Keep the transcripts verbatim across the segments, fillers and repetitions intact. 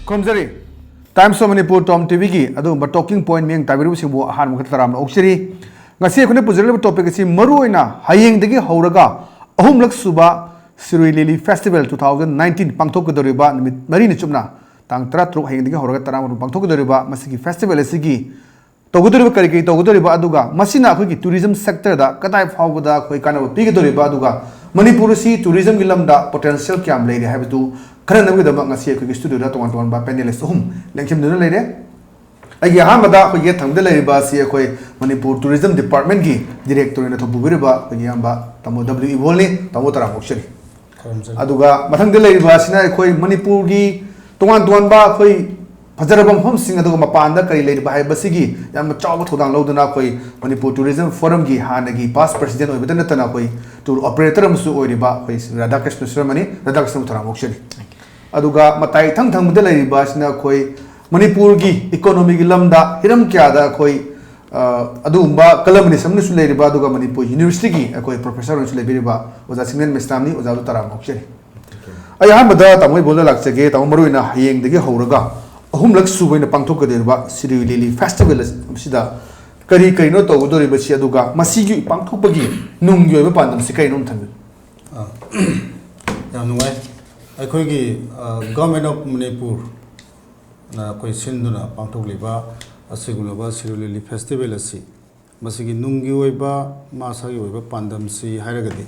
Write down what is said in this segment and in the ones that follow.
ꯈꯨꯔꯨꯝꯖꯔꯤ꯫ Times of Manipur Tom T ꯚꯤꯒꯤ ꯑꯗꯨꯒꯨꯝꯕ talking point ꯃꯤꯠꯌꯦꯡ ꯇꯥꯕꯤꯔꯤꯕꯁꯤꯡꯕꯨ ꯑꯍꯥꯟꯕ ꯃꯛꯇꯗ ꯇꯔꯥꯝꯅ ꯑꯣꯛꯆꯔꯤ꯫ ꯉꯁꯤ ꯑꯩꯈꯣꯏꯅ ꯄꯨꯖꯔꯛꯂꯤꯕ topic ꯑꯁꯤ ꯃꯔꯨꯑꯣꯏꯅ ꯍꯌꯦꯡꯗꯒꯤ ꯍꯧꯔꯒ ꯑꯍꯨꯝꯂꯛ ꯁꯨꯕ ꯁꯤꯔꯨꯏ ꯂꯤꯂꯤ festival two thousand nineteen ꯄꯥꯡꯊꯣꯛꯀꯗꯧꯔꯤꯕ ꯅꯨꯃꯤꯠ ꯃꯔꯤꯅꯤ ꯆꯨꯞꯅ, ꯇꯥꯡ ꯇꯔꯥꯇꯔꯨꯛ ꯍꯌꯦꯡꯗꯒꯤ ꯍꯧꯔꯒ ꯇꯔꯥꯃꯥꯄꯟ ꯄꯥꯡꯊꯣꯛꯀꯗꯧꯔꯤꯕ ꯃꯁꯤꯒꯤ festival ꯑꯁꯤꯒꯤ ꯇꯧꯒꯗꯧꯔꯤꯕ, ꯀꯔꯤ ꯀꯔꯤ ꯇꯧꯒꯗꯧꯔꯤꯕ, ꯑꯗꯨꯒ ꯃꯁꯤꯅ ꯑꯩꯈꯣꯏꯒꯤ tourism sectorꯗ ꯀꯗꯥꯏ ꯐꯥꯎꯕꯗ ꯑꯩꯈꯣꯏ ꯀꯥꯟꯅꯕ ꯄꯤꯒꯗꯧꯔꯤꯕ, ꯑꯗꯨꯒ ꯃꯅꯤꯄꯨꯔ ꯑꯁꯤ tourismꯒꯤ ꯂꯝꯗ potential ꯀꯌꯥꯝ ꯂꯩꯔꯤ ꯍꯥꯏꯕꯗꯨ ꯈꯟꯅꯅꯕꯒꯤꯗꯃꯛ ꯉꯁꯤ ꯑꯩꯈꯣꯏꯒꯤ studioꯗ ꯇꯣꯉꯥꯟ ꯇꯣꯉꯥꯟꯕ panelist ꯑꯍꯨꯝ ꯂꯦꯡꯁꯤꯟꯗꯨꯅ ꯂꯩꯔꯦ꯫ ꯑꯩꯒꯤ ꯑꯍꯥꯟꯕꯗ ꯑꯩꯈꯣꯏ ꯌꯦꯠ ꯊꯪꯕꯗ ꯂꯩꯔꯤꯕ ꯑꯁꯤ ꯑꯩꯈꯣꯏ ꯃꯅꯤꯄꯨꯔ tourism departmentꯀꯤ director ꯑꯣꯏꯅ ꯊꯧꯄꯨꯕꯤꯔꯤꯕ ꯑꯩꯈꯣꯏꯒꯤ ꯏꯌꯥꯝꯕ ꯇꯥꯃꯣ W ꯏꯕꯣꯜꯅꯤ꯫ ꯇꯥꯃꯣ, ꯇꯔꯥꯝꯅ ꯑꯣꯛꯆꯔꯤ꯫ ꯈꯨꯔꯨꯝꯖꯔꯤ꯫ ꯑꯗꯨꯒ ꯃꯊꯪꯗ ꯂꯩꯔꯤꯕ ꯑꯁꯤꯅ ꯑꯩꯈꯣꯏ ꯃꯅꯤꯄꯨꯔꯒꯤ ꯇꯣꯉꯥꯟ ꯇꯣꯉꯥꯟꯕ ꯑꯩꯈꯣꯏ ꯐꯖꯔꯕ ꯃꯐꯝꯁꯤꯡ, ꯑꯗꯨꯒ ꯃꯄꯥꯟꯗ ꯀꯔꯤ ꯂꯩꯔꯤꯕ ꯍꯥꯏꯕꯁꯤꯒꯤ ꯌꯥꯝꯅ ꯆꯥꯎꯕ ꯊꯧꯗꯥꯡ ꯂꯧꯗꯨꯅ ꯑꯩꯈꯣꯏ ꯃꯅꯤꯄꯨꯔ Tourism Forumꯒꯤ ꯍꯥꯟꯅꯒꯤ past president ꯑꯣꯏꯕꯇ ꯅꯠꯇꯅ ꯑꯩꯈꯣꯏ tour operator ꯑꯃꯁꯨ ꯑꯣꯏꯔꯤꯕ ꯑꯩꯈꯣꯏ ꯔꯥꯙꯥꯀ꯭ꯔꯤꯁꯅ ꯁꯔꯃꯅꯤ꯫ ꯔꯥꯙꯥꯀ꯭ꯔꯤꯁꯅꯕꯨ ꯇꯔꯥꯝꯅ ꯑꯣꯛꯆꯔꯤ꯫ ꯑꯗꯨꯒ ꯃꯇꯥꯏ ꯏꯊꯪ ꯊꯪꯕꯗ ꯂꯩꯔꯤꯕ ꯑꯁꯤꯅ ꯑꯩꯈꯣꯏ ꯃꯅꯤꯄꯨꯔꯒꯤ economyꯒꯤ ꯂꯝꯗ ꯍꯤꯔꯝ ꯀꯌꯥꯗ ꯑꯩꯈꯣꯏ, ꯑ, ꯑꯗꯨꯒꯨꯝꯕ columnist ꯑꯃꯅꯁꯨ ꯂꯩꯔꯤꯕ, ꯑꯗꯨꯒ ꯃꯅꯤꯄꯨꯔ Universityꯒꯤ ꯑꯩꯈꯣꯏ professor ꯑꯣꯏꯅꯁꯨ ꯂꯩꯕꯤꯔꯤꯕ ꯑꯣꯖꯥ ꯁꯤꯡꯅꯦꯟ ꯃꯦꯁꯅꯥꯝꯅꯤ꯫ ꯑꯣꯖꯥꯕꯨ ꯇꯔꯥꯝꯅ ꯑꯣꯛꯆꯔꯤ꯫ ꯑꯩ ꯑꯍꯥꯟꯕꯗ ꯇꯥꯃꯣ ꯏꯕꯣꯜꯗ ꯂꯥꯛꯆꯒꯦ꯫ ꯇꯥꯃꯣ, ꯃꯔꯨꯑꯣꯏꯅ ꯍꯌꯦꯡꯗꯒꯤ ꯍꯧꯔꯒ ꯑꯍꯨꯝꯂꯛ ꯁꯨꯕ ꯑꯣꯏꯅ ꯄꯥꯡꯊꯣꯛꯀꯗꯧꯔꯤꯕ ꯁꯤꯔꯨꯏ ꯂꯤꯂꯤ festival ꯑꯁꯤꯗ ꯀꯔꯤ ꯀꯔꯤꯅꯣ ꯇꯧꯒꯗꯧꯔꯤꯕꯁꯤ, ꯑꯗꯨꯒ ꯃꯁꯤꯒꯤ ꯄꯥꯡꯊꯣꯛꯄꯒꯤ ꯅꯨꯡꯒꯤ ꯑꯣꯏꯕ ꯄꯥꯟꯗꯝꯁꯤ ꯀꯔꯤꯅꯣ ꯑꯝꯇ ꯊꯝꯕꯤꯌꯨ꯫ ꯑꯥ, ꯌꯥꯝ ꯅꯨꯡꯉꯥꯏ꯫ ꯑꯩꯈꯣꯏꯒꯤ, ꯑ, Government of Manipurꯅ ꯑꯩꯈꯣꯏ ꯁꯤꯟꯗꯨꯅ ꯄꯥꯡꯊꯣꯛꯂꯤꯕ ꯑꯁꯤꯒꯨꯝꯂꯕ ꯁꯤꯔꯨꯏ ꯂꯤꯂꯤ festival ꯑꯁꯤ, ꯃꯁꯤꯒꯤ ꯅꯨꯡꯒꯤ ꯑꯣꯏꯕ, ꯃꯥꯁꯥꯒꯤ ꯑꯣꯏꯕ ꯄꯥꯟꯗꯝꯁꯤ ꯍꯥꯏꯔꯒꯗꯤ,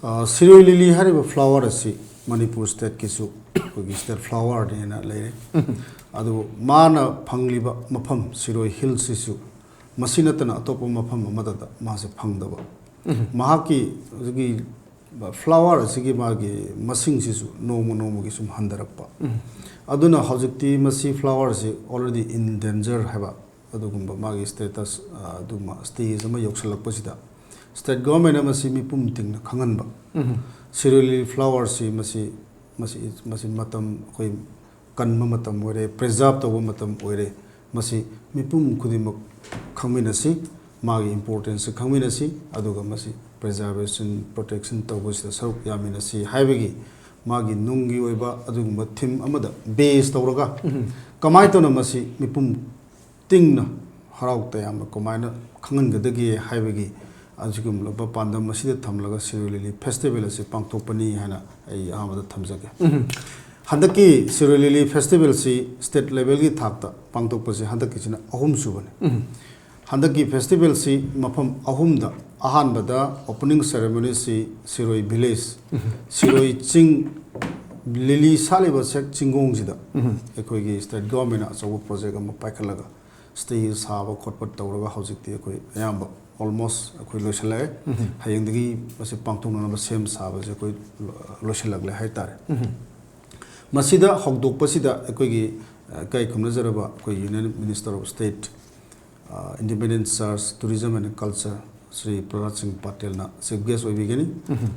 ꯑ, ꯁꯤꯔꯣꯏ ꯂꯤꯂꯤ ꯍꯥꯏꯔꯤꯕ flower ꯑꯁꯤ ꯃꯅꯤꯄꯨꯔ stateꯀꯤꯁꯨ ꯑꯩꯈꯣꯏꯒꯤ state flowerꯅꯦꯅ ꯂꯩꯔꯦ꯫ ꯑꯗꯨꯕꯨ ꯃꯥꯅ ꯐꯪꯂꯤꯕ ꯃꯐꯝ ꯁꯤꯔꯣꯏ Hillꯁꯤꯁꯨ ꯃꯁꯤ ꯅꯠꯇꯅ ꯑꯇꯣꯞꯄ ꯃꯐꯝ ꯑꯃꯠꯇꯗ ꯃꯥꯁꯦ ꯐꯪꯗꯕ꯫ ꯃꯍꯥꯛꯀꯤ ꯍꯧꯖꯤꯛꯀꯤ flower ꯑꯁꯤꯒꯤ ꯃꯥꯒꯤ ꯃꯁꯤꯡꯁꯤꯁꯨ ꯅꯣꯡꯃ ꯅꯣꯡꯃꯒꯤ ꯁꯨꯝ ꯍꯟꯊꯔꯛꯄ꯫ ꯑꯗꯨꯅ ꯍꯧꯖꯤꯛꯇꯤ ꯃꯁꯤ flowerꯁꯤ already in danger ꯍꯥꯏꯕ ꯑꯗꯨꯒꯨꯝꯕ ꯃꯥꯒꯤ status, ꯑ, ꯑꯗꯨꯝꯕ stage ꯑꯃ ꯌꯧꯁꯜꯂꯛꯄꯁꯤꯗ state governmentꯅ ꯃꯁꯤ ꯃꯤꯄꯨꯝ ꯇꯤꯡꯅ ꯈꯪꯍꯟꯕ꯫ ꯁꯤꯔꯣꯏ ꯂꯤꯂꯤ flowerꯁꯤ ꯃꯁꯤ, ꯃꯁꯤ, ꯃꯁꯤ ꯃꯇꯝ ꯑꯩꯈꯣꯏ ꯀꯟꯕ ꯃꯇꯝ ꯑꯣꯏꯔꯦ, preserve ꯇꯧꯕ ꯃꯇꯝ ꯑꯣꯏꯔꯦ꯫ ꯃꯁꯤ ꯃꯤꯄꯨꯝ ꯈꯨꯗꯤꯡꯃꯛ ꯈꯪꯃꯤꯟꯅꯁꯤ, ꯃꯥꯒꯤ importanceꯁꯤ ꯈꯪꯃꯤꯟꯅꯁꯤ, ꯑꯗꯨꯒ ꯃꯁꯤ preservation, protection ꯇꯧꯕꯁꯤꯗ ꯁꯔꯨꯛ ꯌꯥꯃꯤꯟꯅꯁꯤ ꯍꯥꯏꯕꯒꯤ ꯃꯥꯒꯤ ꯅꯨꯡꯒꯤ ꯑꯣꯏꯕ ꯑꯗꯨꯒꯨꯝꯕ theme ꯑꯃꯗ base ꯇꯧꯔꯒ ꯀꯃꯥꯏꯅ ꯇꯧꯅ ꯃꯁꯤ ꯃꯤꯄꯨꯝ ꯇꯤꯡꯅ ꯍꯔꯥꯎ ꯇꯌꯥꯝꯅ ꯀꯃꯥꯏꯅ ꯈꯪꯍꯟꯒꯗꯒꯦ ꯍꯥꯏꯕꯒꯤ ꯑꯁꯤꯒꯨꯝꯂꯕ ꯄꯥꯟꯗꯝ ꯑꯁꯤꯗ ꯊꯝꯂꯒ ꯁꯤꯔꯣꯏ ꯂꯤꯂꯤ festival ꯑꯁꯤ ꯄꯥꯡꯊꯣꯛꯄꯅꯤ ꯍꯥꯏꯅ ꯑꯩ ꯑꯍꯥꯟꯕꯗ ꯊꯝꯖꯒꯦ꯫ ꯍꯟꯗꯛꯀꯤ ꯁꯤꯔꯣꯏ ꯂꯤꯂꯤ festivalꯁꯤ state levelꯒꯤ ꯊꯥꯛꯇ ꯄꯥꯡꯊꯣꯛꯄꯁꯦ ꯍꯟꯗꯛꯀꯤꯁꯤꯅ ꯑꯍꯨꯝ ꯁꯨꯕꯅꯤ꯫ ꯍꯟꯗꯛꯀꯤ festivalꯁꯤ ꯃꯐꯝ ꯑꯍꯨꯝꯗ, ꯑꯍꯥꯟꯕꯗ opening ceremonyꯁꯤ ꯁꯤꯔꯣꯏ village, ꯁꯤꯔꯣꯏ ꯆꯤꯡ, ꯂꯤꯂꯤ ꯁꯥꯠꯂꯤꯕ ꯁꯦꯛ ꯆꯤꯡꯒꯣꯡꯁꯤꯗ ꯑꯩꯈꯣꯏꯒꯤ state governmentꯅ ꯑꯆꯧꯕ project ꯑꯃ ꯄꯥꯏꯈꯠꯂꯒ stage ꯁꯥꯕ ꯈꯣꯠꯄ ꯇꯧꯔꯒ ꯍꯧꯖꯤꯛꯇꯤ ꯑꯩꯈꯣꯏ ꯑꯌꯥꯝꯕ almost ꯑꯩꯈꯣꯏ ꯂꯣꯏꯁꯤꯜꯂꯛꯑꯦ꯫ ꯍꯌꯦꯡꯗꯒꯤ ꯃꯁꯤ ꯄꯥꯡꯊꯣꯛꯅꯅꯕ ꯁꯦꯝ ꯁꯥꯕꯁꯦ ꯑꯩꯈꯣꯏ ꯂꯣꯏꯁꯤꯜꯂꯛꯂꯦ ꯍꯥꯏꯇꯥꯔꯦ꯫ ꯃꯁꯤꯗ ꯍꯧꯗꯣꯛꯄꯁꯤꯗ ꯑꯩꯈꯣꯏꯒꯤ, ꯑ, ꯏꯀꯥꯏ ꯈꯨꯝꯅꯖꯔꯕ ꯑꯩꯈꯣꯏ Union Minister of State, ꯑ, Independent Charge Tourism and Culture, Shri ꯄ꯭ꯔꯍꯂꯥꯗ ꯁꯤꯡ ꯄꯇꯦꯜꯅ chief guest ꯑꯣꯏꯕꯤꯒꯅꯤ꯫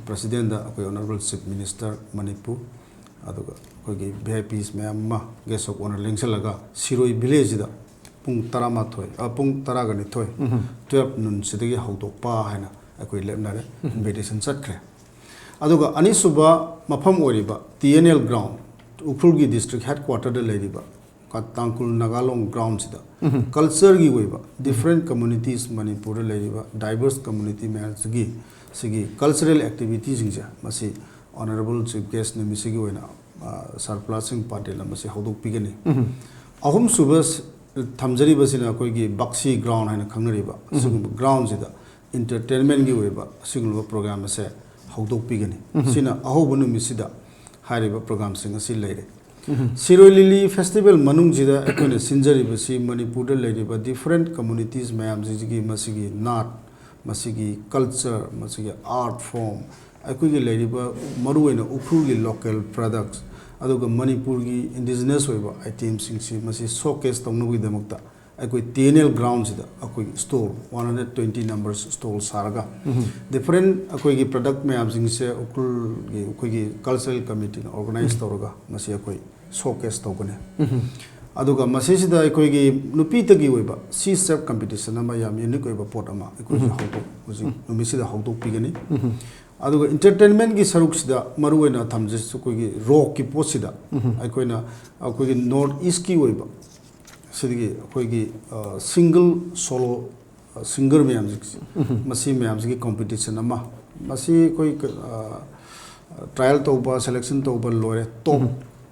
Presidentꯗ ꯑꯩꯈꯣꯏ Honourable Chief Minister ꯃꯅꯤꯄꯨꯔ, ꯑꯗꯨꯒ ꯑꯩꯈꯣꯏꯒꯤ V I Ps ꯃꯌꯥꯝ ꯑꯃ guest of honour ꯂꯦꯡꯁꯤꯜꯂꯒ ꯁꯤꯔꯣꯏ villageꯁꯤꯗ ꯄꯨꯡ ꯇꯔꯥꯃꯥꯊꯣꯏ, ꯑ, ꯄꯨꯡ ꯇꯔꯥꯒ ꯅꯤꯊꯣꯏ, twelve noonꯁꯤꯗꯒꯤ ꯍꯧꯗꯣꯛꯄ ꯍꯥꯏꯅ ꯑꯩꯈꯣꯏ ꯂꯦꯞꯅꯔꯦ, invitation ꯆꯠꯈ꯭ꯔꯦ꯫ ꯑꯗꯨꯒ ꯑꯅꯤꯁꯨꯕ ꯃꯐꯝ ꯑꯣꯏꯔꯤꯕ T N L ground, ꯎꯈ꯭ꯔꯨꯜꯒꯤ district headquarterꯗ ꯂꯩꯔꯤꯕ ꯀ-, ꯇꯥꯡꯈꯨꯜ ꯅꯥꯒꯥꯂꯣꯡ groundꯁꯤꯗ cultureꯒꯤ ꯑꯣꯏꯕ different communities, ꯃꯅꯤꯄꯨꯔꯗ ꯂꯩꯔꯤꯕ diverse community ꯃꯌꯥꯝꯁꯤꯒꯤ ꯁꯤꯒꯤ cultural activityꯁꯤꯡꯁꯦ ꯃꯁꯤ Honourable Chief Guest ꯅꯨꯃꯤꯠꯁꯤꯒꯤ ꯑꯣꯏꯅ, ꯑ, ꯁꯥꯔ ꯄ꯭ꯔꯍꯂꯥꯗ ꯁꯤꯡ ꯄꯇꯦꯜꯅ ꯃꯁꯤ ꯍꯧꯗꯣꯛꯄꯤꯒꯅꯤ꯫ ꯑꯍꯨꯝꯁꯨꯕ ꯊꯝꯖꯔꯤꯕꯁꯤꯅ ꯑꯩꯈꯣꯏꯒꯤ ꯕꯛꯁꯤ ground ꯍꯥꯏꯅ ꯈꯪꯅꯔꯤꯕ ꯁꯤꯒꯨꯝꯕ groundꯁꯤꯗ entertainmentꯒꯤ ꯑꯣꯏꯕ ꯑꯁꯤꯒꯨꯝꯂꯕ program ꯑꯁꯦ ꯍꯧꯗꯣꯛꯄꯤꯒꯅꯤ꯫ ꯁꯤꯅ ꯑꯍꯧꯕ ꯅꯨꯃꯤꯠꯁꯤꯗ ꯍꯥꯏꯔꯤꯕ programꯁꯤꯡ ꯑꯁꯤ ꯂꯩꯔꯦ꯫ ꯁꯤꯔꯣꯏ ꯂꯤꯂꯤ festival ꯃꯅꯨꯡꯁꯤꯗ ꯑꯩꯈꯣꯏꯅ ꯁꯤꯟꯖꯔꯤꯕꯁꯤ ꯃꯅꯤꯄꯨꯔꯗ ꯂꯩꯔꯤꯕ different communities ꯃꯌꯥꯝꯁꯤꯡꯁꯤꯒꯤ ꯃꯁꯤꯒꯤ ꯅꯥꯠ, ꯃꯁꯤꯒꯤ culture, ꯃꯁꯤꯒꯤ art form, ꯑꯩꯈꯣꯏꯒꯤ ꯂꯩꯔꯤꯕ ꯃꯔꯨꯑꯣꯏꯅ ꯎꯈ꯭ꯔꯨꯜꯒꯤ local products, ꯑꯗꯨꯒ ꯃꯅꯤꯄꯨꯔꯒꯤ indigenous ꯑꯣꯏꯕ itemꯁꯤꯡꯁꯤ ꯃꯁꯤ showcase ꯇꯧꯅꯕꯒꯤꯗꯃꯛꯇ ꯑꯩꯈꯣꯏ T N L groundꯁꯤꯗ ꯑꯩꯈꯣꯏꯒꯤ stall, one hundred twenty numbers stall ꯁꯥꯔꯒ different ꯑꯩꯈꯣꯏꯒꯤ product ꯃꯌꯥꯝꯁꯤꯡꯁꯦ ꯎꯈ꯭ꯔꯨꯜꯒꯤ ꯑꯩꯈꯣꯏꯒꯤ cultural committeeꯅ organize ꯇꯧꯔꯒ ꯃꯁꯤ ꯑꯩꯈꯣꯏ showcase ꯇꯧꯒꯅꯤ꯫ ꯑꯗꯨꯒ ꯃꯁꯤꯁꯤꯗ ꯑꯩꯈꯣꯏꯒꯤ ꯅꯨꯄꯤꯇꯒꯤ ꯑꯣꯏꯕ C-shape competition ꯑꯃ, ꯌꯥꯝ unique ꯑꯣꯏꯕ ꯄꯣꯠ ꯑꯃ ꯑꯩꯈꯣꯏꯁꯨ ꯍꯧꯗꯣꯛ-, ꯍꯧꯖꯤꯛ ꯅꯨꯃꯤꯠꯁꯤꯗ ꯍꯧꯗꯣꯛꯄꯤꯒꯅꯤ꯫ ꯑꯗꯨꯒ ꯏꯟꯇꯔꯇꯦꯟꯃꯦꯟꯒꯤ ꯁꯔꯨꯛꯁꯤꯗ ꯃꯔꯨꯑꯣꯏꯅ ꯊꯝꯖꯩꯁꯤ ꯑꯩꯈꯣꯏꯒꯤ ꯔꯣꯛꯀꯤ ꯄꯣꯠꯁꯤꯗ ꯑꯩꯈꯣꯏꯅ ꯑꯩꯈꯣꯏꯒꯤ ꯅꯣꯔꯠ ꯏꯁꯀꯤ ꯑꯣꯏꯕ ꯁꯤꯗꯒꯤ ꯑꯩꯈꯣꯏꯒꯤ ꯁꯤꯡꯒꯜ ꯁꯣꯂꯣ ꯁꯤꯡꯒꯔ ꯃꯌꯥꯝꯁꯤ, ꯃꯁꯤ ꯃꯌꯥꯝꯁꯤꯒꯤ ꯀꯣꯝꯄꯤꯇꯤꯁꯟ ꯑꯃ, ꯃꯁꯤ ꯑꯩꯈꯣꯏ ꯇ꯭ꯔꯥꯏꯌꯦꯜ ꯇꯧꯕ, ꯁꯦꯂꯦꯛꯁꯟ ꯇꯧꯕ ꯂꯣꯏꯔꯦ, ꯇꯣꯞ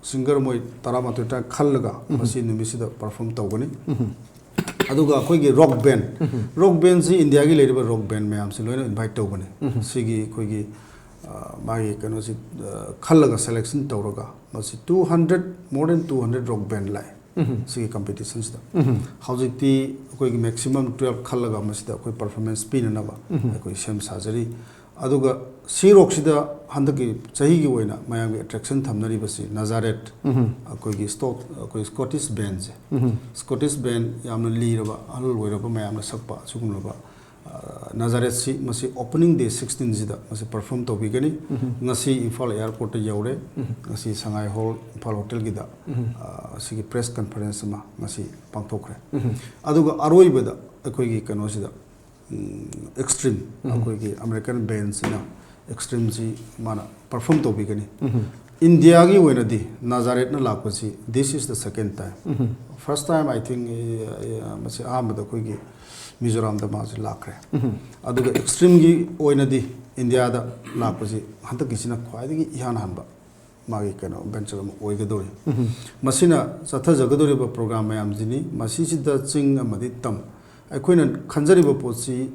ꯁꯤꯡꯒꯔ ꯃꯣꯏ ꯇꯔꯥꯃꯥꯊꯣꯏ ꯇꯔꯥ ꯈꯜꯂꯒ ꯃꯁꯤ ꯅꯨꯃꯤꯠꯁꯤꯗ ꯄꯔꯐꯣꯔꯝ ꯇꯧꯒꯅꯤ꯫ ꯑꯗꯨꯒ ꯑꯩꯈꯣꯏꯒꯤ ꯔꯣꯛ ꯕꯦꯟ, ꯔꯣꯛ ꯕꯦꯟꯁꯤ ꯏꯟꯗꯤꯌꯥꯒꯤ ꯂꯩꯔꯤꯕ ꯔꯣꯛ ꯕꯦꯟ ꯃꯌꯥꯝꯁꯤ ꯂꯣꯏꯅ ꯏꯟꯚꯥꯏꯠ ꯇꯧꯕꯅꯤ꯫ ꯁꯤꯒꯤ ꯑꯩꯈꯣꯏꯒꯤ ꯃꯥꯒꯤ ꯀꯩꯅꯣꯁꯤ ꯈꯜꯂꯒ ꯁꯦꯂꯦꯛꯁꯟ ꯇꯧꯔꯒ ꯃꯁꯤ two hundred, more than two hundred rock band ꯂꯥꯛꯑꯦ ꯁꯤꯒꯤ ꯀꯝꯄꯤꯇꯤꯁꯟꯁꯤꯗ꯫ ꯍꯧꯖꯤꯛꯇꯤ ꯑꯩꯈꯣꯏꯒꯤ ꯃꯦꯛꯁꯤꯃꯝ ꯇꯨꯌꯦꯜꯞ ꯈꯜꯂꯒ ꯃꯁꯤꯗ ꯑꯩꯈꯣꯏ ꯄꯔꯐꯣꯔꯃꯦꯟꯁ ꯄꯤꯅꯅꯕ ꯑꯩꯈꯣꯏ ꯁꯦꯝ ꯁꯥꯖꯔꯤ꯫ ꯑꯗꯨꯒ ꯁꯤ ꯔꯣꯛꯁꯤꯗ ꯍꯟꯗꯛꯀꯤ ꯆꯍꯤꯒꯤ ꯑꯣꯏꯅ ꯃꯌꯥꯝꯒꯤ ꯑꯦꯇ꯭ꯔꯦꯛꯁꯟ ꯊꯝꯅꯔꯤꯕꯁꯤ ꯅꯥꯖꯥꯔꯦꯠ, ꯑꯩꯈꯣꯏꯒꯤ ꯁ꯭ꯇꯣꯛ ꯑꯩꯈꯣꯏ ꯁ꯭ꯀꯣꯇꯤꯁ ꯕꯦꯟꯁꯦ, ꯁ꯭ꯀꯣꯇꯤꯁ ꯕꯦꯟ ꯌꯥꯝꯅ ꯂꯤꯔꯕ ꯑꯍꯜ ꯑꯣꯏꯔꯕ ꯃꯌꯥꯝꯅ ꯁꯛꯄ ꯑꯁꯤꯒꯨꯝꯂꯕ ꯅꯥꯖꯥꯔꯦꯠꯁꯤ ꯃꯁꯤ ꯑꯣꯄꯅꯤꯡ ꯗꯦ ꯁꯤꯛꯁꯇꯤꯟꯁꯤꯗ ꯃꯁꯤ ꯄꯔꯐꯣꯔꯝ ꯇꯧꯕꯤꯒꯅꯤ꯫ ꯉꯁꯤ ꯏꯝꯐꯥꯜ ꯑꯦꯌꯥꯔꯄꯣꯔꯠꯇ ꯌꯧꯔꯦ꯫ ꯉꯁꯤ ꯁꯉꯥꯏ ꯍꯣꯜ ꯏꯝꯐꯥꯜ ꯍꯣꯇꯦꯜꯒꯤꯗ ꯑꯁꯤꯒꯤ ꯄ꯭ꯔꯦꯁ ꯀꯟꯐꯔꯦꯟꯁ ꯑꯃ ꯉꯁꯤ ꯄꯥꯡꯊꯣꯛꯈ꯭ꯔꯦ꯫ ꯑꯗꯨꯒ ꯑꯔꯣꯏꯕꯗ ꯑꯩꯈꯣꯏꯒꯤ ꯀꯩꯅꯣꯁꯤꯗ ꯑꯦꯛꯁꯇ꯭ꯔꯤꯝ, ꯑꯩꯈꯣꯏꯒꯤ ꯑꯃꯦꯔꯤꯀꯟ ꯕꯦꯟꯁꯤꯅ ꯑꯦꯛꯁꯇ꯭ꯔꯤꯝꯁꯤ ꯃꯥꯅ ꯄꯔꯐꯣꯔꯝ ꯇꯧꯕꯤꯒꯅꯤ꯫ ꯏꯟꯗꯤꯌꯥꯒꯤ ꯑꯣꯏꯅꯗꯤ ꯅꯥꯖꯥꯔꯦꯠꯅ ꯂꯥꯛꯄꯁꯤ, this is the second time. First time, I think, ꯃꯁꯤ ꯑꯍꯥꯟꯕꯗ ꯑꯩꯈꯣꯏꯒꯤ ꯃꯤꯖꯣꯔꯥꯝꯗ ꯃꯥꯁꯤ ꯂꯥꯛꯈ꯭ꯔꯦ꯫ ꯑꯗꯨꯒ ꯑꯦꯛꯁꯇ꯭ꯔꯤꯝꯒꯤ ꯑꯣꯏꯅꯗꯤ ꯏꯟꯗꯤꯌꯥꯗ ꯂꯥꯛꯄꯁꯤ ꯍꯟꯗꯛꯀꯤꯁꯤꯅ ꯈ꯭ꯋꯥꯏꯗꯒꯤ ꯏꯍꯥꯟ ꯍꯥꯟꯕ ꯃꯥꯒꯤ ꯀꯩꯅꯣ ꯚꯦꯟꯆꯔ ꯑꯃ ꯑꯣꯏꯒꯗꯧꯔꯤ꯫ ꯃꯁꯤꯅ ꯆꯠꯊꯖꯒꯗꯧꯔꯤꯕ ꯄ꯭ꯔꯣꯒ꯭ꯔꯥꯝ ꯃꯌꯥꯝꯁꯤꯅꯤ꯫ ꯃꯁꯤꯁꯤꯗ ꯆꯤꯡ ꯑꯃꯗꯤ ꯇꯝ, ꯑꯩꯈꯣꯏꯅ ꯈꯟꯖꯔꯤꯕ ꯄꯣꯠꯁꯤ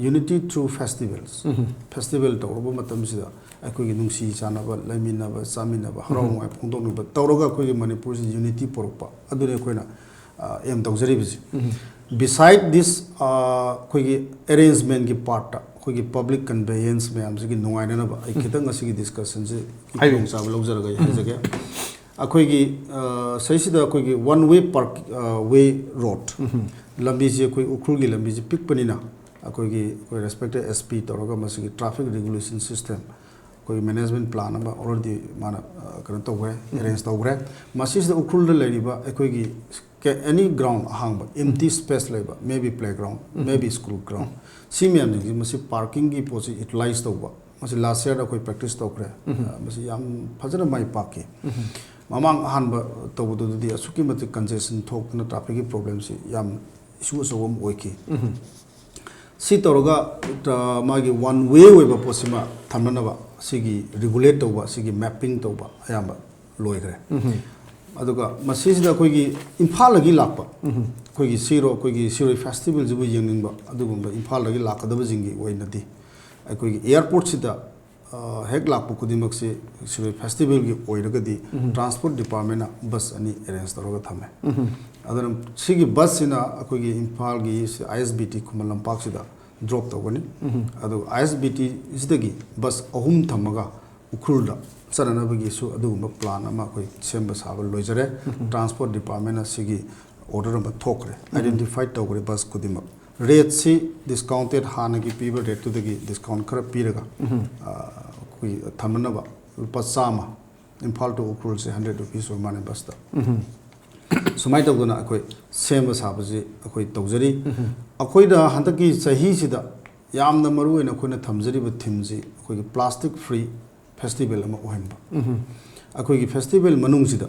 unity through festivals, ꯐꯦꯁꯇꯤꯚꯦꯜ ꯇꯧꯔꯨꯕ ꯃꯇꯝꯁꯤꯗ ꯑꯩꯈꯣꯏꯒꯤ ꯅꯨꯡꯁꯤ ꯆꯥꯟꯅꯕ, ꯂꯩꯃꯤꯟꯅꯕ, ꯆꯥꯃꯤꯟꯅꯕ, ꯍꯔꯥꯎ ꯅꯨꯡꯉꯥꯏ ꯐꯣꯡꯗꯣꯛꯅꯕ ꯇꯧꯔꯒ ꯑꯩꯈꯣꯏꯒꯤ ꯃꯅꯤꯄꯨꯔꯁꯤ ꯌꯨꯅꯤꯇꯤ ꯄꯨꯔꯛꯄ, ꯑꯗꯨꯅꯤ ꯑꯩꯈꯣꯏꯅ ꯑꯦꯝ ꯇꯧꯖꯔꯤꯕꯁꯤ꯫ Beside this, ꯑꯩꯈꯣꯏꯒꯤ ꯑꯦꯔꯦꯟꯖꯃꯦꯟꯒꯤ ꯄꯥꯔꯠꯇ ꯑꯩꯈꯣꯏꯒꯤ ꯄꯕ꯭ꯂꯤꯛ ꯀꯟꯚꯦꯌꯦꯟꯁ ꯃꯌꯥꯝꯁꯤꯒꯤ ꯅꯨꯡꯉꯥꯏꯅꯅꯕ ꯑꯩ ꯈꯤꯇꯪ ꯉꯁꯤꯒꯤ ꯗꯤꯁꯀꯁꯟꯁꯦ ꯍꯥꯏꯕꯤꯌꯨ꯫ ꯈꯨꯗꯣꯡꯆꯥꯕ ꯂꯧꯖꯔꯒ ꯑꯩ ꯍꯥꯏꯖꯒꯦ꯫ ꯑꯩꯈꯣꯏꯒꯤ ꯁꯤꯗꯩꯁꯤꯗ ꯑꯩꯈꯣꯏꯒꯤ ꯋꯥꯟ ꯋꯦ ꯄꯥꯔꯛ, ꯋꯦ ꯔꯣꯗ, ꯂꯝꯕꯤꯁꯤ ꯑꯩꯈꯣꯏ ꯎꯈ꯭ꯔꯨꯜꯒꯤ ꯂꯝꯕꯤꯁꯤ ꯄꯤꯛꯄꯅꯤꯅ ꯑꯩꯈꯣꯏꯒꯤ ꯑꯩꯈꯣꯏ ꯔꯦꯁꯄꯦꯛꯇꯦꯠ ꯑꯦꯁ ꯄꯤ ꯇꯧꯔꯒ ꯃꯁꯤꯒꯤ ꯇ꯭ꯔꯥꯐꯤꯛ ꯔꯤꯒꯨꯂꯦꯁꯟ ꯁꯤꯁꯇꯦꯝ, ꯑꯩꯈꯣꯏꯒꯤ ꯃꯦꯅꯦꯖꯃꯦꯟ ꯄ꯭ꯂꯥꯟ ꯑꯃ ꯑꯣꯜꯔꯦꯗꯤ ꯃꯥꯅ ꯀꯩꯅꯣ ꯇꯧꯈ꯭ꯔꯦ, ꯑꯦꯔꯦꯟꯖ ꯇꯧꯈ꯭ꯔꯦ꯫ ꯃꯁꯤꯁꯤꯗ ꯎꯈ꯭ꯔꯨꯜꯗ ꯂꯩꯔꯤꯕ ꯑꯩꯈꯣꯏꯒꯤ any ground ꯑꯍꯥꯡꯕ empty space ꯂꯩꯕ, maybe playground, maybe school ground, ꯁꯤ ꯃꯌꯥꯝꯁꯤꯡꯁꯤ ꯃꯁꯤ ꯄꯥꯔꯀꯤꯡꯒꯤ ꯄꯣꯠꯁꯤ ꯌꯨꯇꯤꯂꯥꯏꯖ ꯇꯧꯕ, ꯃꯁꯤ ꯂꯥꯁ ꯌꯔꯗ ꯑꯩꯈꯣꯏ ꯄ꯭ꯔꯦꯛꯇꯤꯁ ꯇꯧꯈ꯭ꯔꯦ꯫ ꯎꯝ꯫ ꯑ, ꯃꯁꯤ ꯌꯥꯝ ꯐꯖꯅ ꯃꯥꯏ ꯄꯥꯛꯈꯤ꯫ ꯎꯝ꯫ ꯃꯃꯥꯡ ꯑꯍꯥꯟꯕ ꯇꯧꯕꯗꯨꯗꯗꯤ ꯑꯁꯨꯛꯀꯤ ꯃꯇꯤꯛ ꯀꯟꯖꯦꯁꯟ ꯊꯣꯛꯇꯅ ꯇ꯭ꯔꯥꯐꯤꯛꯀꯤ ꯄ꯭ꯔꯣꯕ꯭ꯂꯦꯝꯁꯤ ꯌꯥꯝ ꯏꯁꯨ ꯑꯆꯧꯕ ꯑꯃ ꯑꯣꯏꯈꯤ꯫ ꯎꯝ꯫ ꯁꯤ ꯇꯧꯔꯒ, ꯑ, ꯃꯥꯒꯤ ꯋꯥꯟ ꯋꯦ ꯑꯣꯏꯕ ꯄꯣꯠꯁꯤꯃ ꯊꯝꯅꯅꯕ ꯁꯤꯒꯤ ꯔꯤꯒꯨꯂꯦꯠ ꯇꯧꯕ, ꯁꯤꯒꯤ ꯃꯦꯞꯄꯤꯡ ꯇꯧꯕ ꯑꯌꯥꯝꯕ ꯂꯣꯏꯈ꯭ꯔꯦ꯫ ꯎꯝ꯫ ꯑꯗꯨꯒ ꯃꯁꯤꯁꯤꯗ ꯑꯩꯈꯣꯏꯒꯤ ꯏꯝꯐꯥꯜꯗꯒꯤ ꯂꯥꯛꯄ, ꯎꯝ꯫ ꯑꯩꯈꯣꯏꯒꯤ ꯁꯤꯔꯣ-, ꯑꯩꯈꯣꯏꯒꯤ ꯁꯤꯔꯣꯏ ꯐꯦꯁꯇꯤꯚꯦꯜꯁꯤꯕꯨ ꯌꯦꯡꯅꯤꯡꯕ ꯑꯗꯨꯒꯨꯝꯕ ꯏꯝꯐꯥꯜꯗꯒꯤ ꯂꯥꯛꯀꯗꯕꯁꯤꯡꯒꯤ ꯑꯣꯏꯅꯗꯤ ꯑꯩꯈꯣꯏꯒꯤ ꯑꯦꯌꯥꯔꯄꯣꯔꯠꯁꯤꯗ, ꯑ, ꯍꯦꯛ ꯂꯥꯛꯄ ꯈꯨꯗꯤꯡꯃꯛꯁꯤ ꯁꯤꯔꯣꯏ ꯐꯦꯁꯇꯤꯚꯦꯜꯒꯤ ꯑꯣꯏꯔꯒꯗꯤ ꯎꯝ꯫ ꯇ꯭ꯔꯥꯟꯁꯄꯣꯔꯠ ꯗꯤꯄꯥꯔꯠꯃꯦꯟꯅ ꯕꯁ ꯑꯅꯤ ꯑꯦꯔꯦꯟꯖ ꯇꯧꯔꯒ ꯊꯝꯃꯦ꯫ ꯎꯝ꯫ ꯑꯗꯨꯅ ꯁꯤꯒꯤ ꯕꯁꯁꯤꯅ ꯑꯩꯈꯣꯏꯒꯤ ꯏꯝꯐꯥꯜꯒꯤ ꯑꯥꯏ ꯑꯦꯁ ꯕꯤ ꯇꯤ ꯈꯨꯃꯟ ꯂꯝꯄꯥꯛꯁꯤꯗ ꯗ꯭ꯔꯣꯞ ꯇꯧꯒꯅꯤ꯫ ꯎꯝ꯫ ꯑꯗꯨꯒ ꯑꯥꯏ ꯑꯦꯁ ꯕꯤ ꯇꯤꯁꯤꯗꯒꯤ ꯕꯁ ꯑꯍꯨꯝ ꯊꯝꯃꯒ ꯎꯈ꯭ꯔꯨꯜꯗ ꯆꯠꯅꯅꯕꯒꯤꯁꯨ ꯑꯗꯨꯒꯨꯝꯕ ꯄ꯭ꯂꯥꯟ ꯑꯃ ꯑꯩꯈꯣꯏ ꯁꯦꯝꯕ ꯁꯥꯕ ꯂꯣꯏꯖꯔꯦ꯫ ꯎꯝ꯫ ꯇ꯭ꯔꯥꯟꯁꯄꯣꯔꯠ ꯗꯤꯄꯥꯔꯠꯃꯦꯟꯅ ꯁꯤꯒꯤ ꯑꯣꯔꯗꯔ ꯑꯃ ꯊꯣꯛꯈ꯭ꯔꯦ꯫ ꯎꯝ꯫ ꯑꯥꯏꯗꯦꯟꯇꯤꯐꯥꯏ ꯇꯧꯈ꯭ꯔꯦ ꯕꯁ ꯈꯨꯗꯤꯡꯃꯛ꯫ ꯔꯦꯠꯁꯤ ꯗꯤꯁꯀꯥꯎꯟꯇꯦꯠ, ꯍꯥꯟꯅꯒꯤ ꯄꯤꯕ ꯔꯦꯠꯇꯨꯗꯒꯤ ꯗꯤꯁꯀꯥꯎꯟ ꯈꯔ ꯄꯤꯔꯒ, ꯎꯝ꯫ ꯑ, ꯑꯩꯈꯣꯏ ꯊꯝꯅꯅꯕ ꯂꯨꯄꯥ ꯆꯥꯝꯃ, ꯏꯝꯐꯥꯜ to ꯎꯈ꯭ꯔꯨꯜꯁꯦ ꯍꯟꯗ꯭ꯔꯦꯠ ꯔꯨꯄꯤꯁ ꯑꯣꯏ ꯃꯥꯅꯦ ꯕꯁꯇ꯫ ꯎꯝ꯫ ꯁꯨꯃꯥꯏꯅ ꯇꯧꯗꯅ ꯑꯩꯈꯣꯏ ꯁꯦꯝꯕ ꯁꯥꯕꯁꯤ ꯑꯩꯈꯣꯏ ꯇꯧꯖꯔꯤ꯫ ꯎꯝ꯫ ꯑꯩꯈꯣꯏꯅ ꯍꯟꯗꯛꯀꯤ ꯆꯍꯤꯁꯤꯗ ꯌꯥꯝꯅ ꯃꯔꯨ ꯑꯣꯏꯅ ꯑꯩꯈꯣꯏꯅ ꯊꯝꯖꯔꯤꯕ ꯊꯤꯝꯁꯤ ꯑꯩꯈꯣꯏꯒꯤ ꯄ꯭ꯂꯥꯁꯇꯤꯛ ꯐ꯭ꯔꯤ ꯐꯦꯁꯇꯤꯚꯦꯜ ꯑꯃ ꯑꯣꯏꯍꯟꯕ꯫ ꯎꯝ꯫ ꯑꯩꯈꯣꯏꯒꯤ ꯐꯦꯁꯇꯤꯚꯦꯜ ꯃꯅꯨꯡꯁꯤꯗ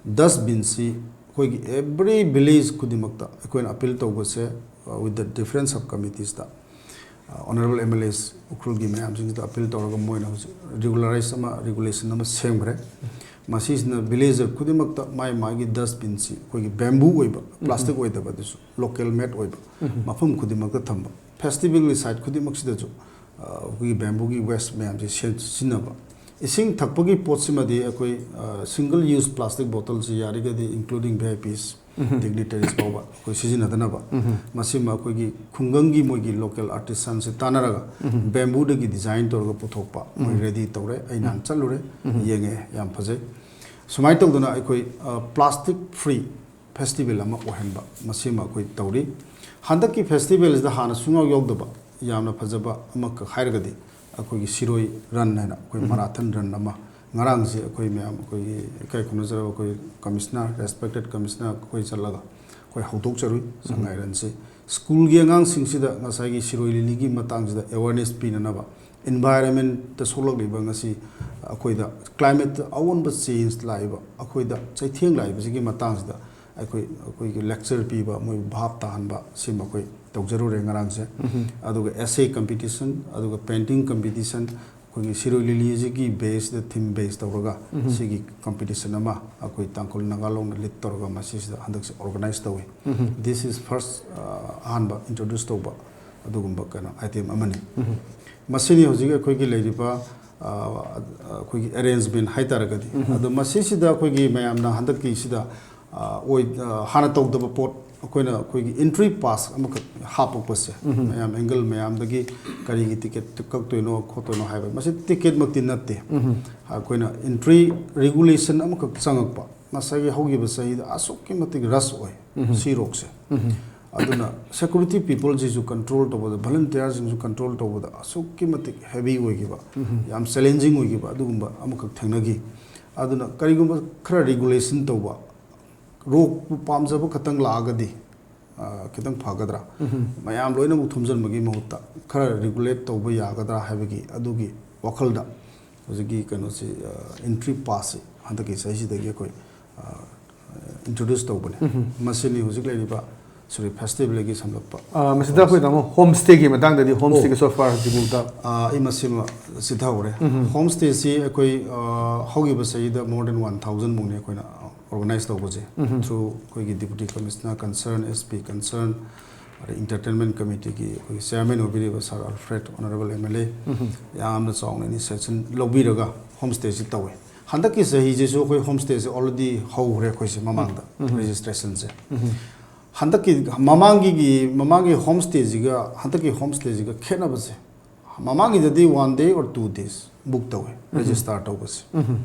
ꯗꯁꯕꯤꯟꯁꯤ ꯑꯩꯈꯣꯏꯒꯤ ꯑꯦꯚ꯭ꯔꯤ ꯚꯤꯂꯦꯖ ꯈꯨꯗꯤꯡꯃꯛꯇ ꯑꯩꯈꯣꯏꯅ ꯑꯄꯤꯜ ꯇꯧꯕꯁꯦ, uh, with the different sub committeesꯇ, uh, honourable M L S ꯎꯈ꯭ꯔꯨꯜꯒꯤ ꯃꯌꯥꯝꯁꯤꯡꯁꯤꯗ ꯑꯄꯤꯜ ꯇꯧꯔꯒ ꯃꯣꯏꯅ ꯍꯧꯖꯤꯛ ꯔꯤꯒꯨꯂꯔꯥꯏꯖ ꯑꯃ, ꯔꯤꯒꯨꯂꯦꯁꯟ ꯑꯃ ꯁꯦꯝꯈ꯭ꯔꯦ꯫ ꯃꯁꯤꯁꯤꯅ ꯚꯤꯂꯦꯖꯔ ꯈꯨꯗꯤꯡꯃꯛꯇ ꯃꯥꯏ ꯃꯥꯒꯤ ꯗꯁꯕꯤꯟꯁꯤ ꯑꯩꯈꯣꯏꯒꯤ ꯕꯦꯝꯕꯨ ꯑꯣꯏꯕ, ꯎꯝ꯫ ꯄ꯭ꯂꯥꯁꯇꯤꯛ ꯑꯣꯏꯗꯕ, ꯑꯗꯨꯁꯨ ꯂꯣꯀꯦꯜ ꯃꯦꯗ ꯑꯣꯏꯕ, ꯎꯝ꯫ ꯃꯐꯝ ꯈꯨꯗꯤꯡꯃꯛꯇ ꯊꯝꯕ꯫ ꯐꯦꯁꯇꯤꯚꯦꯜꯒꯤ ꯁꯥꯏꯠ ꯈꯨꯗꯤꯡꯃꯛꯁꯤꯗꯁꯨ, ꯑ, ꯑꯩꯈꯣꯏꯒꯤ ꯕꯦꯝꯕꯨꯒꯤ ꯋꯦꯁ ꯃꯌꯥꯝꯁꯦ ꯁꯦꯝ-, ꯁꯤꯖꯤꯟꯅꯕ꯫ ꯏꯁꯤꯡ ꯊꯛꯄꯒꯤ ꯄꯣꯠꯁꯤꯃꯗꯤ ꯑꯩꯈꯣꯏ, ꯑ, ꯁꯤꯡꯒꯜ ꯌꯨꯁ ꯄ꯭ꯂꯥꯁꯇꯤꯛ ꯕꯣꯇꯜꯁꯤ ꯌꯥꯔꯤꯒꯗꯤ, including V I Ps, ꯎꯝ꯫ Dignitaries ꯐꯥꯎꯕ ꯑꯩꯈꯣꯏ ꯁꯤꯖꯤꯟꯅꯗꯅꯕ꯫ ꯎꯝ꯫ ꯃꯁꯤꯃ ꯑꯩꯈꯣꯏꯒꯤ ꯈꯨꯡꯒꯪꯒꯤ ꯃꯣꯏꯒꯤ ꯂꯣꯀꯦꯜ ꯑꯥꯔꯇꯤꯁꯥꯟꯁꯦ ꯇꯥꯟꯅꯔꯒ, ꯎꯝ꯫ ꯕꯦꯝꯕꯨꯗꯒꯤ ꯗꯤꯖꯥꯏꯟ ꯇꯧꯔꯒ ꯄꯨꯊꯣꯛꯄ ꯃꯣꯏ ꯎꯝ꯫ ꯔꯦꯗꯤ ꯇꯧꯔꯦ꯫ ꯑꯩ ꯅꯍꯥꯟ ꯎꯝ꯫ ꯆꯠꯂꯨꯔꯦ, ꯎꯝ꯫ ꯌꯦꯡꯉꯦ, ꯌꯥꯝ ꯐꯖꯩ꯫ ꯁꯨꯃꯥꯏꯅ ꯇꯧꯗꯅ ꯑꯩꯈꯣꯏ, ꯑ, ꯄ꯭ꯂꯥꯁꯇꯤꯛ ꯐ꯭ꯔꯤ ꯐꯦꯁꯇꯤꯚꯦꯜ ꯑꯃ ꯑꯣꯏꯍꯟꯕ, ꯃꯁꯤꯃ ꯑꯩꯈꯣꯏ ꯇꯧꯔꯤ꯫ ꯍꯟꯗꯛꯀꯤ ꯐꯦꯁꯇꯤꯚꯦꯜꯁꯤꯗ ꯍꯥꯟꯅ ꯁꯨꯡꯌꯥꯎ ꯌꯥꯎꯗꯕ ꯌꯥꯝꯅ ꯐꯖꯕ ꯑꯃꯈꯛ ꯍꯥꯏꯔꯒꯗꯤ ꯑꯩꯈꯣꯏꯒꯤ ꯁꯤꯔꯣꯏ ꯔꯟ ꯍꯥꯏꯅ ꯑꯩꯈꯣꯏ ꯎꯝ꯫ ꯃꯔꯥꯊꯟ ꯔꯟ ꯑꯃ ꯉꯔꯥꯡꯁꯦ ꯑꯩꯈꯣꯏ ꯃꯌꯥꯝ ꯑꯩꯈꯣꯏꯒꯤ ꯏꯀꯥꯏ ꯈꯨꯝꯅꯖꯔꯕ ꯑꯩꯈꯣꯏ ꯀꯃꯤꯁꯅꯔ, ꯔꯦꯁꯄꯦꯛꯇꯦꯠ ꯀꯃꯤꯁꯅꯔ ꯑꯩꯈꯣꯏ ꯆꯠꯂꯒ ꯑꯩꯈꯣꯏ ꯍꯧꯗꯣꯛꯆꯔꯨꯏ ꯎꯝ꯫ ꯁꯉꯥꯏ ꯔꯟꯁꯤ꯫ ꯁ꯭ꯀꯨꯜꯒꯤ ꯑꯉꯥꯡꯁꯤꯡꯁꯤꯗ ꯉꯁꯥꯏꯒꯤ ꯁꯤꯔꯣꯏ ꯂꯤꯂꯤꯒꯤ ꯃꯇꯥꯡꯁꯤꯗ ꯑꯦꯋꯥꯔꯅꯦꯁ ꯄꯤꯅꯅꯕ environment ꯇ ꯁꯣꯛꯂꯛꯂꯤꯕ ꯉꯁꯤ ꯑꯩꯈꯣꯏꯗ climate ꯇ ꯑꯑꯣꯟꯕ change ꯂꯥꯛꯏꯕ, ꯑꯩꯈꯣꯏꯗ ꯆꯩꯊꯦꯡ ꯂꯥꯛꯏꯕꯁꯤꯒꯤ ꯃꯇꯥꯡꯁꯤꯗ ꯑꯩꯈꯣꯏ, ꯑꯩꯈꯣꯏꯒꯤ lecture ꯄꯤꯕ, ꯃꯣꯏꯕꯨ ꯚꯥꯞ ꯇꯥꯍꯟꯕ, ꯁꯤꯃ ꯑꯩꯈꯣꯏ ꯇꯧꯖꯔꯨꯔꯦ ꯉꯔꯥꯡꯁꯦ꯫ ꯑꯗꯨꯒ essay competition, ꯑꯗꯨꯒ painting competition, ꯑꯩꯈꯣꯏꯒꯤ ꯁꯤꯔꯣꯏ ꯂꯤꯂꯤꯁꯤꯒꯤ base ꯇ, theme base ꯇꯧꯔꯒ ꯁꯤꯒꯤ competition ꯑꯃ ꯑꯩꯈꯣꯏ ꯇꯥꯡꯈꯨꯜ ꯅꯥꯒꯥ ꯂꯣꯟꯅ lead ꯇꯧꯔꯒ ꯃꯁꯤꯁꯤꯗ ꯍꯟꯗꯛꯁꯦ organize ꯇꯧꯏ꯫ This is first, ꯑ, ꯑꯍꯥꯟꯕ introduce ꯇꯧꯕ ꯑꯗꯨꯒꯨꯝꯕ ꯀꯩꯅꯣ item ꯑꯃꯅꯤ꯫ ꯃꯁꯤꯅꯤ ꯍꯧꯖꯤꯛ ꯑꯩꯈꯣꯏꯒꯤ ꯂꯩꯔꯤꯕ, ꯑ, ꯑꯩꯈꯣꯏꯒꯤ arrangement ꯍꯥꯏꯇꯥꯔꯒꯗꯤ꯫ ꯑꯗꯣ ꯃꯁꯤꯁꯤꯗ ꯑꯩꯈꯣꯏꯒꯤ ꯃꯌꯥꯝꯅ ꯍꯟꯗꯛꯀꯤꯁꯤꯗ, ꯑ, ꯑꯣꯏ-, ꯑ, ꯍꯥꯟꯅ ꯇꯧꯗꯕ ꯄꯣꯠ ꯑꯩꯈꯣꯏꯅ ꯑꯩꯈꯣꯏꯒꯤ entry pass ꯑꯃꯈꯛ ꯍꯥꯞꯄꯛꯄꯁꯦ, ꯃꯌꯥꯝ angle ꯃꯌꯥꯝꯗꯒꯤ ꯀꯔꯤꯒꯤ ticket ꯀꯛꯇꯣꯏꯅꯣ ꯈꯣꯠꯇꯣꯏꯅꯣ ꯍꯥꯏꯕ, ꯃꯁꯤ ticket ꯃꯛꯇꯤ ꯅꯠꯇꯦ꯫ ꯑꯩꯈꯣꯏꯅ entry regulation ꯑꯃꯈꯛ ꯆꯪꯉꯛꯄ, ꯉꯁꯥꯏꯒꯤ ꯍꯧꯈꯤꯕ ꯆꯍꯤꯗ ꯑꯁꯨꯛꯀꯤ ꯃꯇꯤꯛ rush ꯑꯣꯏ ꯁꯤ ꯔꯣꯛꯁꯦ꯫ ꯑꯗꯨꯅ security people ꯁꯤꯁꯨ control ꯇꯧꯕꯗ, volunteer ꯁꯤꯡꯁꯨ control ꯇꯧꯕꯗ ꯑꯁꯨꯛꯀꯤ ꯃꯇꯤꯛ heavy ꯑꯣꯏꯈꯤꯕ, ꯌꯥꯝ challenging ꯑꯣꯏꯈꯤꯕ ꯑꯗꯨꯒꯨꯝꯕ ꯑꯃꯈꯛ ꯊꯦꯡꯅꯈꯤ꯫ ꯑꯗꯨꯅ ꯀꯔꯤꯒꯨꯝꯕ ꯈꯔ regulation ꯇꯧꯕ, ꯔꯣꯛꯄꯨ ꯄꯥꯝꯖꯕ ꯈꯛꯇꯪ ꯂꯥꯛꯑꯒꯗꯤ, ꯑ, ꯈꯤꯇꯪ ꯐꯒꯗ꯭ꯔꯥ? ꯃꯌꯥꯝ ꯂꯣꯏꯅꯃꯛ ꯊꯣꯝꯖꯤꯟꯕꯒꯤ ꯃꯍꯨꯠꯇ ꯈꯔ regulate ꯇꯧꯕ ꯌꯥꯒꯗ꯭ꯔꯥ ꯍꯥꯏꯕꯒꯤ ꯑꯗꯨꯒꯤ ꯋꯥꯈꯜꯗ ꯍꯧꯖꯤꯛꯀꯤ ꯀꯩꯅꯣꯁꯤ, ꯑ, entry pass ꯁꯤ ꯍꯟꯗꯛꯀꯤ ꯆꯍꯤꯁꯤꯗꯒꯤ ꯑꯩꯈꯣꯏ, ꯑ, introduce ꯇꯧꯕꯅꯤ꯫ ꯃꯁꯤꯅꯤ ꯍꯧꯖꯤꯛ ꯂꯩꯔꯤꯕ ꯁꯤꯔꯣꯏ festival ꯒꯤ ꯁꯝꯂꯞꯄ꯫ ꯑ, ꯃꯁꯤꯗ ꯑꯩꯈꯣꯏ ꯇꯥꯃꯣ homestay ꯒꯤ ꯃꯇꯥꯡꯗꯗꯤ, homestay ꯒꯤ so far ꯍꯧꯖꯤꯛꯐꯥꯎꯗ꯫ ꯑ, ꯑꯩ ꯃꯁꯤꯃ ꯆꯤꯊꯍꯧꯔꯦ꯫ Homestay ꯁꯤ ꯑꯩꯈꯣꯏ, ꯑ, ꯍꯧꯈꯤꯕ ꯆꯍꯤꯗ more than one thousand ꯃꯨꯛꯅꯤ ꯑꯩꯈꯣꯏꯅ organize ꯇꯧꯕꯁꯦ꯫ Through ꯑꯩꯈꯣꯏꯒꯤ Deputy Commissioner concern, S P concern, ꯑꯗꯩ Entertainment Committee ꯒꯤ ꯑꯩꯈꯣꯏꯒꯤ Chairman ꯑꯣꯏꯕꯤꯔꯤꯕ Sir Alfred, Honourable M L A, ꯌꯥꯝꯅ ꯆꯥꯎꯅ initiation ꯂꯧꯕꯤꯔꯒ homestay ꯁꯤ ꯇꯧꯋꯦ꯫ ꯍꯟꯗꯛꯀꯤ ꯆꯍꯤꯁꯤꯁꯨ ꯑꯩꯈꯣꯏ homestay ꯁꯦ already ꯍꯧꯈ꯭ꯔꯦ ꯑꯩꯈꯣꯏꯁꯦ ꯃꯃꯥꯡꯗ registration ꯁꯦ꯫ ꯍꯟꯗꯛꯀꯤ, ꯃꯃꯥꯡꯒꯤ, ꯃꯃꯥꯡꯒꯤ homestay ꯁꯤꯒ ꯍꯟꯗꯛꯀꯤ homestay ꯁꯤꯒ ꯈꯦꯠꯅꯕꯁꯦ, ꯃꯃꯥꯡꯒꯤꯗꯗꯤ one day or two days book ꯇꯧꯋꯦ register ꯇꯧꯕꯁꯦ꯫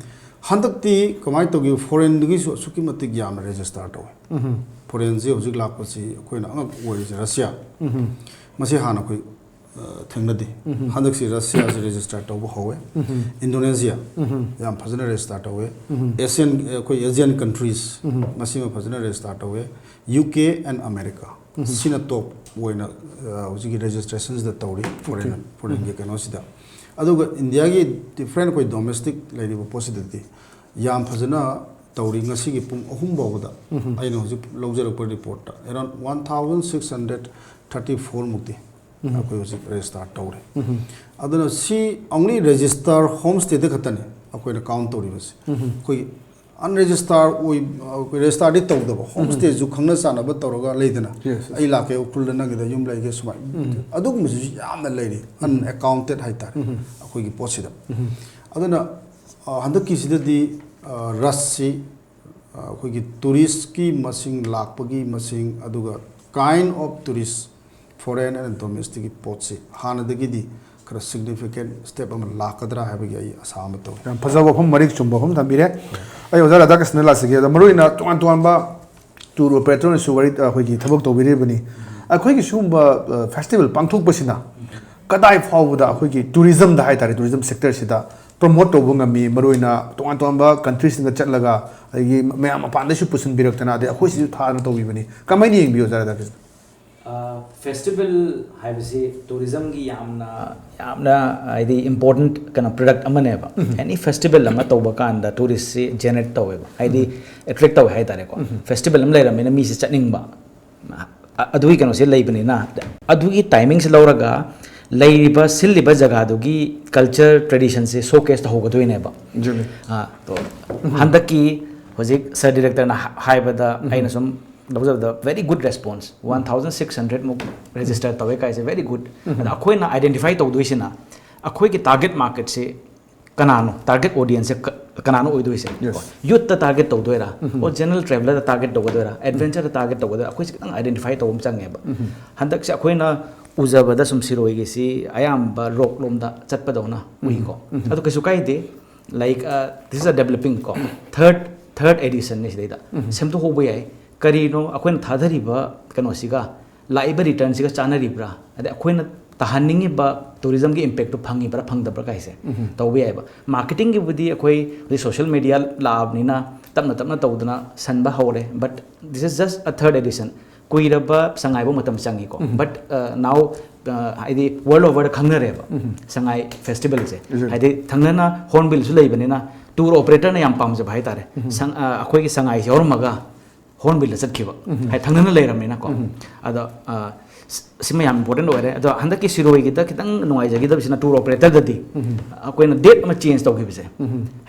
ꯍꯟꯗꯛꯇꯤ ꯀꯃꯥꯏꯅ ꯇꯧꯒꯦ, foreign ꯗꯒꯤꯁꯨ ꯑꯁꯨꯛꯀꯤ ꯃꯇꯤꯛ ꯌꯥꯝꯅ register ꯇꯧꯋꯦ꯫ Foreign ꯁꯤ ꯍꯧꯖꯤꯛ ꯂꯥꯛꯄꯁꯤ ꯑꯩꯈꯣꯏꯅ ꯑꯉꯛꯄ ꯑꯣꯏꯔꯤꯁꯦ Russia꯫ ꯃꯁꯤ ꯍꯥꯟꯅ ꯑꯩꯈꯣꯏ, ꯑ, ꯊꯦꯡꯅꯗꯦ꯫ ꯍꯟꯗꯛꯁꯤ Russia ꯁꯤ register ꯇꯧꯕ ꯍꯧꯋꯦ꯫ Indonesia ꯌꯥꯝ ꯐꯖꯅ register ꯇꯧꯋꯦ꯫ Asian, ꯑꯩꯈꯣꯏ Asian countries ꯃꯁꯤꯃ ꯐꯖꯅ register ꯇꯧꯋꯦ꯫ U K and America ꯁꯤꯅ top ꯑꯣꯏꯅ, ꯑ, ꯍꯧꯖꯤꯛꯀꯤ registration ꯁꯤꯗ ꯇꯧꯔꯤ, foreign, foreign ꯒꯤ ꯀꯩꯅꯣꯁꯤꯗ꯫ ꯑꯗꯨꯒ ꯏꯟꯗꯤꯌꯥꯒꯤ ꯗꯤꯐ꯭ꯔꯦꯟ ꯑꯩꯈꯣꯏ ꯗꯣꯃꯦꯁꯇꯤꯛ ꯂꯩꯔꯤꯕ ꯄꯣꯠꯁꯤꯗꯗꯤ ꯌꯥꯝ ꯐꯖꯅ ꯇꯧꯔꯤ꯫ ꯉꯁꯤꯒꯤ ꯄꯨꯡ ꯑꯍꯨꯝ ꯐꯥꯎꯕꯗ ꯑꯩꯅ ꯍꯧꯖꯤꯛ ꯂꯧꯖꯔꯛꯄ ꯔꯤꯄꯣꯔꯠꯇ around one thousand six hundred thirty four ꯃꯨꯛꯇꯤ ꯑꯩꯈꯣꯏ ꯍꯧꯖꯤꯛ ꯔꯦꯖꯤꯁꯇꯥꯔ ꯇꯧꯔꯦ꯫ ꯑꯗꯨꯅ ꯁꯤ only register homestayꯗ ꯈꯛꯇꯅꯤ ꯑꯩꯈꯣꯏꯅ ꯀꯥꯎꯟ ꯇꯧꯔꯤꯕꯁꯤ꯫ ꯑꯩꯈꯣꯏꯒꯤ ꯑꯟꯔꯦꯖꯤꯁꯇꯥꯔ ꯑꯣꯏ, ꯑꯩꯈꯣꯏ ꯔꯦꯖꯤꯁꯇꯥꯔꯗꯤ ꯇꯧꯗꯕ, ꯍꯣꯝ ꯁ꯭ꯇꯦꯁꯨ ꯈꯪꯅ ꯆꯥꯟꯅꯕ ꯇꯧꯔꯒ ꯂꯩꯗꯅ, Yes, yes. ꯑꯩ ꯂꯥꯛꯀꯦ ꯎꯈ꯭ꯔꯨꯜꯗ ꯅꯪꯒꯤꯗ ꯌꯨꯝ ꯂꯩꯒꯦ ꯁꯨꯃꯥꯏꯅ, ꯑꯗꯨꯒꯨꯝꯕꯁꯤꯁꯨ ꯌꯥꯝꯅ ꯂꯩꯔꯤ, ꯑꯟꯑꯦꯀꯥꯎꯟꯇꯦꯠ ꯍꯥꯏꯇꯥꯔꯦ ꯑꯩꯈꯣꯏꯒꯤ ꯄꯣꯠꯁꯤꯗ꯫ ꯑꯗꯨꯅ ꯑ, ꯍꯟꯗꯛꯀꯤꯁꯤꯗꯗꯤ ꯑ, ꯔꯁꯁꯤ ꯑ, ꯑꯩꯈꯣꯏꯒꯤ ꯇꯨꯔꯤꯁꯀꯤ ꯃꯁꯤꯡ, ꯂꯥꯛꯄꯒꯤ ꯃꯁꯤꯡ, ꯑꯗꯨꯒ kind of tourist, foreign and domesticꯀꯤ ꯄꯣꯠꯁꯤ ꯍꯥꯟꯅꯗꯒꯤꯗꯤ ꯈꯔ significant step ꯑꯃ ꯂꯥꯛꯀꯗ꯭ꯔꯥ ꯍꯥꯏꯕꯒꯤ ꯑꯩ ꯑꯁꯥ ꯑꯃ ꯇꯧꯏ꯫ ꯌꯥꯝ ꯐꯖꯕ ꯋꯥꯐꯝ, ꯃꯔꯤꯛ ꯆꯨꯝꯕ ꯋꯥꯐꯝ ꯊꯝꯕꯤꯔꯦ꯫ ꯑꯩ ꯑꯣꯖꯥ ꯔꯥꯙꯥꯀ꯭ꯔꯤꯁꯅ ꯂꯥꯛꯆꯒꯦ꯫ ꯑꯗꯣ ꯃꯔꯨꯑꯣꯏꯅ ꯇꯣꯉꯥꯟ ꯇꯣꯉꯥꯟꯕ ꯇꯨꯔ ꯑꯣꯄꯔꯦꯇꯔꯅꯁꯨ ꯋꯥꯔꯤ, ꯑꯩꯈꯣꯏꯒꯤ ꯊꯕꯛ ꯇꯧꯕꯤꯔꯤꯕꯅꯤ꯫ ꯑꯩꯈꯣꯏꯒꯤ ꯁꯤꯒꯨꯝꯕ, ꯑ, ꯐꯦꯁꯇꯤꯚꯦꯜ ꯄꯥꯡꯊꯣꯛꯄꯁꯤꯅ ꯀꯗꯥꯏ ꯐꯥꯎꯕꯗ ꯑꯩꯈꯣꯏꯒꯤ ꯇꯨꯔꯤꯖꯝꯗ ꯍꯥꯏꯇꯥꯔꯦ, ꯇꯨꯔꯤꯖꯝ ꯁꯦꯛꯇꯔꯁꯤꯗ ꯄ꯭ꯔꯣꯃꯣꯠ ꯇꯧꯕ ꯉꯝꯃꯤ, ꯃꯔꯨꯑꯣꯏꯅ ꯇꯣꯉꯥꯟ ꯇꯣꯉꯥꯟꯕ ꯀꯟꯇ꯭ꯔꯤꯁꯤꯡꯗ ꯆꯠꯂꯒ ꯑꯗꯒꯤ ꯃꯌꯥꯝ ꯃꯄꯥꯟꯗꯩꯁꯨ ꯄꯨꯁꯤꯟꯕꯤꯔꯛꯇꯅ, ꯑꯗꯩ ꯑꯩꯈꯣꯏ ꯁꯤꯁꯨ ꯊꯥꯗꯅ ꯇꯧꯕꯤꯕꯅꯤ꯫ ꯀꯃꯥꯏꯅ ꯌꯦꯡꯕꯤꯌꯨ, ꯑꯣꯖꯥ ꯔꯥꯙꯥꯀ꯭ꯔꯤꯁꯅ? ꯐꯦꯁꯇꯤꯚꯦꯜ ꯍꯥꯏꯕꯁꯤ ꯇꯨꯔꯤꯖꯝꯒꯤ ꯌꯥꯝꯅ, ꯌꯥꯝꯅ ꯍꯥꯏꯗꯤ ꯏꯝꯄꯣꯔꯇꯦꯟ ꯀꯩꯅꯣ ꯄ꯭ꯔꯗꯛ ꯑꯃꯅꯦꯕ꯫ ꯑꯦꯅꯤ ꯐꯦꯁꯇꯤꯚꯦꯜ ꯑꯃ ꯇꯧꯕ ꯀꯥꯟꯗ ꯇꯨꯔꯤꯁꯁꯤ ꯖꯦꯅꯔꯦꯠ ꯇꯧꯋꯦꯕ, ꯍꯥꯏꯗꯤ ꯑꯦꯇ꯭ꯔꯦꯛ ꯇꯧꯋꯦ ꯍꯥꯏꯇꯥꯔꯦꯀꯣ꯫ ꯐꯦꯁꯇꯤꯚꯦꯜ ꯑꯃ ꯂꯩꯔꯝꯃꯤꯅ ꯃꯤꯁꯦ ꯆꯠꯅꯤꯡꯕ, ꯑ-, ꯑꯗꯨꯒꯤ ꯀꯩꯅꯣꯁꯦ ꯂꯩꯕꯅꯤꯅ, ꯑꯗꯨꯒꯤ ꯇꯥꯏꯃꯤꯡꯁꯦ ꯂꯧꯔꯒ ꯂꯩꯔꯤꯕ, ꯁꯤꯜꯂꯤꯕ ꯖꯒꯥꯗꯨꯒꯤ ꯀꯜꯆꯔ ꯇ꯭ꯔꯦꯗꯤꯁꯟꯁꯦ ꯁꯣꯀꯦꯁ ꯇꯧꯍꯧꯒꯗꯣꯏꯅꯦꯕ꯫ ꯆꯨꯝꯃꯤ꯫ ꯑꯥ, ꯇꯣ, ꯍꯟꯗꯛꯀꯤ ꯍꯧꯖꯤꯛ ꯁꯔ ꯗꯤꯔꯦꯛꯇꯔꯅ ꯍꯥ-, ꯍꯥꯏꯕꯗ ꯑꯩꯅ ꯁꯨꯝ ꯂꯧꯖꯕꯗ very good response, one thousand six hundred ꯃꯨꯛ ꯔꯦꯖꯤꯁꯇꯔ ꯇꯧꯋꯦ ꯀꯥꯏꯁꯦ very good꯫ ꯑꯗ ꯑꯩꯈꯣꯏꯅ ꯑꯥꯏꯗꯦꯟꯇꯤꯐꯥꯏ ꯇꯧꯗꯣꯏꯁꯤꯅ ꯑꯩꯈꯣꯏꯒꯤ ꯇꯥꯔꯒꯦꯠ ꯃꯥꯔꯀꯦꯠꯁꯦ ꯀꯅꯥꯅꯣ, ꯇꯥꯔꯒꯦꯠ ꯑꯣꯗꯤꯌꯦꯟꯁꯁꯦ ꯀ-, ꯀꯅꯥꯅꯣ ꯑꯣꯏꯗꯣꯏꯁꯦ? Yes. ꯌꯨꯠꯇ ꯇꯥꯔꯒꯦꯠ ꯇꯧꯗꯣꯏꯔꯥ, ꯑꯣ ꯖꯦꯅꯔꯦꯜ ꯇ꯭ꯔꯦꯚꯦꯂꯔꯗ ꯇꯥꯔꯒꯦꯠ ꯇꯧꯒꯗꯣꯏꯔꯥ, ꯑꯦꯗꯚꯦꯟꯆꯔꯗ ꯇꯥꯔꯒꯦꯠ ꯇꯧꯒꯗꯣꯏꯔꯥ, ꯑꯩꯈꯣꯏꯁꯦ ꯈꯤꯇꯪ ꯑꯥꯏꯗꯦꯟꯇꯤꯐꯥꯏ ꯇꯧꯕ ꯑꯃ ꯆꯪꯉꯦꯕ꯫ ꯍꯟꯗꯛꯁꯦ ꯑꯩꯈꯣꯏꯅ ꯎꯖꯕꯗ ꯁꯨꯝ ꯁꯤꯔꯣꯏꯒꯤꯁꯤ ꯑꯌꯥꯝꯕ ꯔꯣꯛ ꯂꯣꯝꯗ ꯆꯠꯄꯗꯧꯅ ꯎꯏꯀꯣ꯫ ꯑꯗꯨ ꯀꯩꯁꯨ ꯀꯥꯏꯗꯦ, like, uh, this is a developing ꯀꯣ, ꯊꯥꯔꯠ, ꯊꯥꯔꯠ ꯑꯦꯗꯤꯁꯟꯅꯤ ꯁꯤꯗꯩꯗ꯫ ꯁꯦꯝꯗꯣꯛꯍꯧꯕ ꯌꯥꯏ꯫ ꯀꯔꯤꯅꯣ ꯑꯩꯈꯣꯏꯅ ꯊꯥꯗꯔꯤꯕ ꯀꯩꯅꯣꯁꯤꯒ, ꯂꯥꯛꯏꯕ ꯔꯤꯇꯔꯟꯁꯤꯒ ꯆꯥꯟꯅꯔꯤꯕ꯭ꯔꯥ, ꯑꯗꯩ ꯑꯩꯈꯣꯏꯅ ꯇꯥꯍꯟꯅꯤꯡꯉꯤꯕ ꯇꯨꯔꯤꯖꯝꯒꯤ ꯏꯝꯄꯦꯛꯇꯨ ꯐꯪꯉꯤꯕ꯭ꯔꯥ ꯐꯪꯗꯕ꯭ꯔꯥ ꯀꯥꯏꯁꯦ ꯇꯧꯕ ꯌꯥꯏꯑꯕ꯫ ꯃꯥꯔꯀꯦꯇꯤꯡꯒꯤꯕꯨꯗꯤ ꯑꯩꯈꯣꯏ ꯍꯧꯖꯤꯛ ꯁꯣꯁꯤꯌꯦꯜ ꯃꯦꯗꯤꯌꯥ ꯂꯥꯛꯑꯕꯅꯤꯅ ꯇꯞꯅ ꯇꯞꯅ ꯇꯧꯗꯅ ꯁꯟꯕ ꯍꯧꯔꯦ, but this is just a third edition꯫ ꯀꯨꯏꯔꯕ ꯁꯉꯥꯏꯐꯥꯎ ꯃꯇꯝ ꯆꯪꯉꯤꯀꯣ, but now ꯍꯥꯏꯗꯤ world overꯗ ꯈꯪꯅꯔꯦꯕ ꯁꯉꯥꯏ ꯐꯦꯁꯇꯤꯚꯦꯜꯁꯦ꯫ ꯍꯥꯏꯗꯤ ꯊꯪꯅꯅ ꯍꯣꯔꯟꯕꯤꯜꯁꯨ ꯂꯩꯕꯅꯤꯅ, ꯇꯨꯔ ꯑꯣꯄꯔꯦꯇꯔꯅ ꯌꯥꯝ ꯄꯥꯝꯖꯕ ꯍꯥꯏꯇꯥꯔꯦ꯫ ꯁꯪ- ꯑ, ꯑꯩꯈꯣꯏꯒꯤ ꯁꯉꯥꯏꯁꯦ ꯌꯥꯎꯔꯝꯃꯒ ꯍꯣꯔꯟꯕꯤꯜꯗ ꯆꯠꯈꯤꯕ, ꯍꯥꯏꯗꯤ ꯊꯪꯅꯅ ꯂꯩꯔꯝꯃꯤꯅꯀꯣ꯫ ꯑꯗꯣ ꯑ, ꯁ- ꯁꯤꯃ ꯌꯥꯝ ꯏꯝꯄꯣꯔꯇꯦꯟ ꯑꯣꯏꯔꯦ꯫ ꯑꯗꯣ ꯍꯟꯗꯛꯀꯤ ꯁꯤꯔꯣꯏꯒꯤꯗ ꯈꯤꯇꯪ ꯅꯨꯡꯉꯥꯏꯖꯈꯤꯗꯕꯁꯤꯅ, ꯇꯨꯔ ꯑꯣꯄꯔꯦꯇꯔꯗꯗꯤ ꯑꯩꯈꯣꯏꯅ ꯗꯦꯠ ꯑꯃ ꯆꯦꯟꯖ ꯇꯧꯈꯤꯕꯁꯦ,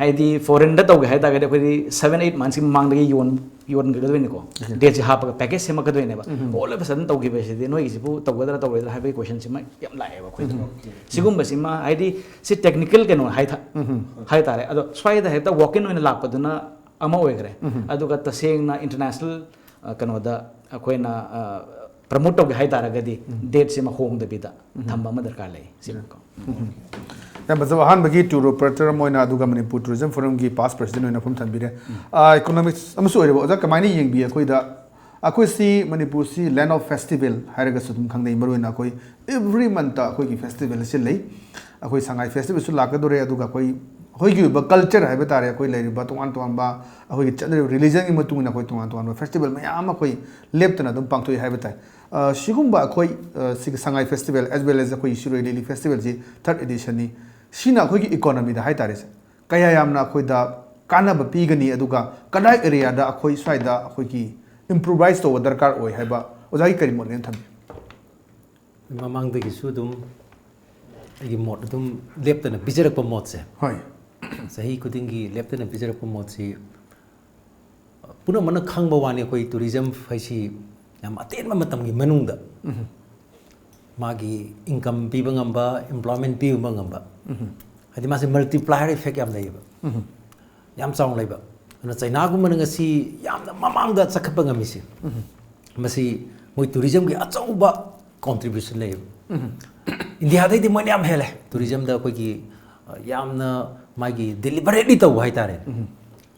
ꯍꯥꯏꯗꯤ ꯐꯣꯔꯦꯟꯗ ꯇꯧꯒꯦ ꯍꯥꯏ ꯇꯥꯔꯒꯗꯤ ꯑꯩꯈꯣꯏꯗꯤ ꯁꯚꯦꯟ ꯑꯩꯠ ꯃꯟꯁꯀꯤ ꯃꯃꯥꯡꯗꯒꯤ ꯌꯣꯟ ꯌꯣꯟꯒꯗꯣꯏꯅꯤꯀꯣ꯫ ꯗꯦꯠꯁꯦ ꯍꯥꯞꯄꯒ ꯄꯦꯀꯦꯖ ꯁꯦꯝꯃꯛꯀꯗꯣꯏꯅꯦꯕ꯫ ꯑꯣꯜ ꯑꯣꯐ ꯁꯗꯟ ꯇꯧꯈꯤꯕꯁꯤꯗꯤ ꯅꯣꯏꯒꯤꯁꯤꯕꯨ ꯇꯧꯒꯗ꯭ꯔꯥ ꯇꯧꯔꯣꯏꯗ꯭ꯔꯥ ꯍꯥꯏꯕꯒꯤ ꯀꯣꯏꯁꯟꯁꯤꯃ ꯌꯥꯝ ꯂꯥꯛꯑꯦꯕ ꯑꯩꯈꯣꯏꯗ꯫ ꯁꯤꯒꯨꯝꯕꯁꯤꯃ ꯍꯥꯏꯗꯤ ꯁꯤ ꯇꯦꯛꯅꯤꯀꯦꯜ ꯀꯩꯅꯣ ꯍꯥꯏ ꯍꯥꯏꯇꯥꯔꯦ꯫ ꯑꯗꯣ ꯁ꯭ꯋꯥꯏꯗ ꯍꯦꯛꯇ ꯋꯥꯛ ꯏꯟ ꯑꯣꯏꯅ ꯂꯥꯛꯄꯗꯨꯅ ꯑꯃ ꯑꯣꯏꯈ꯭ꯔꯦ꯫ ꯑꯗꯨꯒ ꯇꯁꯦꯡꯅ ꯏꯟꯇꯔꯅꯦꯁꯅꯦꯜ ꯀꯩꯅꯣꯗ ꯑꯩꯈꯣꯏꯅ ꯄ꯭ꯔꯃꯣꯠ ꯇꯧꯒꯦ ꯍꯥꯏ ꯇꯥꯔꯒꯗꯤ ꯗꯦꯠꯁꯤꯃ ꯍꯣꯡꯗꯕꯤꯗ ꯊꯝꯕ ꯑꯃ ꯗꯔꯀꯥꯔ ꯂꯩ ꯁꯤꯃꯀꯣ꯫ ꯌꯥꯝ ꯐꯖꯕ ꯑꯍꯥꯟꯕꯒꯤ ꯇꯨꯔ ꯑꯣꯄꯔꯦꯇꯔ ꯑꯃ ꯑꯣꯏꯅ, ꯑꯗꯨꯒ ꯃꯅꯤꯄꯨꯔ ꯇꯨꯔꯤꯖꯝ ꯐꯣꯔꯝꯒꯤ ꯄꯥꯁ ꯄ꯭ꯔꯁꯤꯗꯦꯟ ꯑꯣꯏꯅ ꯋꯥꯐꯝ ꯊꯝꯕꯤꯔꯦ꯫ ꯏꯀꯣꯅꯣꯃꯤꯛꯁ ꯑꯃꯁꯨ ꯑꯣꯏꯔꯤꯕ ꯑꯣꯖꯥ, ꯀꯃꯥꯏꯅ ꯌꯦꯡꯕꯤ? ꯑꯩꯈꯣꯏꯗ, ꯑꯩꯈꯣꯏꯁꯤ ꯃꯅꯤꯄꯨꯔꯁꯤ land of festival ꯍꯥꯏꯔꯒꯁꯨ ꯑꯗꯨꯝ ꯈꯪꯅꯩ꯫ ꯃꯔꯨꯑꯣꯏꯅ ꯑꯩꯈꯣꯏ ꯑꯦꯕ꯭ꯔꯤ ꯃꯟꯇ ꯑꯩꯈꯣꯏꯒꯤ ꯐꯦꯁꯇꯤꯚꯦꯜ ꯑꯁꯤ ꯂꯩ꯫ ꯑꯩꯈꯣꯏ ꯁꯉꯥꯏ ꯐꯦꯁꯇꯤꯚꯦꯜꯁꯨ ꯂꯥꯛꯀꯗꯣꯔꯦ, ꯑꯗꯨꯒ ꯑꯩꯈꯣꯏ, ꯑꯩꯈꯣꯏꯒꯤ ꯑꯣꯏꯕ ꯀꯜꯆꯔ ꯍꯥꯏꯕ ꯇꯥꯔꯦ, ꯑꯩꯈꯣꯏ ꯂꯩꯔꯤꯕ ꯇꯣꯉꯥꯟ ꯇꯣꯉꯥꯟꯕ ꯑꯩꯈꯣꯏꯒꯤ ꯆꯠꯅꯔꯤꯕ ꯔꯤꯂꯤꯖꯟꯒꯤ ꯃꯇꯨꯡ ꯏꯟꯅ ꯑꯩꯈꯣꯏ ꯇꯣꯉꯥꯟ ꯇꯣꯉꯥꯟꯕ ꯐꯦꯁꯇꯤꯚꯦꯜ ꯃꯌꯥꯝ ꯑꯃ ꯑꯩꯈꯣꯏ ꯂꯦꯞꯇꯅ ꯑꯗꯨꯝ ꯄꯥꯡꯊꯣꯛꯏ ꯍꯥꯏꯕ ꯇꯥꯏ꯫ ꯑ, ꯁꯤꯒꯨꯝꯕ ꯑꯩꯈꯣꯏ, ꯑ, ꯁꯤꯒꯤ ꯁꯉꯥꯏ ꯐꯦꯁꯇꯤꯚꯦꯜ as well as ꯑꯩꯈꯣꯏꯒꯤ ꯁꯤꯔꯣꯏ ꯂꯤꯂꯤ ꯐꯦꯁꯇꯤꯚꯦꯜꯁꯤ ꯊꯥꯔꯠ ꯑꯦꯗꯤꯁꯟꯅꯤ꯫ ꯁꯤꯅ ꯑꯩꯈꯣꯏꯒꯤ ꯏꯀꯣꯅꯣꯃꯤꯗ ꯍꯥꯏ ꯇꯥꯔꯦ, ꯁꯦ, ꯀꯌꯥ ꯌꯥꯝꯅ ꯑꯩꯈꯣꯏꯗ ꯀꯥꯟꯅꯕ ꯄꯤꯒꯅꯤ, ꯑꯗꯨꯒ ꯀꯗꯥꯏ ꯑꯦꯔꯤꯌꯥꯗ ꯑꯩꯈꯣꯏ ꯁ꯭ꯋꯥꯏꯗ ꯑꯩꯈꯣꯏꯒꯤ ꯏꯝꯄ꯭ꯔꯨꯚꯥꯏꯁ ꯇꯧꯕ ꯗꯔꯀꯥꯔ ꯑꯣꯏ ꯍꯥꯏꯕ ꯑꯣꯖꯥꯒꯤ ꯀꯔꯤ ꯃꯣꯠ ꯂꯩꯅ ꯊꯝꯕꯤ? ꯃꯃꯥꯡꯗꯒꯤꯁꯨ ꯑꯗꯨꯝ ꯑꯩꯒꯤ ꯃꯣꯠ ꯑꯗꯨꯝ ꯂꯦꯞꯇꯅ ꯄꯤꯖꯔꯛꯄ ꯃꯣꯠꯁꯦ, ꯍꯣꯏ꯫ ꯆꯍꯤ ꯈꯨꯗꯤꯡꯒꯤ ꯂꯦꯞꯇꯅ ꯄꯤꯖꯔꯛꯄ ꯃꯣꯠꯁꯤ ꯄꯨꯝꯅꯃꯛꯅ ꯈꯪꯕ ꯋꯥꯅꯤ꯫ ꯑꯩꯈꯣꯏ ꯇꯨꯔꯤꯖꯝ ꯍꯥꯏꯁꯤ ꯌꯥꯝ ꯑꯇꯦꯟꯕ ꯃꯇꯝꯒꯤ ꯃꯅꯨꯡꯗ ꯃꯥꯒꯤ ꯏꯟꯀꯝ ꯄꯤꯕ ꯉꯝꯕ, ꯑꯦꯝꯄ꯭ꯂꯣꯏꯃꯦꯟ ꯄꯤꯕ ꯉꯝꯕ, ꯍꯥꯏꯗꯤ ꯃꯥꯁꯦ ꯃꯜꯇꯤꯄ꯭ꯂꯥꯏꯌꯔ ꯏꯐꯦꯛ ꯌꯥꯝ ꯂꯩꯌꯦꯕ, ꯌꯥꯝ ꯆꯥꯎꯅ ꯂꯩꯕ꯫ ꯑꯗꯨꯅ ꯆꯩꯅꯥꯒꯨꯝꯕꯅ ꯉꯁꯤ ꯌꯥꯝꯅ ꯃꯃꯥꯡꯗ ꯆꯈꯠꯄ ꯉꯝꯃꯤꯁꯦ, ꯃꯁꯤ ꯃꯣꯏ ꯇꯨꯔꯤꯖꯝꯒꯤ ꯑꯆꯧꯕ ꯀꯣꯟꯇ꯭ꯔꯤꯕ꯭ꯌꯨꯁꯟ ꯂꯩꯌꯦꯕ꯫ ꯏꯟꯗꯤꯌꯥꯗꯩꯗꯤ ꯃꯣꯏꯅ ꯌꯥꯝ ꯍꯦꯜꯂꯦ ꯇꯨꯔꯤꯖꯝꯗ꯫ ꯑꯩꯈꯣꯏꯒꯤ, ꯑ, ꯌꯥꯝꯅ ꯃꯥꯒꯤ ꯗꯦꯂꯤꯕꯔꯦꯠꯂꯤ ꯇꯧꯕ ꯍꯥꯏꯇꯥꯔꯦ꯫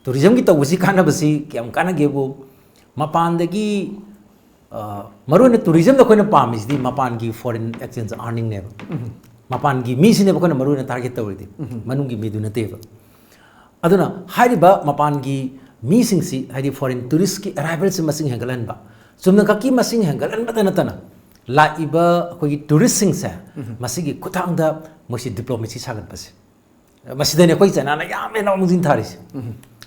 ꯇꯨꯔꯤꯖꯝꯒꯤ ꯇꯧꯕꯁꯤ ꯀꯥꯟꯅꯕꯁꯤ ꯀꯌꯥꯝ ꯀꯥꯟꯅꯒꯦꯕꯨ, ꯃꯄꯥꯟꯗꯒꯤ, ꯑ, ꯃꯔꯨꯑꯣꯏꯅ ꯇꯨꯔꯤꯖꯝꯗ ꯑꯩꯈꯣꯏꯅ ꯄꯥꯝꯃꯤꯁꯤꯗꯤ ꯃꯄꯥꯟꯒꯤ ꯐꯣꯔꯦꯟ ꯑꯦꯛꯁꯆꯦꯟꯖ ꯑꯥꯔꯅꯤꯡꯅꯦꯕ꯫ ꯃꯄꯥꯟꯒꯤ ꯃꯤꯁꯤꯅꯦꯕ ꯑꯩꯈꯣꯏꯅ ꯃꯔꯨꯑꯣꯏꯅ ꯇꯥꯔꯒꯦꯠ ꯇꯧꯔꯤꯗꯤ, ꯃꯅꯨꯡꯒꯤ ꯃꯤꯗꯨ ꯅꯠꯇꯦꯕ꯫ ꯑꯗꯨꯅ ꯍꯥꯏꯔꯤꯕ ꯃꯄꯥꯟꯒꯤ ꯃꯤꯁꯤꯡꯁꯤ, ꯍꯥꯏꯗꯤ ꯐꯣꯔꯦꯟ ꯇꯨꯔꯤꯁꯀꯤ ꯑꯦꯔꯥꯏꯚꯦꯜꯁꯤ ꯃꯁꯤꯡ ꯍꯦꯟꯒꯠꯍꯟꯕ, ꯆꯨꯝꯅ ꯈꯛꯀꯤ ꯃꯁꯤꯡ ꯍꯦꯟꯒꯠꯍꯟꯕꯗ ꯅꯠꯇꯅ, ꯂꯥꯛꯏꯕ ꯑꯩꯈꯣꯏꯒꯤ ꯇꯨꯔꯤꯁꯁꯤꯡꯁꯦ, ꯃꯁꯤꯒꯤ ꯈꯨꯠꯊꯥꯡꯗ ꯃꯣꯏꯁꯤ ꯗꯤꯄ꯭ꯂꯣꯃꯦꯁꯤ ꯁꯥꯒꯠꯄꯁꯦ, ꯃꯁꯤꯗꯅꯦ ꯑꯩꯈꯣꯏ ꯆꯥꯏꯅꯥꯅ ꯌꯥꯝ ꯍꯦꯟꯅ ꯃꯥꯡꯖꯤꯟ ꯊꯥꯔꯤꯁꯦ꯫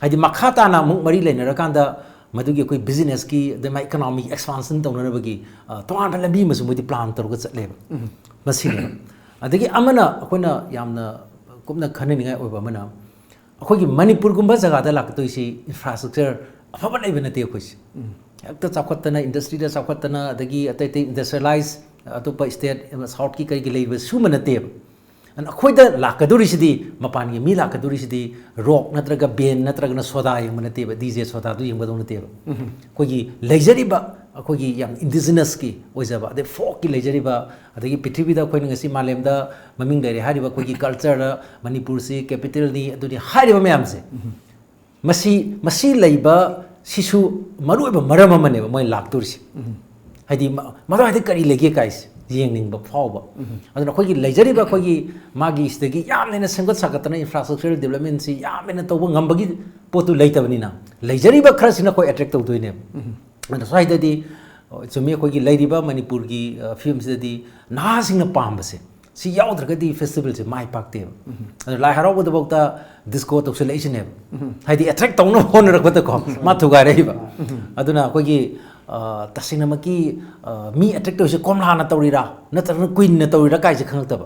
ꯍꯥꯏꯗꯤ ꯃꯈꯥ ꯇꯥꯅ ꯑꯃꯨꯛ ꯃꯔꯤ ꯂꯩꯅꯔꯀꯥꯟꯗ ꯃꯗꯨꯒꯤ ꯑꯩꯈꯣꯏ ꯕꯤꯖꯤꯅꯦꯁꯀꯤ, ꯑꯗꯩ ꯃꯥꯏ ꯏꯀꯣꯅꯣꯃꯤ ꯑꯦꯛꯁꯄꯥꯟꯁꯟ ꯇꯧꯅꯅꯕꯒꯤ, ꯑ, ꯇꯣꯉꯥꯟꯕ ꯂꯝꯕꯤ ꯑꯃꯁꯨ ꯃꯣꯏꯗꯤ ꯄ꯭ꯂꯥꯟ ꯇꯧꯔꯒ ꯆꯠꯂꯦꯕ꯫ ꯃꯁꯤꯅꯦ꯫ ꯑꯗꯒꯤ ꯑꯃꯅ ꯑꯩꯈꯣꯏꯅ ꯌꯥꯝꯅ ꯀꯨꯞꯅ ꯈꯟꯅꯅꯤꯡꯉꯥꯏ ꯑꯣꯏꯕ ꯑꯃꯅ, ꯑꯩꯈꯣꯏꯒꯤ ꯃꯅꯤꯄꯨꯔꯒꯨꯝꯕ ꯖꯒꯥꯗ ꯂꯥꯛꯀꯗꯣꯏꯁꯤ ꯏꯟꯐ꯭ꯔꯥꯁ꯭ꯇ꯭ꯔꯛꯆꯔ ꯑꯐꯕ ꯂꯩꯕ ꯅꯠꯇꯦ ꯑꯩꯈꯣꯏꯁꯦ꯫ ꯍꯦꯛꯇ ꯆꯥꯎꯈꯠꯇꯅ, ꯏꯟꯗꯁꯇ꯭ꯔꯤꯗ ꯆꯥꯎꯈꯠꯇꯅ, ꯑꯗꯒꯤ ꯑꯇꯩ ꯑꯇꯩ ꯏꯟꯗꯁꯇ꯭ꯔꯤꯌꯦꯂꯥꯏꯁ ꯑꯇꯣꯞꯄ ꯁ꯭ꯇꯦꯠ, ꯁꯥꯎꯠꯀꯤ ꯀꯩꯒꯤ ꯂꯩꯕ ꯁꯨꯝꯕ ꯅꯠꯇꯦꯕ꯫ ꯑꯗꯨꯅ ꯑꯩꯈꯣꯏꯗ ꯂꯥꯛꯀꯗꯧꯔꯤꯁꯤꯗꯤ, ꯃꯄꯥꯟꯒꯤ ꯃꯤ ꯂꯥꯛꯀꯗꯧꯔꯤꯁꯤꯗꯤ ꯔꯣꯛ ꯅꯠꯇ꯭ꯔꯒ ꯕꯦꯟ ꯅꯠꯇ꯭ꯔꯒꯅ ꯁꯣꯗꯥ ꯌꯦꯡꯕ ꯅꯠꯇꯦꯕ, ꯗꯤ ꯖꯦ ꯁꯣꯗꯥꯗꯨ ꯌꯦꯡꯕꯗꯧ ꯅꯠꯇꯦꯕ꯫ ꯑꯩꯈꯣꯏꯒꯤ ꯂꯩꯖꯔꯤꯕ, ꯑꯩꯈꯣꯏꯒꯤ ꯌꯥꯝ ꯏꯟꯗꯤꯖꯤꯅꯁꯀꯤ ꯑꯣꯏꯖꯕ, ꯑꯗꯩ ꯐꯣꯛꯀꯤ ꯂꯩꯖꯔꯤꯕ, ꯑꯗꯒꯤ ꯄ꯭ꯔꯤꯊꯤꯕꯤꯗ ꯑꯩꯈꯣꯏꯅ ꯉꯁꯤ ꯃꯥꯂꯦꯝꯗ ꯃꯃꯤꯡ ꯂꯩꯔꯦ ꯍꯥꯏꯔꯤꯕ ꯑꯩꯈꯣꯏꯒꯤ ꯀꯜꯆꯔꯗ ꯃꯅꯤꯄꯨꯔꯁꯤ ꯀꯦꯄꯤꯇꯦꯜꯅꯤ, ꯑꯗꯨꯅꯤ ꯍꯥꯏꯔꯤꯕ ꯃꯌꯥꯝꯁꯦ, ꯃꯁꯤ, ꯃꯁꯤ ꯂꯩꯕ ꯁꯤꯁꯨ ꯃꯔꯨꯑꯣꯏꯕ ꯃꯔꯝ ꯑꯃꯅꯦꯕ ꯃꯣꯏ ꯂꯥꯛꯇꯣꯔꯤꯁꯦ꯫ ꯍꯥꯏꯗꯤ ꯃ-, ꯃꯗꯨꯋꯥꯏꯗ ꯀꯔꯤ ꯂꯩꯒꯦ ꯀꯥꯏꯁꯦ ꯌꯦꯡꯅꯤꯡꯕ ꯐꯥꯎꯕ꯫ ꯑꯗꯨꯅ ꯑꯩꯈꯣꯏꯒꯤ ꯂꯩꯖꯔꯤꯕ ꯑꯩꯈꯣꯏꯒꯤ ꯃꯥꯒꯤ ꯁꯤꯗꯒꯤ ꯌꯥꯝꯅ ꯍꯦꯟꯅ ꯁꯦꯝꯒꯠ ꯁꯥꯒꯠꯇꯅ ꯏꯟꯐ꯭ꯔꯥꯁ꯭ꯇ꯭ꯔꯛꯆꯔꯦꯜ ꯗꯤꯕꯂꯞꯃꯦꯟꯁꯤ ꯌꯥꯝ ꯍꯦꯟꯅ ꯇꯧꯕ ꯉꯝꯕꯒꯤ ꯄꯣꯠꯇꯨ ꯂꯩꯇꯕꯅꯤꯅ, ꯂꯩꯖꯔꯤꯕ ꯈꯔꯁꯤꯅ ꯑꯩꯈꯣꯏ ꯑꯦꯇ꯭ꯔꯦꯛ ꯇꯧꯗꯣꯏꯅꯦꯕ꯫ ꯑꯗꯣ ꯁ꯭ꯋꯥꯏꯗꯗꯤ, ꯑ, ꯆꯨꯝꯃꯤ, ꯑꯩꯈꯣꯏꯒꯤ ꯂꯩꯔꯤꯕ ꯃꯅꯤꯄꯨꯔꯒꯤ, ꯑ, ꯐꯤꯕꯝꯁꯤꯗꯗꯤ ꯅꯍꯥꯁꯤꯡꯅ ꯄꯥꯝꯕꯁꯦ ꯁꯤ ꯌꯥꯎꯗ꯭ꯔꯒꯗꯤ ꯐꯦꯁꯇꯤꯚꯦꯜꯁꯦ ꯃꯥꯏ ꯄꯥꯛꯇꯦꯕ꯫ ꯑꯗꯣ ꯂꯥꯏ ꯍꯔꯥꯎꯕꯗꯐꯥꯎꯗ ꯗꯤꯁꯀꯣ ꯇꯧꯁꯤꯜꯂꯛꯏꯁꯤꯅꯦꯕ꯫ ꯍꯥꯏꯗꯤ ꯑꯦꯇ꯭ꯔꯦꯛ ꯇꯧꯅꯕ ꯍꯣꯠꯅꯔꯛꯄꯗꯀꯣ ꯃꯥ ꯊꯨꯒꯥꯏꯔꯛꯏꯕ꯫ ꯑꯗꯨꯅ ꯑꯩꯈꯣꯏꯒꯤ, ꯑ, ꯇꯁꯦꯡꯅꯃꯛꯀꯤ, ꯑ, ꯃꯤ ꯑꯦꯇ꯭ꯔꯦꯛ ꯇꯧꯔꯤꯁꯦ ꯀꯣꯝꯂꯥꯅ ꯇꯧꯔꯤꯔꯥ ꯅꯠꯇ꯭ꯔꯒꯅ ꯀ꯭ꯋꯤꯟꯅ ꯇꯧꯔꯤꯔꯥ ꯀꯥꯏꯁꯦ ꯈꯪꯉꯛꯇꯕ꯫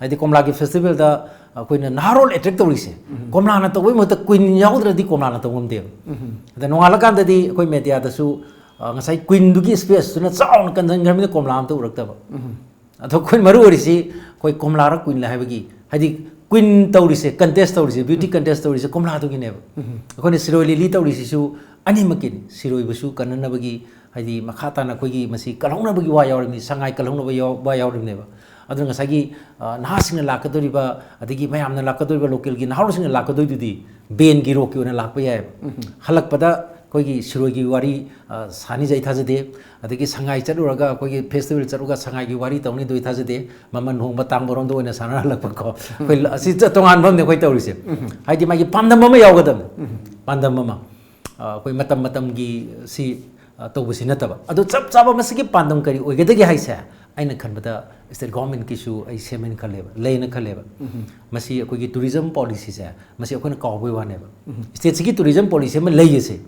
ꯍꯥꯏꯗꯤ ꯀꯣꯝꯂꯥꯒꯤ ꯐꯦꯁꯇꯤꯚꯦꯜꯗ ꯑꯩꯈꯣꯏꯅ ꯅꯍꯥꯔꯣꯜ ꯑꯦꯇ꯭ꯔꯦꯛ ꯇꯧꯔꯤꯁꯦ ꯀꯣꯝꯂꯥꯅ ꯇꯧꯕꯩ ꯃꯍꯨꯠꯇ ꯀ꯭ꯋꯤꯟ ꯌꯥꯎꯗ꯭ꯔꯗꯤ ꯀꯣꯝꯂꯥꯅ ꯇꯧ ꯉꯝꯗꯦꯕ꯫ ꯑꯗ ꯅꯣꯡꯉꯥꯜꯂꯀꯥꯟꯗꯗꯤ ꯑꯩꯈꯣꯏ ꯃꯦꯗꯤꯌꯥꯗꯁꯨ, ꯑ, ꯉꯁꯥꯏ ꯀ꯭ꯋꯤꯟꯗꯨꯒꯤ ꯁ꯭ꯄꯦꯁꯇꯨꯅ ꯆꯥꯎꯅ ꯀꯟꯁꯤꯟꯈ꯭ꯔꯕꯅꯤꯅ ꯀꯣꯝꯂꯥ ꯑꯝꯇ ꯎꯔꯛꯇꯕ꯫ ꯑꯗꯣ ꯑꯩꯈꯣꯏ ꯃꯔꯨ ꯑꯣꯏꯔꯤꯁꯤ ꯑꯩꯈꯣꯏ ꯀꯣꯝꯂꯥꯔ ꯀ꯭ꯋꯤꯟꯂ ꯍꯥꯏꯕꯒꯤ, ꯍꯥꯏꯗꯤ ꯀ꯭ꯋꯤꯟ ꯇꯧꯔꯤꯁꯦ, ꯀꯟꯇꯦꯁ ꯇꯧꯔꯤꯁꯦ, ꯕ꯭ꯌꯨꯇꯤ ꯀꯟꯇꯦꯁ ꯇꯧꯔꯤꯁꯦ ꯀꯣꯝꯂꯥꯗꯨꯒꯤꯅꯦꯕ꯫ ꯑꯩꯈꯣꯏꯅ ꯁꯤꯔꯣꯏ ꯂꯤꯂꯤ ꯇꯧꯔꯤꯁꯤꯁꯨ ꯑꯅꯤꯃꯛꯀꯤꯅꯤ, ꯁꯤꯔꯣꯏꯕꯁꯨ ꯀꯟꯅꯅꯕꯒꯤ, ꯍꯥꯏꯗꯤ ꯃꯈꯥ ꯇꯥꯅ ꯑꯩꯈꯣꯏꯒꯤ ꯃꯁꯤ ꯀꯜꯍꯧꯅꯕꯒꯤ ꯋꯥ ꯌꯥꯎꯔꯤꯕꯅꯤ, ꯁꯉꯥꯏ ꯀꯜꯍꯧꯅꯕ ꯌꯥꯎ-, ꯋꯥ ꯌꯥꯎꯔꯤꯕꯅꯦꯕ꯫ ꯑꯗꯨꯅ ꯉꯁꯥꯏꯒꯤ, ꯑ, ꯅꯍꯥꯁꯤꯡꯅ ꯂꯥꯛꯀꯗꯧꯔꯤꯕ, ꯑꯗꯒꯤ ꯃꯌꯥꯝꯅ ꯂꯥꯛꯀꯗꯧꯔꯤꯕ, ꯂꯣꯀꯦꯜꯒꯤ ꯅꯍꯥꯔꯣꯜꯁꯤꯡꯅ ꯂꯥꯛꯀꯗꯣꯏꯗꯨꯗꯤ ꯕꯦꯟꯒꯤ, ꯔꯣꯛꯀꯤ ꯑꯣꯏꯅ ꯂꯥꯛꯄ ꯌꯥꯏꯑꯕ꯫ ꯍꯜꯂꯛꯄꯗ ꯑꯩꯈꯣꯏꯒꯤ ꯁꯤꯔꯣꯏꯒꯤ ꯋꯥꯔꯤ, ꯑ, ꯁꯥꯅꯤꯁꯦ ꯑꯩ ꯊꯥꯖꯗꯦ꯫ ꯑꯗꯒꯤ ꯁꯉꯥꯏ ꯆꯠꯂꯨꯔꯒ, ꯑꯩꯈꯣꯏꯒꯤ ꯐꯦꯁꯇꯤꯚꯦꯜ ꯆꯠꯂꯨꯔꯒ ꯁꯉꯥꯏꯒꯤ ꯋꯥꯔꯤ ꯇꯧꯅꯤꯗꯣ ꯑꯩ ꯊꯥꯖꯗꯦ꯫ ꯃꯃꯜ ꯍꯣꯡꯕ ꯇꯥꯡꯕꯔꯣꯝꯗ ꯑꯣꯏꯅ ꯁꯥꯟꯅꯍꯜꯂꯛꯄꯀꯣ꯫ ꯑꯩꯈꯣꯏ ꯂ-, ꯑꯁꯤ ꯆ-, ꯇꯣꯉꯥꯟꯕ ꯑꯃꯅꯦ ꯑꯩꯈꯣꯏ ꯇꯧꯔꯤꯁꯦ꯫ ꯍꯥꯏꯗꯤ ꯃꯥꯒꯤ ꯄꯥꯟꯗꯝ ꯑꯃ ꯌꯥꯎꯒꯗꯕꯅꯤ꯫ ꯄꯥꯟꯗꯝ ꯑꯃ꯫ ꯑ, ꯑꯩꯈꯣꯏ ꯃꯇꯝ ꯃꯇꯝꯒꯤ ꯁꯤ ꯑ, ꯇꯧꯕꯁꯤ ꯅꯠꯇꯕ꯫ ꯑꯗꯣ ꯆꯞ ꯆꯥꯕ ꯃꯁꯤꯒꯤ ꯄꯥꯟꯗꯝ ꯀꯔꯤ ꯑꯣꯏꯒꯗꯒꯦ ꯍꯥꯏꯁꯦ, ꯑꯩꯅ ꯈꯟꯕꯗ state governmentꯀꯤꯁꯨ ꯑꯩ ꯁꯦꯝꯃꯦꯅ ꯈꯜꯂꯦꯕ, ꯂꯩꯅ ꯈꯜꯂꯦꯕ꯫ ꯃꯁꯤ ꯑꯩꯈꯣꯏꯒꯤ tourism policyꯁꯦ, ꯃꯁꯤ ꯑꯩꯈꯣꯏꯅ ꯀꯥꯎꯕꯩ ꯋꯥꯅꯦꯕ꯫ Stateꯁꯤꯒꯤ tourism policy ꯑꯃ ꯂꯩꯌꯦꯁꯦ,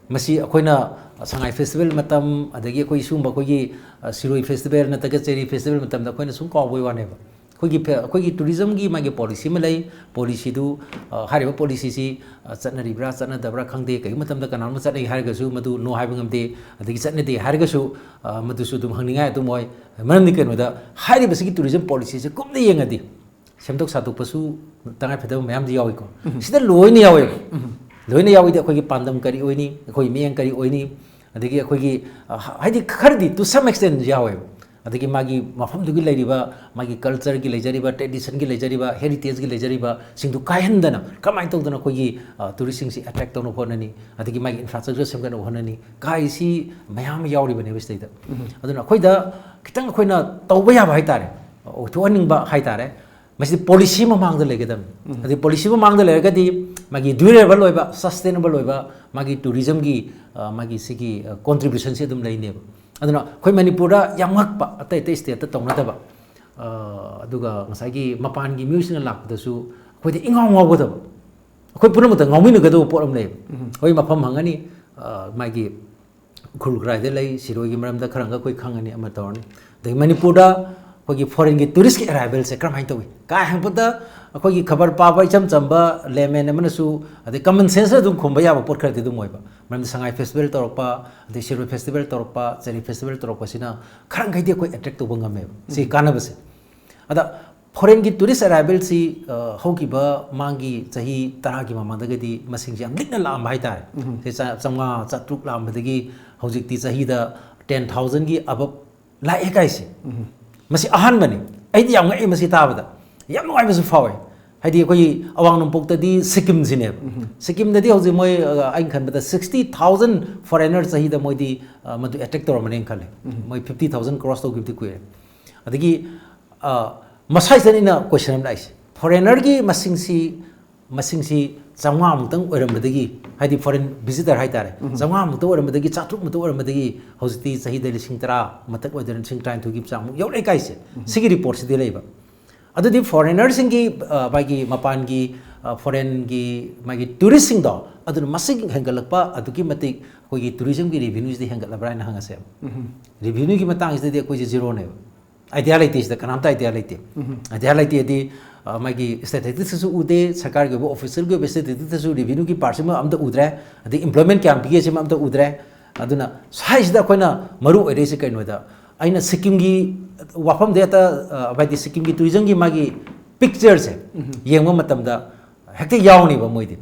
ꯃꯁꯤ ꯑꯩꯈꯣꯏꯅ ꯁꯉꯥꯏ festival ꯃꯇꯝ, ꯑꯗꯒꯤ ꯑꯩꯈꯣꯏ ꯁꯤꯒꯨꯝꯕ ꯑꯩꯈꯣꯏꯒꯤ, ꯑ, ꯁꯤꯔꯣꯏ festival ꯅꯠꯇ꯭ꯔꯒ ꯆꯦꯔꯤ festival ꯃꯇꯝꯗ ꯑꯩꯈꯣꯏꯅ ꯁꯨꯝ ꯀꯥꯎꯕꯩ ꯋꯥꯅꯦꯕ꯫ ꯑꯩꯈꯣꯏꯒꯤ ꯐꯦ-, ꯑꯩꯈꯣꯏꯒꯤ tourismꯒꯤ ꯃꯥꯒꯤ policy ꯑꯃ ꯂꯩ꯫ Policyꯗꯨ, ꯑ, ꯍꯥꯏꯔꯤꯕ policyꯁꯤ, ꯑ, ꯆꯠꯅꯔꯤꯕ꯭ꯔꯥ ꯆꯠꯅꯗꯕ꯭ꯔꯥ ꯈꯪꯗꯦ꯫ ꯀꯔꯤꯒꯨꯝꯕ ꯃꯇꯝꯗ ꯀꯅꯥꯒꯨꯝꯕ ꯆꯠꯅꯩ ꯍꯥꯏꯔꯒꯁꯨ ꯃꯗꯨ no ꯍꯥꯏꯕ ꯉꯝꯗꯦ꯫ ꯑꯗꯒꯤ ꯆꯠꯅꯗꯦ ꯍꯥꯏꯔꯒꯁꯨ, ꯑ, ꯃꯗꯨꯁꯨ ꯑꯗꯨꯝ ꯍꯪꯅꯤꯡꯉꯥꯏ ꯑꯗꯨꯝ ꯑꯣꯏ꯫ ꯃꯔꯝꯗꯤ ꯀꯩꯅꯣꯗ, ꯍꯥꯏꯔꯤꯕꯁꯤꯒꯤ tourism policyꯁꯦ ꯀꯨꯞꯅ ꯌꯦꯡꯉꯗꯤ ꯁꯦꯝꯗꯣꯛ ꯁꯥꯗꯣꯛꯄꯁꯨ ꯇꯉꯥꯏ ꯐꯗꯕ ꯃꯌꯥꯝꯗꯤ ꯌꯥꯎꯏꯀꯣ꯫ ꯁꯤꯗ ꯂꯣꯏꯅ ꯌꯥꯎꯋꯦꯕ꯫ ꯂꯣꯏꯅ ꯌꯥꯎꯏꯗꯤ ꯑꯩꯈꯣꯏꯒꯤ ꯄꯥꯟꯗꯝ ꯀꯔꯤ ꯑꯣꯏꯅꯤ, ꯑꯩꯈꯣꯏꯒꯤ ꯃꯤꯠꯌꯦꯡ ꯀꯔꯤ ꯑꯣꯏꯅꯤ, ꯑꯗꯒꯤ ꯑꯩꯈꯣꯏꯒꯤ, ꯑ, ꯍꯥꯏꯗꯤ ꯈꯔꯗꯤ to some extent ꯌꯥꯎꯋꯦꯕ꯫ ꯑꯗꯒꯤ ꯃꯥꯒꯤ ꯃꯐꯝꯗꯨꯒꯤ ꯂꯩꯔꯤꯕ, ꯃꯥꯒꯤ cultureꯒꯤ ꯂꯩꯖꯔꯤꯕ, traditionꯒꯤ ꯂꯩꯖꯔꯤꯕ, heritageꯒꯤ ꯂꯩꯖꯔꯤꯕꯁꯤꯡꯗꯨ ꯀꯥꯏꯍꯟꯗꯅ ꯀꯃꯥꯏꯅ ꯇꯧꯗꯅ ꯑꯩꯈꯣꯏꯒꯤ, ꯑ, touristꯁꯤꯡꯁꯤ attract ꯇꯧꯅꯕ ꯍꯣꯠꯅꯅꯤ, ꯑꯗꯒꯤ ꯃꯥꯒꯤ infrastructure ꯁꯦꯝꯒꯠꯅꯕ ꯍꯣꯠꯅꯅꯤ, ꯀꯥꯏꯁꯤ ꯃꯌꯥꯝ ꯑꯃ ꯌꯥꯎꯔꯤꯕꯅꯦꯕ ꯁꯤꯗꯩꯗ꯫ ꯑꯗꯨꯅ ꯑꯩꯈꯣꯏꯗ ꯈꯤꯇꯪ ꯑꯩꯈꯣꯏꯅ ꯇꯧꯕ ꯌꯥꯕ ꯍꯥꯏꯇꯥꯔꯦ, ꯑꯣꯏꯊꯣꯛꯍꯟꯅꯤꯡꯕ ꯍꯥꯏꯇꯥꯔꯦ, ꯃꯁꯤꯗꯤ policy ꯃꯃꯥꯡꯗ ꯂꯩꯒꯗꯕꯅꯤ꯫ ꯑꯗꯩ policy ꯃꯃꯥꯡꯗ ꯂꯩꯔꯒꯗꯤ ꯃꯥꯒꯤ durable ꯑꯣꯏꯕ, sustainable ꯑꯣꯏꯕ ꯃꯥꯒꯤ tourismꯒꯤ, ꯑ, ꯃꯥꯒꯤ ꯁꯤꯒꯤ, ꯑ, contributionꯁꯤ ꯑꯗꯨꯝ ꯂꯩꯅꯦꯕ꯫ ꯑꯗꯨꯅ ꯑꯩꯈꯣꯏ ꯃꯅꯤꯄꯨꯔꯗ ꯌꯥꯝ ꯉꯛꯄ, ꯑꯇꯩ ꯑꯇꯩ stateꯇ ꯇꯧꯅꯗꯕ, ꯑ, ꯑꯗꯨꯒ ꯉꯁꯥꯏꯒꯤ ꯃꯄꯥꯟꯒꯤ ꯃꯤꯑꯣꯏꯁꯤꯡꯅ ꯂꯥꯛꯄꯗꯁꯨ ꯑꯩꯈꯣꯏꯗ ꯏꯉꯥꯎ ꯉꯥꯎꯒꯗꯕ, ꯑꯩꯈꯣꯏ ꯄꯨꯝꯅꯃꯛꯇ ꯉꯥꯎꯃꯤꯟꯅꯒꯗꯕ ꯄꯣꯠ ꯑꯃ ꯂꯩꯌꯦꯕ꯫ ꯑꯩꯈꯣꯏ ꯃꯐꯝ ꯍꯪꯉꯅꯤ, ꯑ, ꯃꯥꯒꯤ ꯎꯈ꯭ꯔꯨꯜ ꯀꯗꯥꯏꯗ ꯂꯩ, ꯁꯤꯔꯣꯏꯒꯤ ꯃꯔꯝꯗ ꯈꯔ ꯑꯃꯒ ꯑꯩꯈꯣꯏ ꯈꯪꯉꯅꯤ, ꯑꯃ ꯇꯧꯔꯅꯤ꯫ ꯑꯗꯒꯤ ꯃꯅꯤꯄꯨꯔꯗ ꯑꯩꯈꯣꯏꯒꯤ foreignꯒꯤ touristꯀꯤ arrivalꯁꯦ ꯀꯔꯝꯍꯥꯏꯅ ꯇꯧꯏ? ꯀꯥ ꯍꯦꯟꯕꯗ ꯑꯩꯈꯣꯏꯒꯤ ꯈꯕꯔ ꯄꯥꯕ ꯏꯆꯝ ꯆꯝꯕ layman ꯑꯃꯅꯁꯨ, ꯑꯗꯩ common senseꯅ ꯑꯗꯨꯝ ꯈꯨꯝꯕ ꯌꯥꯕ ꯄꯣꯠ ꯈꯔꯗꯤ ꯑꯗꯨꯝ ꯑꯣꯏꯕ꯫ ꯃꯔꯝꯗꯤ ꯁꯉꯥꯏ festival ꯇꯧꯔꯛꯄ, ꯑꯗꯩ ꯁꯤꯔꯣꯏ festival ꯇꯧꯔꯛꯄ, ꯆꯦꯔꯤ festival ꯇꯧꯔꯛꯄꯁꯤꯅ ꯈꯔ ꯃꯈꯩꯗꯤ ꯑꯩꯈꯣꯏ attract ꯇꯧꯕ ꯉꯝꯃꯦꯕ꯫ ꯁꯤꯒꯤ ꯀꯥꯟꯅꯕꯁꯦ꯫ ꯑꯗ foreignꯒꯤ tourist arrivalꯁꯤ, ꯑ, ꯍꯧꯈꯤꯕ ꯃꯃꯥꯡꯒꯤ ꯆꯍꯤ ꯇꯔꯥꯒꯤ ꯃꯃꯥꯡꯗꯒꯗꯤ ꯃꯁꯤꯡꯁꯦ ꯌꯥꯝ ꯂꯤꯛꯅ ꯂꯥꯛꯑꯝꯕ ꯍꯥꯏꯇꯥꯔꯦ꯫ ꯁꯦ ꯆꯥ-, ꯆꯥꯝꯃꯉꯥ, ꯆꯥꯇ꯭ꯔꯨꯛ ꯂꯥꯛꯑꯝꯕꯗꯒꯤ ꯍꯧꯖꯤꯛꯇꯤ ꯆꯍꯤꯗ ten thousandꯒꯤ above ꯂꯥꯛꯑꯦ ꯀꯥꯏꯁꯦ꯫ ꯃꯁꯤ ꯑꯍꯥꯟꯕꯅꯤ꯫ ꯑꯩꯗꯤ ꯌꯥꯝ ꯉꯛꯑꯦ ꯃꯁꯤ ꯇꯥꯕꯗ꯫ ꯌꯥꯝ ꯅꯨꯡꯉꯥꯏꯕꯁꯨ ꯐꯥꯎꯋꯦ꯫ ꯍꯥꯏꯗꯤ ꯑꯩꯈꯣꯏꯒꯤ ꯑꯋꯥꯡ ꯅꯣꯡꯄꯣꯛꯇꯗꯤ ꯁꯤꯛꯀꯤꯝꯁꯤꯅꯦꯕ꯫ ꯁꯤꯛꯀꯤꯝꯗꯗꯤ ꯍꯧꯖꯤꯛ ꯃꯣꯏ, ꯑ, ꯑꯩꯅ ꯈꯟꯕꯗ sixty thousand foreigner ꯆꯍꯤꯗ ꯃꯣꯏꯗꯤ, ꯑ, ꯃꯗꯨ attract ꯇꯧꯔꯝꯃꯅꯦꯅ ꯈꯜꯂꯦ꯫ ꯃꯣꯏ fifty thousand cross ꯇꯧꯈꯤꯕꯗꯤ ꯀꯨꯏꯔꯦ꯫ ꯑꯗꯒꯤ, ꯑ, ꯃꯁꯥꯏꯁꯤꯗꯅꯤ ꯑꯩꯅ question ꯑꯃ ꯂꯥꯛꯏꯁꯦ꯫ Foreignerꯒꯤ ꯃꯁꯤꯡꯁꯤ, ꯃꯁꯤꯡꯁꯤ ꯆꯥꯝꯃꯉꯥꯃꯨꯛꯇꯪ ꯑꯣꯏꯔꯝꯕꯗꯒꯤ, ꯍꯥꯏꯗꯤ foreign visitor ꯍꯥꯏꯇꯥꯔꯦ, ꯆꯥꯝꯃꯉꯥꯃꯨꯛꯇ ꯑꯣꯏꯔꯝꯕꯗꯒꯤ, ꯆꯥꯇ꯭ꯔꯨꯛꯃꯨꯛꯇ ꯑꯣꯏꯔꯝꯕꯗꯒꯤ ꯍꯧꯖꯤꯛꯇꯤ ꯆꯍꯤꯗ ꯂꯤꯁꯤꯡ ꯇꯔꯥ ꯃꯊꯛ ꯑꯣꯏꯗꯅ ꯂꯤꯁꯤꯡ ꯇꯔꯥꯅꯤꯊꯣꯏꯒꯤ ꯆꯥꯡꯃꯨꯛ ꯌꯧꯔꯛꯑꯦ ꯀꯥꯏꯁꯦ, ꯁꯤꯒꯤ ꯔꯤꯄꯣꯔꯠꯁꯤꯗꯤ ꯂꯩꯕ꯫ ꯑꯗꯨꯗꯤ ꯐꯣꯔꯦꯅꯔꯁꯤꯡꯒꯤ, ꯑ, ꯃꯥꯒꯤ ꯃꯄꯥꯟꯒꯤ, ꯑ, ꯐꯣꯔꯦꯟꯒꯤ ꯃꯥꯒꯤ ꯇꯨꯔꯤꯁꯁꯤꯡꯗꯣ, ꯑꯗꯨꯅ ꯃꯁꯤꯡ ꯍꯦꯟꯒꯠꯂꯛꯄ ꯑꯗꯨꯛꯀꯤ ꯃꯇꯤꯛ ꯑꯩꯈꯣꯏꯒꯤ ꯇꯨꯔꯤꯖꯝꯒꯤ ꯔꯦꯚꯤꯅ꯭ꯌꯨꯁꯤꯗꯤ ꯍꯦꯟꯒꯠꯂꯕ꯭ꯔꯥ ꯍꯥꯏꯅ ꯍꯪꯉꯁꯦꯕ꯫ ꯔꯦꯚꯤꯅ꯭ꯌꯨꯒꯤ ꯃꯇꯥꯡꯁꯤꯗꯗꯤ ꯑꯩꯈꯣꯏꯁꯦ ꯖꯤꯔꯣꯅꯦꯕ꯫ ꯑꯥꯏꯗꯤꯌꯥ ꯂꯩꯇꯦ ꯁꯤꯗ, ꯀꯅꯥꯝꯇ ꯑꯥꯏꯗꯤꯌꯥ ꯂꯩꯇꯦ꯫ ꯑꯥꯏꯗꯤꯌꯥ ꯂꯩꯇꯦꯗꯤ, ꯑ, ꯃꯥꯒꯤ ꯁ꯭ꯇꯦꯇꯤꯁꯇꯤꯛꯁꯁꯨ ꯎꯗꯦ, ꯁꯔꯀꯥꯔꯒꯤ ꯑꯣꯏꯕ ꯑꯣꯐꯤꯁꯤꯌꯦꯜꯒꯤ ꯑꯣꯏꯕ ꯁ꯭ꯇꯦꯇꯤꯁꯇꯤꯛꯁꯁꯨ ꯔꯦꯚꯤꯅ꯭ꯌꯨꯒꯤ ꯄꯥꯔꯠꯁꯤꯃ ꯑꯝꯇ ꯎꯗ꯭ꯔꯦ, ꯑꯗꯩ ꯏꯝꯄ꯭ꯂꯣꯏꯃꯦꯟ ꯀꯌꯥꯝ ꯄꯤꯒꯦ ꯁꯤꯃ ꯑꯝꯇ ꯎꯗ꯭ꯔꯦ꯫ ꯑꯗꯨꯅ ꯁ꯭ꯋꯥꯏꯁꯤꯗ ꯑꯩꯈꯣꯏꯅ ꯃꯔꯨ ꯑꯣꯏꯔꯛꯏꯁꯦ ꯀꯩꯅꯣꯗ, ꯑꯩꯅ ꯁꯤꯛꯀꯤꯝꯒꯤ ꯋꯥꯐꯝꯗ ꯍꯦꯛꯇ, ꯑ, ꯍꯥꯏꯗꯤ ꯁꯤꯛꯀꯤꯝꯒꯤ ꯇꯨꯔꯤꯖꯝꯒꯤ ꯃꯥꯒꯤ ꯄꯤꯛꯆꯔꯁꯦ ꯌꯦꯡꯕ ꯃꯇꯝꯗ ꯍꯦꯛꯇ ꯌꯥꯎꯅꯤꯕ ꯃꯣꯏꯗꯤ꯫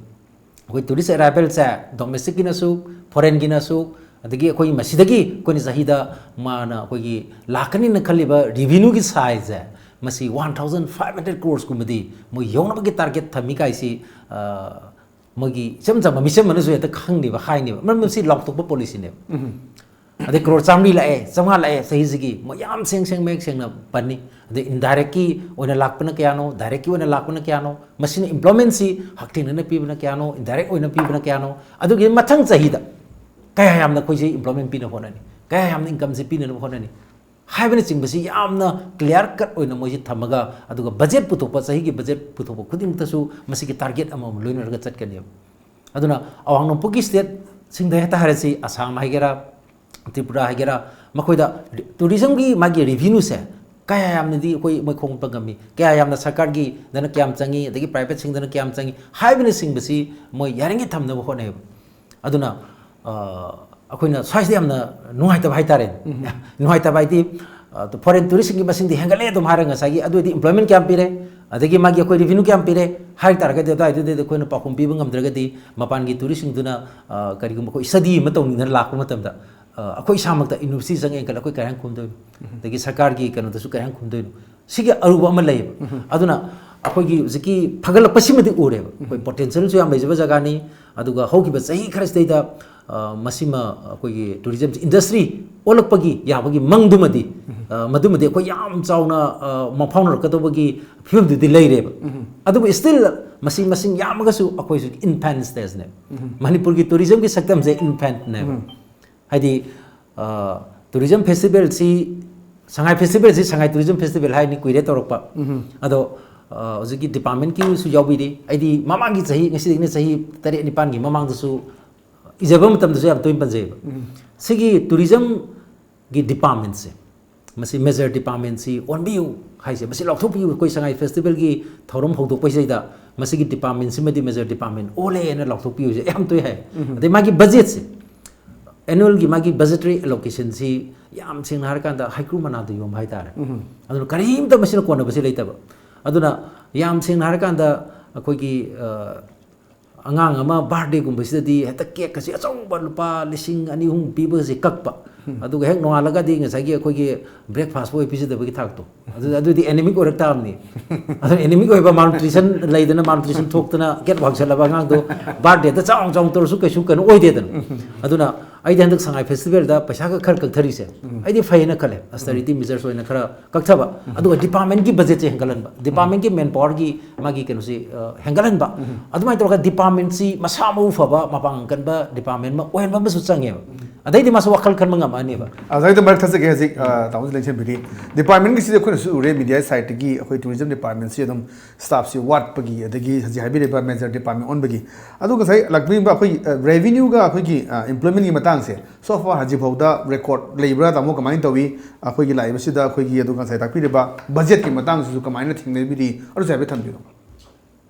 ꯑꯩꯈꯣꯏ ꯇꯨꯔꯤꯁ ꯑꯦꯔꯥꯏꯚꯦꯜꯁꯦ ꯗꯣꯃꯦꯁꯇꯤꯛꯀꯤꯅꯁꯨ, ꯐꯣꯔꯦꯟꯒꯤꯅꯁꯨ, ꯑꯗꯒꯤ ꯑꯩꯈꯣꯏ ꯃꯁꯤꯗꯒꯤ ꯑꯩꯈꯣꯏꯅ ꯆꯍꯤꯗ ꯃꯥꯅ ꯑꯩꯈꯣꯏꯒꯤ ꯂꯥꯛꯀꯅꯤꯅ ꯈꯜꯂꯤꯕ ꯔꯦꯚꯤꯅ꯭ꯌꯨꯒꯤ ꯁꯥꯏꯖꯁꯦ, ꯃꯁꯤ ꯋꯥꯟ ꯊꯥꯎꯖꯟ ꯐꯥꯏꯚ ꯍꯟꯗ꯭ꯔꯦꯠ ꯀ꯭ꯔꯣꯔꯁꯀꯨꯝꯕꯗꯤ ꯃꯣꯏ ꯌꯧꯅꯕꯒꯤ ꯇꯥꯔꯒꯦꯠ ꯊꯝꯃꯤ ꯀꯥꯏꯁꯤ, ꯑ, ꯃꯣꯏꯒꯤ ꯏꯆꯝ ꯆꯝꯕ ꯃꯤꯆꯝ ꯑꯃꯅꯁꯨ ꯍꯦꯛꯇ ꯈꯪꯅꯦꯕ, ꯍꯥꯏꯅꯦꯕ꯫ ꯃꯔꯝꯗꯤ ꯃꯁꯤ ꯂꯥꯎꯊꯣꯛꯄ ꯄꯣꯂꯤꯁꯤꯅꯦꯕ꯫ ꯑꯗꯩ ꯀ꯭ꯔꯣꯔ ꯆꯥꯝꯃꯔꯤ ꯂꯥꯛꯑꯦ, ꯆꯥꯝꯃꯉꯥ ꯂꯥꯛꯑꯦ ꯆꯍꯤꯁꯤꯒꯤ, ꯃꯣꯏ ꯌꯥꯝ ꯁꯦꯡ ꯁꯦꯡ ꯃꯌꯦꯛ ꯁꯦꯡꯅ ꯄꯟꯅꯤ꯫ ꯑꯗꯩ ꯏꯟꯗꯥꯏꯔꯦꯛꯀꯤ ꯑꯣꯏꯅ ꯂꯥꯛꯄꯅ ꯀꯌꯥꯅꯣ, ꯗꯥꯏꯔꯦꯛꯀꯤ ꯑꯣꯏꯅ ꯂꯥꯛꯄꯅ ꯀꯌꯥꯅꯣ, ꯃꯁꯤꯅ ꯏꯝꯄ꯭ꯂꯣꯏꯃꯦꯟꯁꯤ ꯍꯛꯊꯦꯡꯅꯅ ꯄꯤꯕꯅ ꯀꯌꯥꯅꯣ, ꯏꯟꯗꯥꯏꯔꯦꯛ ꯑꯣꯏꯅ ꯄꯤꯕꯅ ꯀꯌꯥꯅꯣ, ꯑꯗꯨꯒꯤ ꯃꯊꯪ ꯆꯍꯤꯗ ꯀꯌꯥ ꯌꯥꯝꯅ ꯑꯩꯈꯣꯏꯁꯦ ꯏꯝꯄ꯭ꯂꯣꯏꯃꯦꯟ ꯄꯤꯅꯕ ꯍꯣꯠꯅꯅꯤ, ꯀꯌꯥ ꯌꯥꯝꯅ ꯏꯟꯀꯝꯁꯦ ꯄꯤꯅꯅꯕ ꯍꯣꯠꯅꯅꯤ ꯍꯥꯏꯕꯅꯆꯤꯡꯕꯁꯤ ꯌꯥꯝꯅ ꯀ꯭ꯂꯤꯌꯥꯔ ꯀꯠ ꯑꯣꯏꯅ ꯃꯣꯏꯁꯤ ꯊꯝꯃꯒ, ꯑꯗꯨꯒ ꯕꯖꯦꯠ ꯄꯨꯊꯣꯛꯄ, ꯆꯍꯤꯒꯤ ꯕꯖꯦꯠ ꯄꯨꯊꯣꯛꯄ ꯈꯨꯗꯤꯡꯃꯛꯇꯁꯨ ꯃꯁꯤꯒꯤ ꯇꯥꯔꯒꯦꯠ ꯑꯃꯃꯝ ꯂꯣꯏꯅꯔꯒ ꯆꯠꯀꯅꯦꯕ꯫ ꯑꯗꯨꯅ ꯑꯋꯥꯡ ꯅꯣꯡꯄꯣꯛꯀꯤ ꯁ꯭ꯇꯦꯠꯁꯤꯡꯗ ꯍꯦꯛꯇ ꯍꯥꯏꯔꯁꯤ, ꯑꯁꯥꯝ ꯍꯥꯏꯒꯦꯔꯥ, ꯇ꯭ꯔꯤꯄꯨꯔꯥ ꯍꯥꯏꯒꯦꯔꯥ, ꯃꯈꯣꯏꯗ ꯇꯨꯔꯤꯖꯝꯒꯤ ꯃꯥꯒꯤ ꯔꯦꯚꯤꯅ꯭ꯌꯨꯁꯦ ꯀꯌꯥ ꯌꯥꯝꯅꯗꯤ ꯑꯩꯈꯣꯏ ꯃꯣꯏ ꯈꯣꯝꯒꯠꯄ ꯉꯝꯃꯤ, ꯀꯌꯥ ꯌꯥꯝꯅ ꯁꯔꯀꯥꯔꯒꯤꯗꯅ ꯀꯌꯥꯝ ꯆꯪꯉꯤ, ꯑꯗꯒꯤ ꯄ꯭ꯔꯥꯏꯚꯦꯠꯁꯤꯡꯗꯅ ꯀꯌꯥꯝ ꯆꯪꯉꯤ ꯍꯥꯏꯕꯅꯆꯤꯡꯕꯁꯤ ꯃꯣꯏ ꯌꯥꯔꯤꯉꯩ ꯊꯝꯅꯕ ꯍꯣꯠꯅꯩꯌꯦꯕ꯫ ꯑꯗꯨꯅ, ꯑ, ꯑꯩꯈꯣꯏꯅ ꯁ꯭ꯋꯥꯏꯁꯤꯗ ꯌꯥꯝꯅ ꯅꯨꯡꯉꯥꯏꯇꯕ ꯍꯥꯏꯇꯥꯔꯦ꯫ ꯅꯨꯡꯉꯥꯏꯇꯕ ꯍꯥꯏꯗꯤ, ꯑ, ꯐꯣꯔꯦꯟ ꯇꯨꯔꯤꯁꯁꯤꯡꯒꯤ ꯃꯁꯤꯡꯗꯤ ꯍꯦꯟꯒꯠꯂꯦ ꯑꯗꯨꯝ ꯍꯥꯏꯔꯒ ꯉꯁꯥꯏꯒꯤ ꯑꯗꯨ ꯑꯣꯏꯗꯤ ꯏꯝꯄ꯭ꯂꯣꯏꯃꯦꯟ ꯀꯌꯥꯝ ꯄꯤꯔꯦ, ꯑꯗꯒꯤ ꯃꯥꯒꯤ ꯑꯩꯈꯣꯏ ꯔꯦꯚꯤꯅ꯭ꯌꯨ ꯀꯌꯥꯝ ꯄꯤꯔꯦ ꯍꯥꯏ ꯇꯥꯔꯒꯗꯤ ꯑꯗꯨꯋꯥꯏꯗꯨꯗꯤ ꯑꯩꯈꯣꯏꯅ ꯄꯥꯎꯈꯨꯝ ꯄꯤꯕ ꯉꯝꯗ꯭ꯔꯒꯗꯤ ꯃꯄꯥꯟꯒꯤ ꯇꯨꯔꯤꯁꯁꯤꯡꯗꯨꯅ, ꯑ, ꯀꯔꯤꯒꯨꯝꯕ ꯑꯩꯈꯣꯏ ꯁ꯭ꯇꯗꯤ ꯑꯃ ꯇꯧꯅꯤꯡꯗꯅ ꯂꯥꯛꯄ ꯃꯇꯝꯗ, ꯑ, ꯑꯩꯈꯣꯏ ꯏꯁꯥꯃꯛꯇ ꯌꯨꯅꯤꯚꯔꯁꯤꯇꯤ ꯆꯪꯉꯦꯅ ꯈꯜꯂꯦ, ꯑꯩꯈꯣꯏ ꯀꯔꯤ ꯍꯥꯏꯅ ꯈꯨꯝꯗꯣꯏꯅꯣ? ꯑꯗꯒꯤ ꯁꯔꯀꯥꯔꯒꯤ ꯀꯩꯅꯣꯗꯁꯨ ꯀꯔꯤ ꯍꯥꯏꯅ ꯈꯨꯝꯗꯣꯏꯅꯣ? ꯁꯤꯒꯤ ꯑꯔꯨꯕ ꯑꯃ ꯂꯩꯌꯦꯕ꯫ ꯑꯗꯨꯅ ꯑꯩꯈꯣꯏꯒꯤ ꯍꯧꯖꯤꯛꯀꯤ ꯐꯒꯠꯂꯛꯄꯁꯤꯃꯗꯤ ꯎꯔꯦꯕ꯫ ꯑꯩꯈꯣꯏ ꯄꯣꯇꯦꯟꯁꯤꯌꯦꯜꯁꯨ ꯌꯥꯝ ꯂꯩꯖꯕ ꯖꯒꯥꯅꯤ꯫ ꯑꯗꯨꯒ ꯍꯧꯈꯤꯕ ꯆꯍꯤ ꯈꯔꯁꯤꯗꯩꯗ, ꯑ, ꯃꯁꯤꯃ ꯑꯩꯈꯣꯏꯒꯤ ꯇꯨꯔꯤꯖꯝ ꯏꯟꯗꯁꯇ꯭ꯔꯤ ꯑꯣꯜꯂꯛꯄꯒꯤ ꯌꯥꯕꯒꯤ ꯃꯪꯗꯨꯃꯗꯤ, ꯑ, ꯃꯗꯨꯃꯗꯤ ꯑꯩꯈꯣꯏ ꯌꯥꯝ ꯆꯥꯎꯅ, ꯑ, ꯃꯪꯐꯥꯎꯅꯔꯛꯀꯗꯧꯕꯒꯤ ꯐꯤꯕꯝꯗꯨꯗꯤ ꯂꯩꯔꯦꯕ꯫ ꯑꯗꯨꯕꯨ still ꯃꯁꯤ ꯃꯁꯤꯡ ꯌꯥꯝꯃꯒꯁꯨ ꯑꯩꯈꯣꯏꯁꯨ ꯏꯟꯐꯦꯟ ꯁ꯭ꯇꯦꯖꯅꯦ꯫ ꯃꯅꯤꯄꯨꯔꯒꯤ ꯇꯨꯔꯤꯖꯝꯒꯤ ꯁꯛꯇꯝꯁꯦ ꯏꯟꯐꯦꯟꯅꯦꯕ꯫ ꯍꯥꯏꯗꯤ, ꯇꯨꯔꯤꯖꯝ ꯐꯦꯁꯇꯤꯚꯦꯜꯁꯤ, ꯁꯉꯥꯏ ꯐꯦꯁꯇꯤꯚꯦꯜꯁꯤ ꯁꯉꯥꯏ ꯇꯨꯔꯤꯖꯝ ꯐꯦꯁꯇꯤꯚꯦꯜ ꯍꯥꯏꯅꯤ, ꯀꯨꯏꯔꯦ ꯇꯧꯔꯛꯄ꯫ ꯑꯗꯣ, ꯑ, ꯍꯧꯖꯤꯛꯀꯤ ꯗꯤꯄꯥꯔꯠꯃꯦꯟꯀꯤꯁꯨ ꯌꯥꯎꯕꯤꯔꯤ꯫ ꯑꯩꯗꯤ ꯃꯃꯥꯡꯒꯤ ꯆꯍꯤ, ꯉꯁꯤꯗꯒꯤꯅ ꯆꯍꯤ ꯇꯔꯦꯠ ꯅꯤꯄꯥꯟꯒꯤ ꯃꯃꯥꯡꯗꯁꯨ ꯏꯖꯕ ꯃꯇꯝꯗꯁꯨ ꯌꯥꯝ ꯇꯣꯏꯅ ꯄꯟꯖꯩꯌꯦꯕ꯫ ꯁꯤꯒꯤ ꯇꯨꯔꯤꯖꯝꯒꯤ ꯗꯤꯄꯥꯔꯠꯃꯦꯟꯁꯦ, ꯃꯁꯤ ꯃꯦꯖꯔ ꯗꯤꯄꯥꯔꯠꯃꯦꯟꯁꯤ ꯑꯣꯟꯕꯤꯌꯨ ꯍꯥꯏꯁꯦ, ꯃꯁꯤ ꯂꯥꯎꯊꯣꯛꯄꯤꯌꯨ꯫ ꯑꯩꯈꯣꯏ ꯁꯉꯥꯏ ꯐꯦꯁꯇꯤꯚꯦꯜꯒꯤ ꯊꯧꯔꯝ ꯍꯧꯗꯣꯛꯄꯁꯤꯗꯩꯗ ꯃꯁꯤꯒꯤ ꯗꯤꯄꯥꯔꯠꯃꯦꯟꯁꯤꯃꯗꯤ ꯃꯦꯖꯔ ꯗꯤꯄꯥꯔꯠꯃꯦꯟ ꯑꯣꯜꯂꯦꯅ ꯂꯥꯎꯊꯣꯛꯄꯤꯌꯨꯁꯦ ꯌꯥꯝ ꯇꯣꯏ ꯍꯥꯏ꯫ ꯑꯗꯩ ꯃꯥꯒꯤ ꯕꯖꯦꯠꯁꯦ, ꯑꯦꯅꯨꯋꯦꯜꯒꯤ ꯃꯥꯒꯤ ꯕꯖꯦꯇꯔꯤ ꯑꯦꯂꯣꯀꯦꯁꯟꯁꯤ ꯌꯥꯝ ꯁꯦꯡꯅ ꯍꯥꯏꯔꯀꯥꯟꯗ ꯍꯩꯀ꯭ꯔꯨ ꯃꯅꯥꯗ ꯌꯣꯝꯕ ꯍꯥꯏꯇꯥꯔꯦ꯫ ꯑꯗꯨꯅ ꯀꯔꯤꯝꯇ ꯃꯁꯤꯅ ꯀꯣꯟꯅꯕꯁꯦ ꯂꯩꯇꯕ꯫ ꯑꯗꯨꯅ ꯌꯥꯝ ꯁꯦꯡꯅ ꯍꯥꯏꯔꯀꯥꯟꯗ ꯑꯩꯈꯣꯏꯒꯤ, ꯑ, ꯑꯉꯥꯡ ꯑꯃ ꯕꯥꯔꯗꯦꯒꯨꯝꯕꯁꯤꯗꯗꯤ ꯍꯦꯛꯇ ꯀꯦꯛꯀꯁꯤ ꯑꯆꯧꯕ ꯂꯨꯄꯥ ꯂꯤꯁꯤꯡ ꯑꯅꯤ ꯑꯍꯨꯝ ꯄꯤꯕꯒꯁꯦ ꯀꯛꯄ꯫ ꯑꯗꯨꯒ ꯍꯦꯛ ꯅꯣꯡꯉꯥꯜꯂꯒꯗꯤ ꯉꯁꯥꯏꯒꯤ ꯑꯩꯈꯣꯏꯒꯤ ꯕ꯭ꯔꯦꯛꯐꯥꯁ ꯑꯣꯏ ꯄꯤꯖꯗꯕꯒꯤ ꯊꯥꯛꯇꯣ꯫ ꯑꯗꯨ, ꯑꯗꯨꯗꯤ ꯑꯦꯅꯦꯃꯤꯛ ꯑꯣꯏꯔꯛ ꯇꯥꯕꯅꯤ꯫ ꯑꯗꯨ ꯑꯦꯅꯦꯃꯤꯛ ꯑꯣꯏꯕ ꯃꯥꯜꯅ꯭ꯌꯨꯇ꯭ꯔꯤꯁꯟ ꯂꯩꯗꯅ, ꯃꯥꯜꯅ꯭ꯌꯨꯇ꯭ꯔꯤꯁꯟ ꯊꯣꯛꯇꯅ ꯀꯦꯛ ꯋꯥꯡꯁꯜꯂꯕ ꯑꯉꯥꯡꯗꯣ ꯕꯥꯔꯗꯦꯗ ꯆꯥꯎꯅ ꯆꯥꯎꯅ ꯇꯧꯔꯁꯨ ꯀꯩꯁꯨ ꯀꯩꯅꯣ ꯑꯣꯏꯗꯦꯗꯅ꯫ ꯑꯗꯨꯅ ꯑꯩꯗꯤ ꯍꯟꯗꯛ ꯁꯉꯥꯏ ꯐꯦꯁꯇꯤꯚꯦꯜꯗ ꯄꯩꯁꯥꯒ ꯈꯔ ꯀꯛꯊꯔꯤꯁꯦ ꯑꯩꯗꯤ ꯐꯩꯌꯦꯅ ꯈꯜꯂꯦ꯫ ꯑꯁꯇꯔꯤꯇꯤ ꯃꯦꯖꯔꯁ ꯑꯣꯏꯅ ꯈꯔ ꯀꯛꯊꯕ, ꯑꯗꯨꯒ ꯗꯤꯄꯥꯔꯠꯃꯦꯟꯒꯤ ꯕꯖꯦꯠꯁꯦ ꯍꯦꯟꯒꯠꯍꯟꯕ, ꯗꯤꯄꯥꯔꯠꯃꯦꯟꯒꯤ ꯃꯦꯟ ꯄꯥꯋꯔꯒꯤ ꯃꯥꯒꯤ ꯀꯩꯅꯣꯁꯤ, ꯑ, ꯍꯦꯟꯒꯠꯍꯟꯕ꯫ ꯑꯗꯨꯃꯥꯏꯅ ꯇꯧꯔꯒ ꯗꯤꯄꯥꯔꯠꯃꯦꯟꯁꯤ ꯃꯁꯥ ꯃꯎ ꯐꯕ, ꯃꯄꯥꯡꯒꯜ ꯀꯟꯕ ꯗꯤꯄꯥꯔꯠꯃꯦꯟ ꯑꯃ ꯑꯣꯏꯍꯟꯕ ꯑꯃꯁꯨ ꯆꯪꯉꯦꯕ꯫ ꯑꯗꯩꯗꯤ ꯃꯥꯁꯨ ꯋꯥꯈꯜ ꯈꯟꯕ ꯉꯝꯃꯛꯑꯅꯦꯕ꯫ ꯑ, ꯉꯁꯥꯏꯗ ꯃꯔꯛ ꯊꯠꯆꯒꯦ꯫ ꯍꯧꯖꯤꯛ, ꯑ, ꯇꯥꯃꯣꯁꯨ ꯂꯦꯡꯁꯤꯟꯕꯤꯔꯤ꯫ ꯗꯤꯄꯥꯔꯠꯃꯦꯟꯒꯤꯁꯤꯗꯤ ꯑꯩꯈꯣꯏꯅꯁꯨ ꯎꯔꯦ, ꯃꯤꯗꯤꯌꯥ ꯁꯥꯏꯠꯇꯒꯤ ꯑꯩꯈꯣꯏ ꯇꯨꯔꯤꯖꯝ ꯗꯤꯄꯥꯔꯠꯃꯦꯟꯁꯤ ꯑꯗꯨꯝ ꯁ꯭ꯇꯥꯐꯁꯤ ꯋꯥꯠꯄꯒꯤ, ꯑꯗꯒꯤ ꯍꯧꯖꯤꯛ ꯍꯥꯏꯕꯤꯔꯤꯕ ꯃꯦꯖꯔ ꯗꯤꯄꯥꯔꯠꯃꯦꯟ ꯑꯣꯟꯕꯒꯤ꯫ ꯑꯗꯨ ꯉꯁꯥꯏ ꯂꯥꯛꯄꯤꯔꯤꯕ ꯑꯩꯈꯣꯏ, ꯑ, ꯔꯦꯚꯤꯅ꯭ꯌꯨꯒ ꯑꯩꯈꯣꯏꯒꯤ, ꯑ, ꯑꯦꯝꯄ꯭ꯂꯣꯏꯃꯦꯟꯒꯤ ꯃꯇꯥꯡꯁꯦ so far ꯍꯧꯖꯤꯛ ꯐꯥꯎꯗ ꯔꯦꯀꯣꯔꯗ ꯂꯩꯕ꯭ꯔꯥ, ꯇꯥꯃꯣ? ꯀꯃꯥꯏꯅ ꯇꯧꯏ? ꯑꯩꯈꯣꯏꯒꯤ ꯂꯥꯛꯏꯕꯁꯤꯗ ꯑꯩꯈꯣꯏꯒꯤ, ꯑꯗꯨꯒ ꯉꯁꯥꯏ ꯇꯥꯛꯄꯤꯔꯤꯕ ꯕꯖꯦꯠꯀꯤ ꯃꯇꯥꯡꯁꯤꯁꯨ ꯀꯃꯥꯏꯅ ꯊꯦꯡꯅꯕꯤꯔꯤ? ꯑꯗꯨꯁꯨ ꯍꯥꯏꯐꯦꯠ ꯊꯝꯕꯤꯔꯣ꯫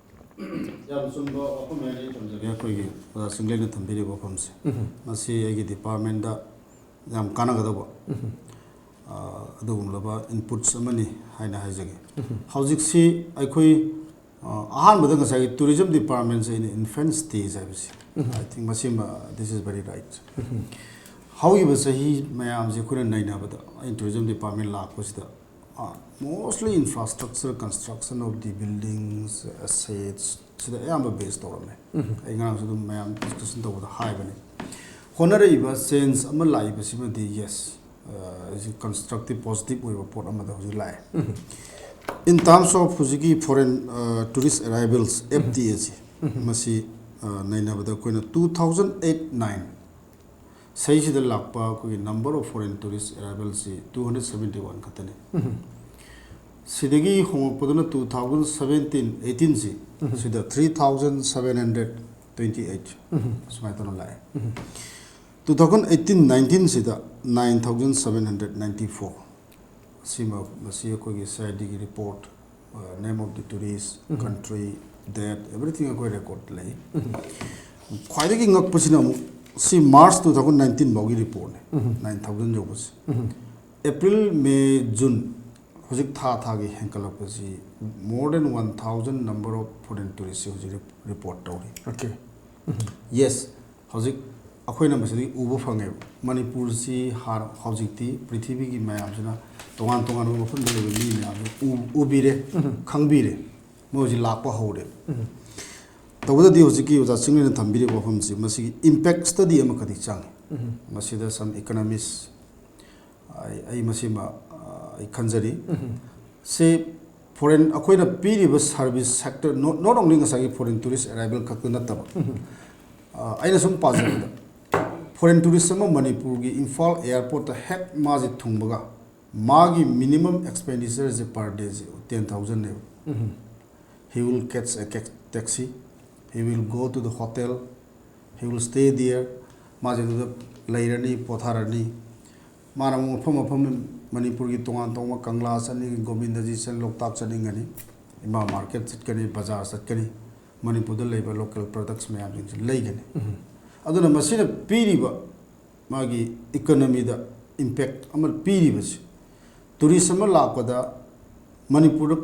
ꯌꯥꯝ ꯆꯨꯝꯕ ꯋꯥꯐꯝ ꯑꯃ ꯑꯩ ꯊꯝꯖꯒꯦ꯫ ꯑꯩꯈꯣꯏꯒꯤ ꯑꯣꯖꯥ ꯆꯤꯡꯂꯦꯟꯅ ꯊꯝꯕꯤꯔꯤꯕ ꯋꯥꯐꯝꯁꯦ, ꯃꯁꯤ ꯑꯩꯒꯤ ꯗꯤꯄꯥꯔꯠꯃꯦꯟꯗ ꯌꯥꯝ ꯀꯥꯟꯅꯒꯗꯧꯕ, ꯑ, ꯑꯗꯨꯒꯨꯝꯂꯕ ꯏꯟꯄꯨꯠꯁ ꯑꯃꯅꯤ ꯍꯥꯏꯅ ꯍꯥꯏꯖꯒꯦ꯫ ꯍꯧꯖꯤꯛꯁꯤ ꯑꯩꯈꯣꯏ, ꯑ, ꯑꯍꯥꯟꯕꯗ ꯉꯁꯥꯏꯒꯤ ꯇꯨꯔꯤꯖꯝ ꯗꯤꯄꯥꯔꯠꯃꯦꯟꯁꯦ ꯑꯩꯅ ꯏꯟꯐꯦꯟ ꯁ꯭ꯇꯦꯖ ꯍꯥꯏꯕꯁꯤ, I think ꯃꯁꯤꯃ, this is very right. ꯍꯧꯈꯤꯕ ꯆꯍꯤ ꯃꯌꯥꯝꯁꯦ ꯑꯩꯈꯣꯏꯅ ꯅꯩꯅꯕꯗ, ꯑꯩꯅ ꯇꯨꯔꯤꯖꯝ ꯗꯤꯄꯥꯔꯠꯃꯦꯟ ꯂꯥꯛꯄꯁꯤꯗ, ꯑ, mostly infrastructure, construction of the buildings, assets ꯁꯤꯗ ꯑꯌꯥꯝꯕ ꯕꯦꯖ ꯇꯧꯔꯝꯃꯦ꯫ ꯑꯩ ꯉꯔꯥꯡꯁꯨ ꯑꯗꯨꯝ ꯃꯌꯥꯝ ꯗꯤꯁꯀꯁꯟ ꯇꯧꯕꯗ ꯍꯥꯏꯕꯅꯤ꯫ ꯍꯣꯠꯅꯔꯛꯏꯕ ꯆꯦꯟꯖ ꯑꯃ ꯂꯥꯛꯏꯕꯁꯤꯃꯗꯤ, ꯌꯦꯁ, ꯑ, ꯍꯧꯖꯤꯛ ꯀꯟꯁꯇ꯭ꯔꯛꯇꯤꯞ, ꯄꯣꯖꯤꯇꯤꯞ ꯑꯣꯏꯕ ꯄꯣꯠ ꯑꯃꯗ ꯍꯧꯖꯤꯛ ꯂꯥꯛꯑꯦ꯫ In terms of ꯍꯧꯖꯤꯛꯀꯤ foreign tourist arrivals, F T A ꯁꯤ, ꯃꯁꯤ ꯅꯩꯅꯕꯗ ꯑꯩꯈꯣꯏꯅ two thousand eight nine ꯁꯤꯗꯩꯁꯤꯗ ꯂꯥꯛꯄ ꯑꯩꯈꯣꯏꯒꯤ number of foreign tourist arrivalꯁꯤ two hundred seventy one ꯈꯛꯇꯅꯤ꯫ ꯁꯤꯗꯒꯤ ꯍꯣꯡꯉꯛꯄꯗꯨꯅ two thousand seventeen eighteen ꯁꯤ, ꯁꯤꯗ three thousand seven hundred twenty eight ꯁꯨꯃꯥꯏꯅ ꯇꯧꯅ ꯂꯥꯛꯑꯦ꯫ Two thousand eighteen nineteen ꯁꯤꯗ nine thousand seven hundred ninety four꯫ ꯁꯤꯃ, ꯃꯁꯤ ꯑꯩꯈꯣꯏꯒꯤ C I Dꯒꯤ report, name of the tourist, country, date, everything ꯑꯩꯈꯣꯏ record ꯂꯩ꯫ ꯈ꯭ꯋꯥꯏꯗꯒꯤ ꯉꯛꯄꯁꯤꯅ ꯑꯃꯨꯛ ꯁꯤ March two thousand nineteen ꯐꯥꯎꯒꯤ reportꯅꯦ, nine thousand ꯌꯧꯕꯁꯦ꯫ April, May, June, ꯍꯧꯖꯤꯛ ꯊꯥ ꯊꯥꯒꯤ ꯍꯦꯟꯒꯠꯂꯛꯄꯁꯤ more than one thousand number of foreign touristꯁꯤ ꯍꯧꯖꯤꯛ report ꯇꯧꯔꯤ꯫ Okay. Yes, ꯍꯧꯖꯤꯛ ꯑꯩꯈꯣꯏꯅ ꯃꯁꯤꯗꯒꯤ ꯎꯕ ꯐꯪꯉꯦꯕ꯫ ꯃꯅꯤꯄꯨꯔꯁꯤ ꯍꯥꯟꯅ, ꯍꯧꯖꯤꯛꯇꯤ ꯄ꯭ꯔꯤꯊꯤꯕꯤꯒꯤ ꯃꯌꯥꯝꯁꯤꯅ, ꯇꯣꯉꯥꯟ ꯇꯣꯉꯥꯟꯕ ꯃꯐꯝꯗ ꯂꯩꯕ ꯃꯤ ꯃꯌꯥꯝꯁꯤꯅ ꯎ-, ꯎꯕꯤꯔꯦ, ꯈꯪꯕꯤꯔꯦ, ꯃꯣꯏ ꯍꯧꯖꯤꯛ ꯂꯥꯛꯄ ꯍꯧꯔꯦ꯫ ꯇꯧꯕꯗꯗꯤ ꯍꯧꯖꯤꯛꯀꯤ ꯑꯣꯖꯥ ꯆꯤꯡꯂꯦꯟꯅ ꯊꯝꯕꯤꯔꯤꯕ ꯋꯥꯐꯝꯁꯤ, ꯃꯁꯤꯒꯤ impact study ꯑꯃꯈꯛꯇꯤ ꯆꯪꯉꯤ꯫ ꯃꯁꯤꯗ some economist, ꯑꯩ, ꯑꯩ ꯃꯁꯤꯃ, ꯑ, ꯑꯩ ꯈꯟꯖꯔꯤ꯫ ꯁꯤ foreign, ꯑꯩꯈꯣꯏꯅ ꯄꯤꯔꯤꯕ service sector, not, not only ꯉꯁꯥꯏꯒꯤ foreign tourist arrival ꯈꯛꯇ ꯅꯠꯇꯕ, ꯑ, ꯑꯩꯅ ꯁꯨꯝ ꯄꯥꯖꯕꯗ, foreign tourist ꯑꯃ ꯃꯅꯤꯄꯨꯔꯒꯤ ꯏꯝꯐꯥꯜ airportꯇ ꯍꯦꯛ ꯃꯥꯁꯦ ꯊꯨꯡꯕꯒ, ꯃꯥꯒꯤ minimum expenditureꯁꯦ per dayꯁꯦ ten thousandꯅꯦꯕ꯫ He will catch a ca-, taxi, he will go to the hotel, he will stay there, ꯃꯥꯁꯦ ꯑꯗꯨꯗ ꯂꯩꯔꯅꯤ, ꯄꯣꯊꯥꯔꯅꯤ꯫ ꯃꯥꯅ ꯑꯃꯨꯛ ꯃꯐꯝ ꯃꯐꯝ, ꯃꯅꯤꯄꯨꯔꯒꯤ ꯇꯣꯉꯥꯟ ꯇꯣꯉꯥꯟꯕ ꯀꯪꯂꯥ ꯆꯠꯅꯤꯡꯉꯤ, ꯒꯣꯕꯤꯟꯗꯖꯤ ꯆꯠ-, ꯂꯣꯛꯇꯥꯛ ꯆꯠꯅꯤꯡꯒꯅꯤ, ꯏꯃꯥ market ꯆꯠꯀꯅꯤ, ꯕꯖꯥꯔ ꯆꯠꯀꯅꯤ, ꯃꯅꯤꯄꯨꯔꯗ ꯂꯩꯕ local products ꯃꯌꯥꯝꯁꯤꯡꯁꯦ ꯂꯩꯒꯅꯤ꯫ ꯑꯗꯨꯅ ꯃꯁꯤꯅ ꯄꯤꯔꯤꯕ ꯃꯥꯒꯤ economyꯗ impact ꯑꯃ ꯄꯤꯔꯤꯕꯁꯤ, tourist ꯑꯃ ꯂꯥꯛꯄꯗ ꯃꯅꯤꯄꯨꯔꯗ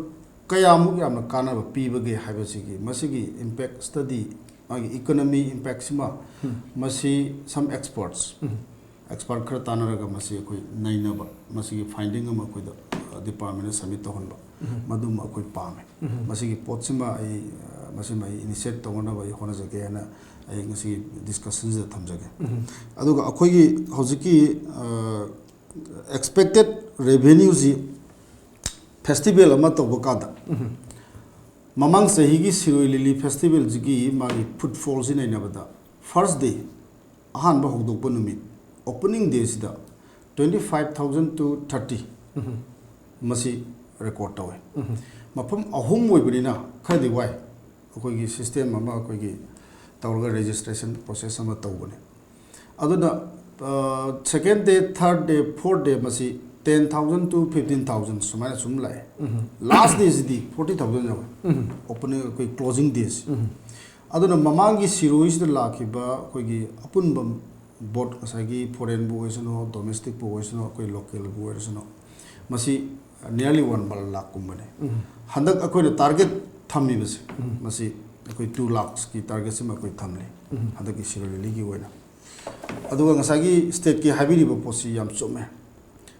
ꯀꯌꯥꯃꯨꯛ ꯌꯥꯝꯅ ꯀꯥꯟꯅꯕ ꯄꯤꯕꯒꯦ ꯍꯥꯏꯕꯁꯤꯒꯤ, ꯃꯁꯤꯒꯤ impact study, ꯃꯥꯒꯤ economy impactꯁꯤꯃ, ꯃꯁꯤ some experts, expert ꯈꯔ ꯇꯥꯟꯅꯔꯒ ꯃꯁꯤ ꯑꯩꯈꯣꯏ ꯅꯩꯅꯕ, ꯃꯁꯤꯒꯤ finding ꯑꯃ ꯑꯩꯈꯣꯏꯗ, ꯑ, departmentꯇ submit ꯇꯧꯍꯟꯕ, ꯃꯗꯨꯃ ꯑꯩꯈꯣꯏ ꯄꯥꯝꯃꯦ꯫ ꯃꯁꯤꯒꯤ ꯄꯣꯠꯁꯤꯃ ꯑꯩ, ꯑ, ꯃꯁꯤꯃ ꯑꯩ initiate ꯇꯧꯅꯅꯕ ꯑꯩ ꯍꯣꯠꯅꯖꯒꯦ ꯍꯥꯏꯅ ꯑꯩ ꯉꯁꯤꯒꯤ discussionꯁꯤꯗ ꯊꯝꯖꯒꯦ꯫ ꯑꯗꯨꯒ ꯑꯩꯈꯣꯏꯒꯤ ꯍꯧꯖꯤꯛꯀꯤ, ꯑ, expected revenueꯁꯤ ꯐꯦꯁꯇꯤꯚꯦꯜ ꯑꯃ ꯇꯧꯕ ꯀꯥꯟꯗ, ꯃꯃꯥꯡ ꯆꯍꯤꯒꯤ ꯁꯤꯔꯣꯏ ꯂꯤꯂꯤ ꯐꯦꯁꯇꯤꯚꯦꯜꯁꯤꯒꯤ ꯃꯥꯒꯤ ꯐꯨꯠꯐꯣꯜꯁꯤ ꯅꯩꯅꯕꯗ, ꯐꯥꯔꯁ ꯗꯦ, ꯑꯍꯥꯟꯕ ꯍꯧꯗꯣꯛꯄ ꯅꯨꯃꯤꯠ, ꯑꯣꯄꯅꯤꯡ ꯗꯦꯁꯤꯗ twenty five thousand to thirty, ꯃꯁꯤ ꯔꯦꯀꯣꯔꯠ ꯇꯧꯋꯦ꯫ ꯃꯐꯝ ꯑꯍꯨꯝ ꯑꯣꯏꯕꯅꯤꯅ ꯈꯔꯗꯤ ꯋꯥꯏ, ꯑꯩꯈꯣꯏꯒꯤ ꯁꯤꯁꯇꯦꯝ ꯑꯃ ꯑꯩꯈꯣꯏꯒꯤ ꯇꯧꯔꯒ ꯔꯦꯖꯤꯁꯇ꯭ꯔꯦꯁꯟ ꯄ꯭ꯔꯣꯁꯦꯁ ꯑꯃ ꯇꯧꯕꯅꯦ꯫ ꯑꯗꯨꯅ ꯁꯦꯀꯦꯟ ꯗꯦ, ꯊꯥꯔꯠ ꯗꯦ, ꯐꯣꯔꯠ ꯗꯦ ꯃꯁꯤ ten thousand to fifteen thousand ꯁꯨꯃꯥꯏꯅ ꯁꯨꯝ ꯂꯥꯛꯑꯦ꯫ ꯂꯥꯁ ꯗꯦꯁꯤꯗꯤ forty thousand ꯌꯧꯋꯦ, ꯑꯣꯄꯅꯤꯡ, ꯑꯩꯈꯣꯏ ꯀ꯭ꯂꯣꯖꯤꯡ ꯗꯦꯁꯤ꯫ ꯑꯗꯨꯅ ꯃꯃꯥꯡꯒꯤ ꯁꯤꯔꯣꯏꯁꯤꯗ ꯂꯥꯛꯈꯤꯕ ꯑꯩꯈꯣꯏꯒꯤ ꯑꯄꯨꯟꯕ ꯕꯣꯠ, ꯉꯁꯥꯏꯒꯤ ꯐꯣꯔꯦꯟꯕꯨ ꯑꯣꯏꯁꯅꯨ, ꯗꯣꯃꯦꯁꯇꯤꯛꯄꯨ ꯑꯣꯏꯁꯅꯨ, ꯑꯩꯈꯣꯏ ꯂꯣꯀꯦꯜꯕꯨ ꯑꯣꯏꯔꯁꯅꯨ, ꯃꯁꯤ nearly one lakh ꯀꯨꯝꯕꯅꯦ꯫ ꯍꯟꯗꯛ ꯑꯩꯈꯣꯏꯅ ꯇꯥꯔꯒꯦꯠ ꯊꯝꯃꯤꯕꯁꯦ, ꯃꯁꯤ ꯑꯩꯈꯣꯏ two lakhsꯀꯤ ꯇꯥꯔꯒꯦꯠꯁꯤꯃ ꯑꯩꯈꯣꯏ ꯊꯝꯂꯤ, ꯍꯟꯗꯛꯀꯤ ꯁꯤꯔꯣꯏ ꯂꯤꯂꯤꯒꯤ ꯑꯣꯏꯅ꯫ ꯑꯗꯨꯒ ꯉꯁꯥꯏꯒꯤ ꯁ꯭ꯇꯦꯠꯀꯤ ꯍꯥꯏꯕꯤꯔꯤꯕ ꯄꯣꯠꯁꯤ ꯌꯥꯝ ꯆꯨꯝꯃꯦ꯫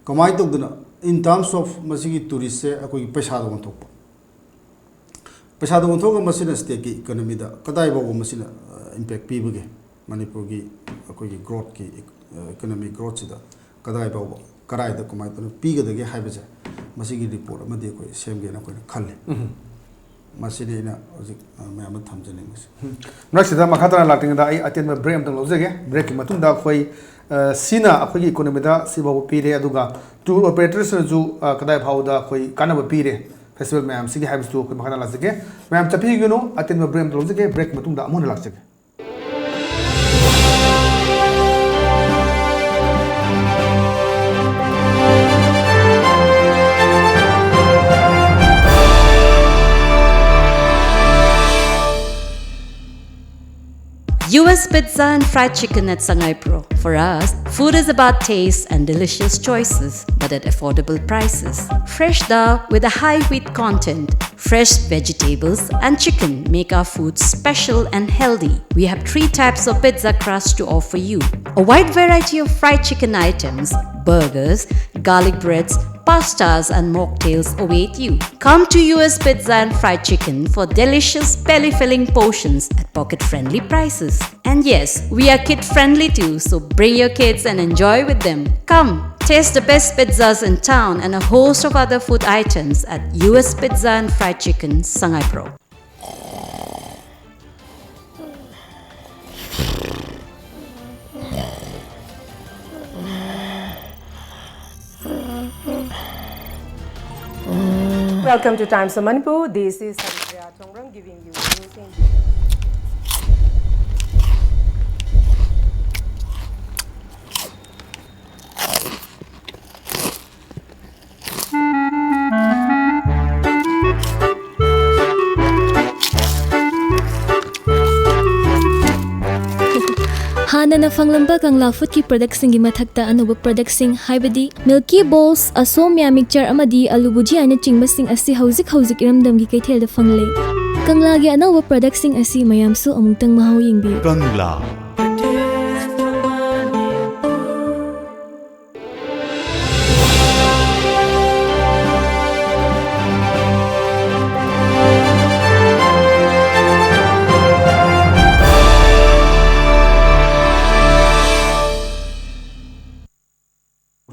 ꯀꯃꯥꯏꯅ ꯇꯧꯗꯅ, in terms of ꯃꯁꯤꯒꯤ ꯇꯨꯔꯤꯁꯁꯦ ꯑꯩꯈꯣꯏꯒꯤ ꯄꯩꯁꯥꯗ ꯑꯣꯟꯊꯣꯛꯄ, ꯄꯩꯁꯥꯗ ꯑꯣꯟꯊꯣꯛꯑꯒ ꯃꯁꯤꯅ ꯁ꯭ꯇꯦꯠꯀꯤ ꯏꯀꯣꯅꯣꯃꯤꯗ ꯀꯗꯥꯏ ꯐꯥꯎꯕ ꯃꯁꯤꯅ ꯏꯝꯄꯦꯛ ꯄꯤꯕꯒꯦ, ꯃꯅꯤꯄꯨꯔꯒꯤ ꯑꯩꯈꯣꯏꯒꯤ ꯒ꯭ꯔꯣꯠꯀꯤ, ꯏꯀꯣꯅꯣꯃꯤꯛ ꯒ꯭ꯔꯣꯠꯁꯤꯗ ꯀꯗꯥꯏ ꯐꯥꯎꯕ, ꯀꯗꯥꯏꯗ, ꯀꯃꯥꯏꯅ ꯇꯧꯅ ꯄꯤꯒꯗꯒꯦ ꯍꯥꯏꯕꯁꯦ, ꯃꯁꯤꯒꯤ ꯔꯤꯄꯣꯔꯠ ꯑꯃꯗꯤ ꯑꯩꯈꯣꯏ ꯁꯦꯝꯒꯦꯅ ꯑꯩꯈꯣꯏꯅ ꯈꯜꯂꯤ꯫ ꯃꯁꯤꯅꯤ ꯑꯩꯅ ꯍꯧꯖꯤꯛ, ꯑ, ꯃꯌꯥꯝꯗ ꯊꯝꯖꯅꯤꯡꯕꯁꯦ꯫ ꯃꯔꯛꯁꯤꯗ ꯃꯈꯥ ꯇꯥꯅ ꯂꯥꯛꯇ꯭ꯔꯤꯉꯩꯗ ꯑꯩ ꯑꯇꯦꯟꯕ ꯕ꯭ꯔꯦꯛ ꯑꯝꯇꯪ ꯂꯧꯖꯒꯦ꯫ ꯕ꯭ꯔꯦꯛꯀꯤ ꯃꯇꯨꯡꯗ ꯑꯩꯈꯣꯏ, ꯑ, ꯁꯤꯅ ꯑꯩꯈꯣꯏꯒꯤ ꯏꯀꯣꯅꯣꯃꯤꯗ ꯁꯤꯐꯥꯎꯕ ꯄꯤꯔꯦ, ꯑꯗꯨꯒ ꯇꯨꯔ ꯑꯣꯄꯔꯦꯇꯔꯁꯤꯅꯁꯨ, ꯑ, ꯀꯗꯥꯏ ꯐꯥꯎꯕꯗ ꯑꯩꯈꯣꯏ ꯀꯥꯟꯅꯕ ꯄꯤꯔꯦ ꯐꯦꯁꯇꯤꯚꯦꯜ ꯃꯌꯥꯝꯁꯤꯒꯤ ꯍꯥꯏꯕꯁꯤꯁꯨ ꯑꯩꯈꯣꯏ ꯃꯈꯥ ꯇꯥꯅ ꯂꯥꯛꯆꯒꯦ꯫ ꯃꯌꯥꯝ ꯆꯠꯄꯤꯒꯅꯨ, ꯑꯇꯦꯟꯕ ꯕ꯭ꯔꯦꯛ ꯑꯝꯇ ꯂꯧꯖꯒꯦ꯫ ꯕ꯭ꯔꯦꯛꯀꯤ ꯃꯇꯨꯡꯗ ꯑꯃꯨꯛ ꯍꯟꯅ ꯂꯥꯛꯆꯒꯦ꯫ U S Pizza and Fried Chicken at Sangaipro. For us, food is about taste and delicious choices, but at affordable prices. Fresh dal with a high wheat content, fresh vegetables and chicken make our food special and healthy. We have three types of pizza crust to offer you. A wide variety of fried chicken items, burgers, garlic breads, pastas and mocktails await you. Come to U S Pizza and Fried Chicken for delicious belly-filling portions at pocket-friendly prices. And yes, we are kid-friendly too, so bring your kids and enjoy with them. Come, Taste the best pizzas in town and a host of other food items at U S Pizza and Fried Chicken, Sangaipro. Welcome to Times of Manipur. This is Haripriya Thongrang giving you news in ꯍꯥꯟꯅꯅ ꯐꯪꯂꯝꯕ ꯀꯪꯂꯥ ꯐꯨꯗꯀꯤ ꯄ꯭ꯔꯗꯛꯁꯤꯡꯒꯤ ꯃꯊꯛꯇ ꯑꯅꯧꯕ ꯄ꯭ꯔꯗꯛꯁꯤꯡ, ꯍꯥꯏꯕꯗꯤ ꯃꯤꯜꯀꯤ ꯕꯣꯜꯁ, ꯑꯁꯣꯝꯌꯥ mixer ꯑꯃꯗꯤ ꯑꯂꯨ ꯚꯨꯖꯤꯌꯥꯅꯆꯤꯡꯕꯁꯤꯡ ꯑꯁꯤ ꯍꯧꯖꯤꯛ ꯍꯧꯖꯤꯛ ꯏꯔꯝꯗꯝꯒꯤ ꯀꯩꯊꯦꯜꯗ ꯐꯪꯂꯦ꯫ ꯀꯪꯂꯥꯒꯤ ꯑꯅꯧꯕ ꯄ꯭ꯔꯗꯛꯁꯤꯡ ꯑꯁꯤ ꯃꯌꯥꯝꯁꯨ ꯑꯃꯨꯛꯇꯪ ꯃꯍꯥꯎ ꯌꯦꯡꯕꯤꯌꯨ꯫ ꯀꯪꯂꯥ꯫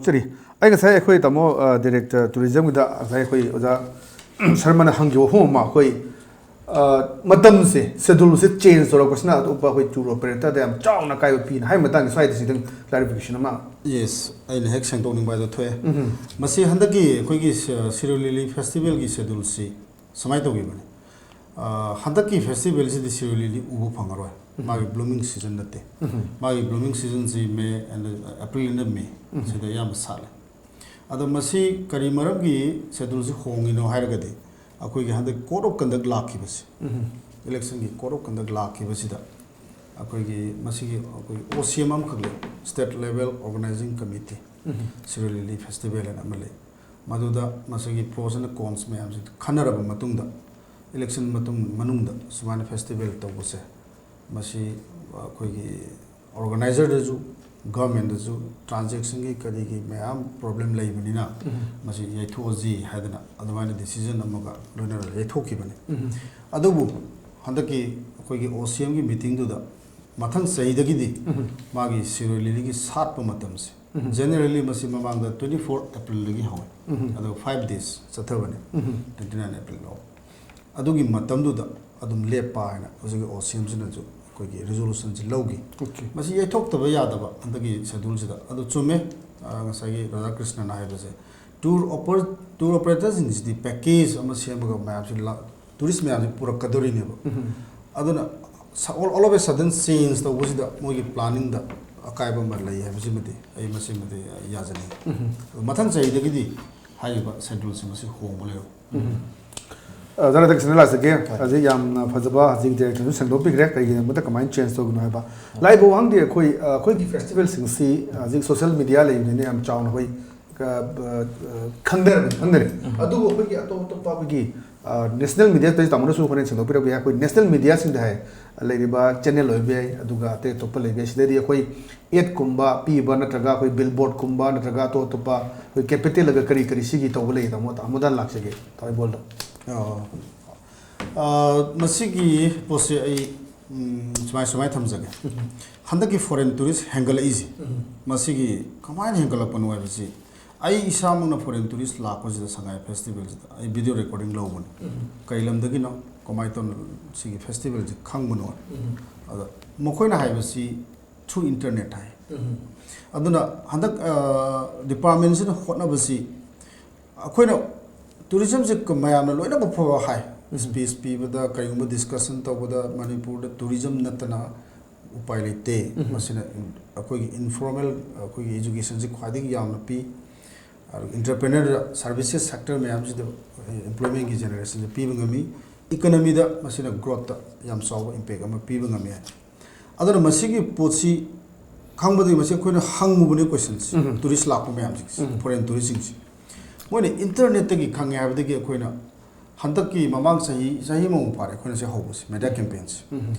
ꯁꯣꯔꯤ, ꯑꯩ ꯉꯁꯥꯏ ꯑꯩꯈꯣꯏ ꯇꯥꯃꯣ ꯗꯥꯏꯔꯦꯛꯇꯔ ꯇꯨꯔꯤꯖꯝꯒꯤꯗ ꯉꯁꯥꯏ ꯑꯩꯈꯣꯏ ꯑꯣꯖꯥ ꯁꯔꯃꯅ ꯍꯪꯈꯤꯕ ꯋꯥꯐꯝ ꯑꯃ, ꯑꯩꯈꯣꯏ ꯑ, ꯃꯇꯝꯁꯦ, ꯁꯦꯗꯨꯜꯁꯦ ꯆꯦꯟꯖ ꯇꯧꯔꯛꯄꯁꯤꯅ ꯑꯇꯣꯞꯄ ꯑꯩꯈꯣꯏ ꯇꯨꯔ ꯑꯣꯄꯔꯦꯇꯔꯗ ꯌꯥꯝ ꯆꯥꯎꯅ ꯑꯀꯥꯏꯕ ꯄꯤꯅ ꯍꯥꯏꯕ ꯃꯇꯥꯡꯒꯤ ꯁ꯭ꯋꯥꯏꯗ ꯁꯤꯗꯪ ꯀ꯭ꯂꯥꯔꯤꯐꯤꯀꯦꯁꯟ ꯑꯃ꯫ ꯌꯦꯁ, ꯑꯩꯅ ꯍꯦꯛ ꯁꯦꯡꯗꯣꯛꯅꯤꯡꯕ ꯍꯥꯏꯗꯣ ꯊꯣꯛꯑꯦ꯫ ꯃꯁꯤ ꯍꯟꯗꯛꯀꯤ ꯑꯩꯈꯣꯏꯒꯤ ꯁ- ꯁꯤꯔꯣꯏ ꯂꯤꯂꯤ ꯐꯦꯁꯇꯤꯚꯦꯜꯒꯤ ꯁꯦꯗꯨꯜꯁꯤ ꯁꯨꯃꯥꯏꯅ ꯇꯧꯈꯤꯕꯅꯤ꯫ ꯑ, ꯍꯟꯗꯛꯀꯤ ꯐꯦꯁꯇꯤꯚꯦꯜꯁꯤꯗꯤ ꯁꯤꯔꯣꯏ ꯂꯤꯂꯤ ꯎꯕ ꯐꯪꯉꯔꯣꯏ, ꯃꯥꯒꯤ ꯕ꯭ꯂꯨꯃꯤꯡ ꯁꯤꯖꯟ ꯅꯠꯇꯦ꯫ ꯃꯥꯒꯤ ꯕ꯭ꯂꯨꯃꯤꯡ ꯁꯤꯖꯟꯁꯤ May and April and May ꯁꯤꯗ ꯑꯌꯥꯝꯕ ꯁꯥꯠꯂꯦ꯫ ꯑꯗꯣ ꯃꯁꯤ ꯀꯔꯤ ꯃꯔꯝꯒꯤ ꯁꯦꯗꯨꯜꯁꯤ ꯍꯣꯡꯉꯤꯅꯣ ꯍꯥꯏꯔꯒꯗꯤ, ꯑꯩꯈꯣꯏꯒꯤ ꯍꯟꯗꯛ ꯀꯣꯗ ꯑꯣꯐ ꯀꯟꯗꯛ ꯂꯥꯛꯈꯤꯕꯁꯤ, ꯏꯂꯦꯛꯁꯟꯒꯤ ꯀꯣꯗ ꯑꯣꯐ ꯀꯟꯗꯛ ꯂꯥꯛꯈꯤꯕꯁꯤꯗ ꯑꯩꯈꯣꯏꯒꯤ ꯃꯁꯤꯒꯤ ꯑꯩꯈꯣꯏ ꯑꯣ ꯁꯤ ꯑꯦꯝ ꯑꯃꯈꯛ ꯂꯩ, ꯁ꯭ꯇꯦꯠ ꯂꯦꯚꯦꯜ ꯑꯣꯔꯒꯅꯥꯏꯖꯤꯡ ꯀꯃꯤꯇꯤ, ꯁꯤꯔꯣꯏ ꯂꯤꯂꯤ ꯐꯦꯁꯇꯤꯚꯦꯜ ꯍꯥꯏꯅ ꯑꯃ ꯂꯩ꯫ ꯃꯗꯨꯗ ꯃꯁꯤꯒꯤ ꯄ꯭ꯔꯣꯁ ꯑꯦꯟ ꯀꯣꯟꯁ ꯃꯌꯥꯝꯁꯤ ꯈꯟꯅꯔꯕ ꯃꯇꯨꯡꯗ, ꯏꯂꯦꯛꯁꯟ ꯃꯇꯨꯡ ꯃꯅꯨꯡꯗ ꯁꯨꯃꯥꯏꯅ ꯐꯦꯁꯇꯤꯚꯦꯜ ꯇꯧꯕꯁꯦ, ꯃꯁꯤ ꯑꯩꯈꯣꯏꯒꯤ ꯑꯣꯔꯒꯅꯥꯏꯖꯔꯗꯁꯨ, ꯒꯚꯔꯟꯃꯦꯟꯗꯁꯨ ꯇ꯭ꯔꯥꯟꯖꯦꯛꯁꯟꯒꯤ ꯀꯔꯤꯒꯤ ꯃꯌꯥꯝ ꯄ꯭ꯔꯣꯕ꯭ꯂꯦꯝ ꯂꯩꯕꯅꯤꯅ, ꯃꯁꯤ ꯌꯩꯊꯣꯛꯑꯁꯤ ꯍꯥꯏꯗꯅ ꯑꯗꯨꯃꯥꯏꯅ ꯗꯤꯁꯤꯖꯟ ꯑꯃꯒ ꯂꯣꯏꯅꯅ ꯌꯩꯊꯣꯛꯈꯤꯕꯅꯤ꯫ ꯑꯗꯨꯕꯨ ꯍꯟꯗꯛꯀꯤ ꯑꯩꯈꯣꯏꯒꯤ ꯑꯣ ꯁꯤ ꯑꯦꯝꯒꯤ ꯃꯤꯇꯤꯡꯗꯨꯗ ꯃꯊꯪ ꯆꯍꯤꯗꯒꯤꯗꯤ ꯃꯥꯒꯤ ꯁꯤꯔꯣꯏ ꯂꯤꯂꯤꯒꯤ ꯁꯥꯠꯄ ꯃꯇꯝꯁꯦ ꯖꯦꯅꯔꯦꯜꯂꯤ ꯃꯁꯤ ꯃꯃꯥꯡꯗ twenty four Aprilꯗꯒꯤ ꯍꯧꯋꯦ, ꯑꯗꯨꯒ five days ꯆꯠꯊꯕꯅꯦ, twenty nine April ꯐꯥꯎ꯫ ꯑꯗꯨꯒꯤ ꯃꯇꯝꯗꯨꯗ ꯑꯗꯨꯝ ꯂꯦꯞꯄ ꯍꯥꯏꯅ ꯍꯧꯖꯤꯛꯀꯤ ꯑꯣ ꯁꯤ ꯑꯦꯝꯁꯤꯅꯁꯨ ꯑꯩꯈꯣꯏꯒꯤ ꯔꯤꯖꯣꯂꯨꯁꯟꯁꯤ ꯂꯧꯈꯤ꯫ Okay. ꯃꯁꯤ ꯌꯩꯊꯣꯛꯇꯕ ꯌꯥꯗꯕ ꯍꯟꯗꯛꯀꯤ ꯁꯦꯗꯨꯜꯁꯤꯗ꯫ ꯑꯗꯨ ꯆꯨꯝꯃꯦ, ꯑ, ꯉꯁꯥꯏꯒꯤ ꯔꯥꯙꯥꯀ꯭ꯔꯤꯁꯅꯅ ꯍꯥꯏꯕꯁꯦ, ꯇꯨꯔ ꯑꯣꯄꯔ ꯇꯨꯔ ꯑꯣꯄꯔꯦꯇꯔꯁꯤꯡꯁꯤꯗꯤ ꯄꯦꯀꯦꯖ ꯑꯃ ꯁꯦꯝꯃꯒ ꯃꯌꯥꯝꯁꯤ ꯂꯥ-, ꯇꯨꯔꯤꯁ ꯃꯌꯥꯝꯁꯤ ꯄꯨꯔꯛꯀꯗꯧꯔꯤꯅꯦꯕ꯫ ꯑꯗꯨꯅ all of a sudden change ꯇꯧꯕꯁꯤꯗ ꯃꯣꯏꯒꯤ ꯄ꯭ꯂꯥꯅꯤꯡꯗ ꯑꯀꯥꯏꯕ ꯑꯃ ꯂꯩ ꯍꯥꯏꯕꯁꯤꯃꯗꯤ ꯑꯩ ꯃꯁꯤꯃꯗꯤ ꯌꯥꯖꯅꯤꯡꯉꯤ꯫ ꯑꯗꯨ ꯃꯊꯪ ꯆꯍꯤꯗꯒꯤꯗꯤ ꯍꯥꯏꯔꯤꯕ ꯁꯦꯗꯨꯜꯁꯤ ꯃꯁꯤ ꯍꯣꯡꯕ ꯂꯩꯔꯣꯏ꯫ ꯑ, ꯖꯅꯇ ꯀ꯭ꯔꯤꯁꯅ ꯂꯥꯛꯆꯒꯦ꯫ ꯍꯧꯖꯤꯛ ꯌꯥꯝꯅ ꯐꯖꯕ ꯍꯧꯖꯤꯛ ꯗꯤꯔꯦꯛꯇꯔꯁꯨ ꯁꯦꯡꯗꯣꯛꯄꯤꯈ꯭ꯔꯦ, ꯀꯩꯒꯤꯅꯣ ꯀꯃꯥꯏꯅ ꯆꯦꯟꯖ ꯇꯧꯕꯅꯣ ꯍꯥꯏꯕ꯫ ꯂꯥꯛꯏꯕ ꯋꯥꯍꯪꯗꯤ ꯑꯩꯈꯣꯏ, ꯑ, ꯑꯩꯈꯣꯏꯒꯤ ꯐꯦꯁꯇꯤꯚꯦꯜꯁꯤꯡꯁꯤ ꯍꯧꯖꯤꯛ ꯁꯣꯁꯤꯌꯦꯜ ꯃꯤꯗꯤꯌꯥ ꯂꯩꯕꯅꯤꯅ ꯌꯥꯝ ꯆꯥꯎꯅ ꯑꯩꯈꯣꯏ, ꯑ, ꯑ, ꯈꯪꯅꯔꯕꯅꯤ, ꯈꯪꯅꯔꯦ꯫ ꯑꯗꯨꯕꯨ ꯑꯩꯈꯣꯏꯒꯤ ꯑꯇꯣꯞ ꯑꯇꯣꯞꯄ ꯑꯩꯈꯣꯏꯒꯤ, ꯑ, ꯅꯦꯁꯅꯦꯜ ꯃꯤꯗꯤꯌꯥꯗꯁꯨ ꯇꯥꯃꯣꯅꯁꯨ ꯍꯣꯔꯦꯟ ꯁꯦꯡꯗꯣꯛꯄꯤꯔꯛꯄ ꯌꯥꯏ꯫ ꯑꯩꯈꯣꯏ ꯅꯦꯁꯅꯦꯜ ꯃꯤꯗꯤꯌꯥꯁꯤꯡꯗ ꯍꯥꯏ, ꯂꯩꯔꯤꯕ ꯆꯦꯅꯦꯜ ꯑꯣꯏꯕ ꯌꯥꯏ, ꯑꯗꯨꯒ ꯑꯇꯩ ꯑꯇꯣꯞꯄ ꯂꯩꯕ ꯌꯥꯏ꯫ ꯁꯤꯗꯩꯗꯤ ꯑꯩꯈꯣꯏ ꯑꯦꯗꯀꯨꯝꯕ ꯄꯤꯕ ꯅꯠꯇ꯭ꯔꯒ ꯑꯩꯈꯣꯏ ꯕꯤꯜꯕꯣꯔꯗꯀꯨꯝꯕ ꯅꯠꯇ꯭ꯔꯒ ꯑꯇꯣꯞ ꯑꯇꯣꯞꯄ ꯑꯩꯈꯣꯏ ꯀꯦꯄꯤꯇꯦꯜꯒ ꯀꯔꯤ ꯀꯔꯤ ꯁꯤꯒꯤ ꯇꯧꯕ ꯂꯩ, ꯇꯥꯃꯣ? ꯇꯥꯃꯣꯗ ꯂꯥꯛꯆꯒꯦ, ꯇꯥꯃꯣ ꯏꯕꯣꯜꯗꯣ꯫ ꯑ, ꯑ, ꯃꯁꯤꯒꯤ ꯄꯣꯠꯁꯦ ꯑꯩ, ꯎꯝ, ꯁꯨꯃꯥꯏ, ꯁꯨꯃꯥꯏꯅ ꯊꯝꯖꯒꯦ꯫ ꯍꯟꯗꯛꯀꯤ ꯐꯣꯔꯦꯟ ꯇꯨꯔꯤꯁ ꯍꯦꯟꯒꯠꯂꯛꯏꯁꯦ, ꯃꯁꯤꯒꯤ ꯀꯃꯥꯏꯅ ꯍꯦꯟꯒꯠꯂꯛꯄꯅꯣ ꯍꯥꯏꯕꯁꯤ, ꯑꯩ ꯏꯁꯥꯃꯛꯅ ꯐꯣꯔꯦꯟ ꯇꯨꯔꯤꯁ ꯂꯥꯛꯄꯁꯤꯗ ꯁꯉꯥꯏ ꯐꯦꯁꯇꯤꯚꯦꯜꯁꯤꯗ ꯑꯩ ꯚꯤꯗꯤꯑꯣ ꯔꯦꯀꯣꯔꯗꯤꯡ ꯂꯧꯕꯅꯤ꯫ ꯀꯩ ꯂꯝꯗꯒꯤꯅꯣ, ꯀꯃꯥꯏꯅ ꯇꯧꯅ ꯁꯤꯒꯤ ꯐꯦꯁꯇꯤꯚꯦꯜꯁꯤ ꯈꯪꯕꯅꯣ? ꯑꯗ ꯃꯈꯣꯏꯅ ꯍꯥꯏꯕꯁꯤ through internet ꯍꯥꯏ꯫ ꯑꯗꯨꯅ ꯍꯟꯗꯛ, ꯑ, ꯗꯤꯄꯥꯔꯠꯃꯦꯟꯁꯤꯅ ꯍꯣꯠꯅꯕꯁꯤ, ꯑꯩꯈꯣꯏꯅ ꯇꯨꯔꯤꯖꯝꯁꯦ ꯃꯌꯥꯝꯅ ꯂꯣꯏꯅꯃꯛ ꯐꯕ ꯍꯥꯏ꯫ ꯁ꯭ꯄꯤꯆ ꯄꯤꯕꯗ, ꯀꯔꯤꯒꯨꯝꯕ ꯗꯤꯁꯀꯁꯟ ꯇꯧꯕꯗ ꯃꯅꯤꯄꯨꯔꯗ ꯇꯨꯔꯤꯖꯝ ꯅꯠꯇꯅ ꯎꯄꯥꯏ ꯂꯩꯇꯦ꯫ ꯃꯁꯤꯅ ꯑꯩꯈꯣꯏꯒꯤ ꯏꯟꯐꯣꯔꯃꯦꯜ, ꯑꯩꯈꯣꯏꯒꯤ ꯏꯖꯨꯀꯦꯁꯟꯁꯤ ꯈ꯭ꯋꯥꯏꯗꯒꯤ ꯌꯥꯝꯅ ꯄꯤ꯫ ꯑꯗꯨꯒ ꯏꯟꯇꯔꯄ꯭ꯔꯦꯅꯔꯗ, ꯁꯥꯔꯚꯤꯁꯦꯁ ꯁꯦꯛꯇꯔ ꯃꯌꯥꯝꯁꯤꯗ ꯑꯦꯝꯄ꯭ꯂꯣꯏꯃꯦꯟꯒꯤ ꯖꯦꯅꯦꯔꯦꯁꯟꯁꯦ ꯄꯤꯕ ꯉꯝꯃꯤ꯫ ꯏꯀꯣꯅꯣꯃꯤꯗ ꯃꯁꯤꯅ ꯒ꯭ꯔꯣꯠꯇ ꯌꯥꯝ ꯆꯥꯎꯕ ꯏꯝꯄꯦꯛ ꯑꯃ ꯄꯤꯕ ꯉꯝꯃꯤ ꯍꯥꯏ꯫ ꯑꯗꯨꯅ ꯃꯁꯤꯒꯤ ꯄꯣꯠꯁꯤ ꯈꯪꯕꯗꯒꯤ ꯃꯁꯤ ꯑꯩꯈꯣꯏꯅ ꯍꯪꯉꯨꯕꯅꯦ ꯀꯣꯏꯁꯟꯁꯦ, ꯇꯨꯔꯤꯁ ꯂꯥꯛꯄ ꯃꯌꯥꯝꯁꯤꯡꯁꯦ, ꯐꯣꯔꯦꯟ ꯇꯨꯔꯤꯁꯁꯤꯡꯁꯦ꯫ ꯃꯣꯏꯅ ꯏꯟꯇꯔꯅꯦꯠꯇꯒꯤ ꯈꯪꯉꯦ ꯍꯥꯏꯕꯗꯒꯤ ꯑꯩꯈꯣꯏꯅ ꯍꯟꯗꯛꯀꯤ ꯃꯃꯥꯡ ꯆꯍꯤ, ꯆꯍꯤ ꯑꯃꯃꯨꯛ ꯐꯥꯔꯦ ꯑꯩꯈꯣꯏꯅ ꯁꯤ ꯍꯧꯕꯁꯦ, ꯃꯦꯗꯤꯌꯥ ꯀꯦꯝꯄꯦꯟꯁꯦ꯫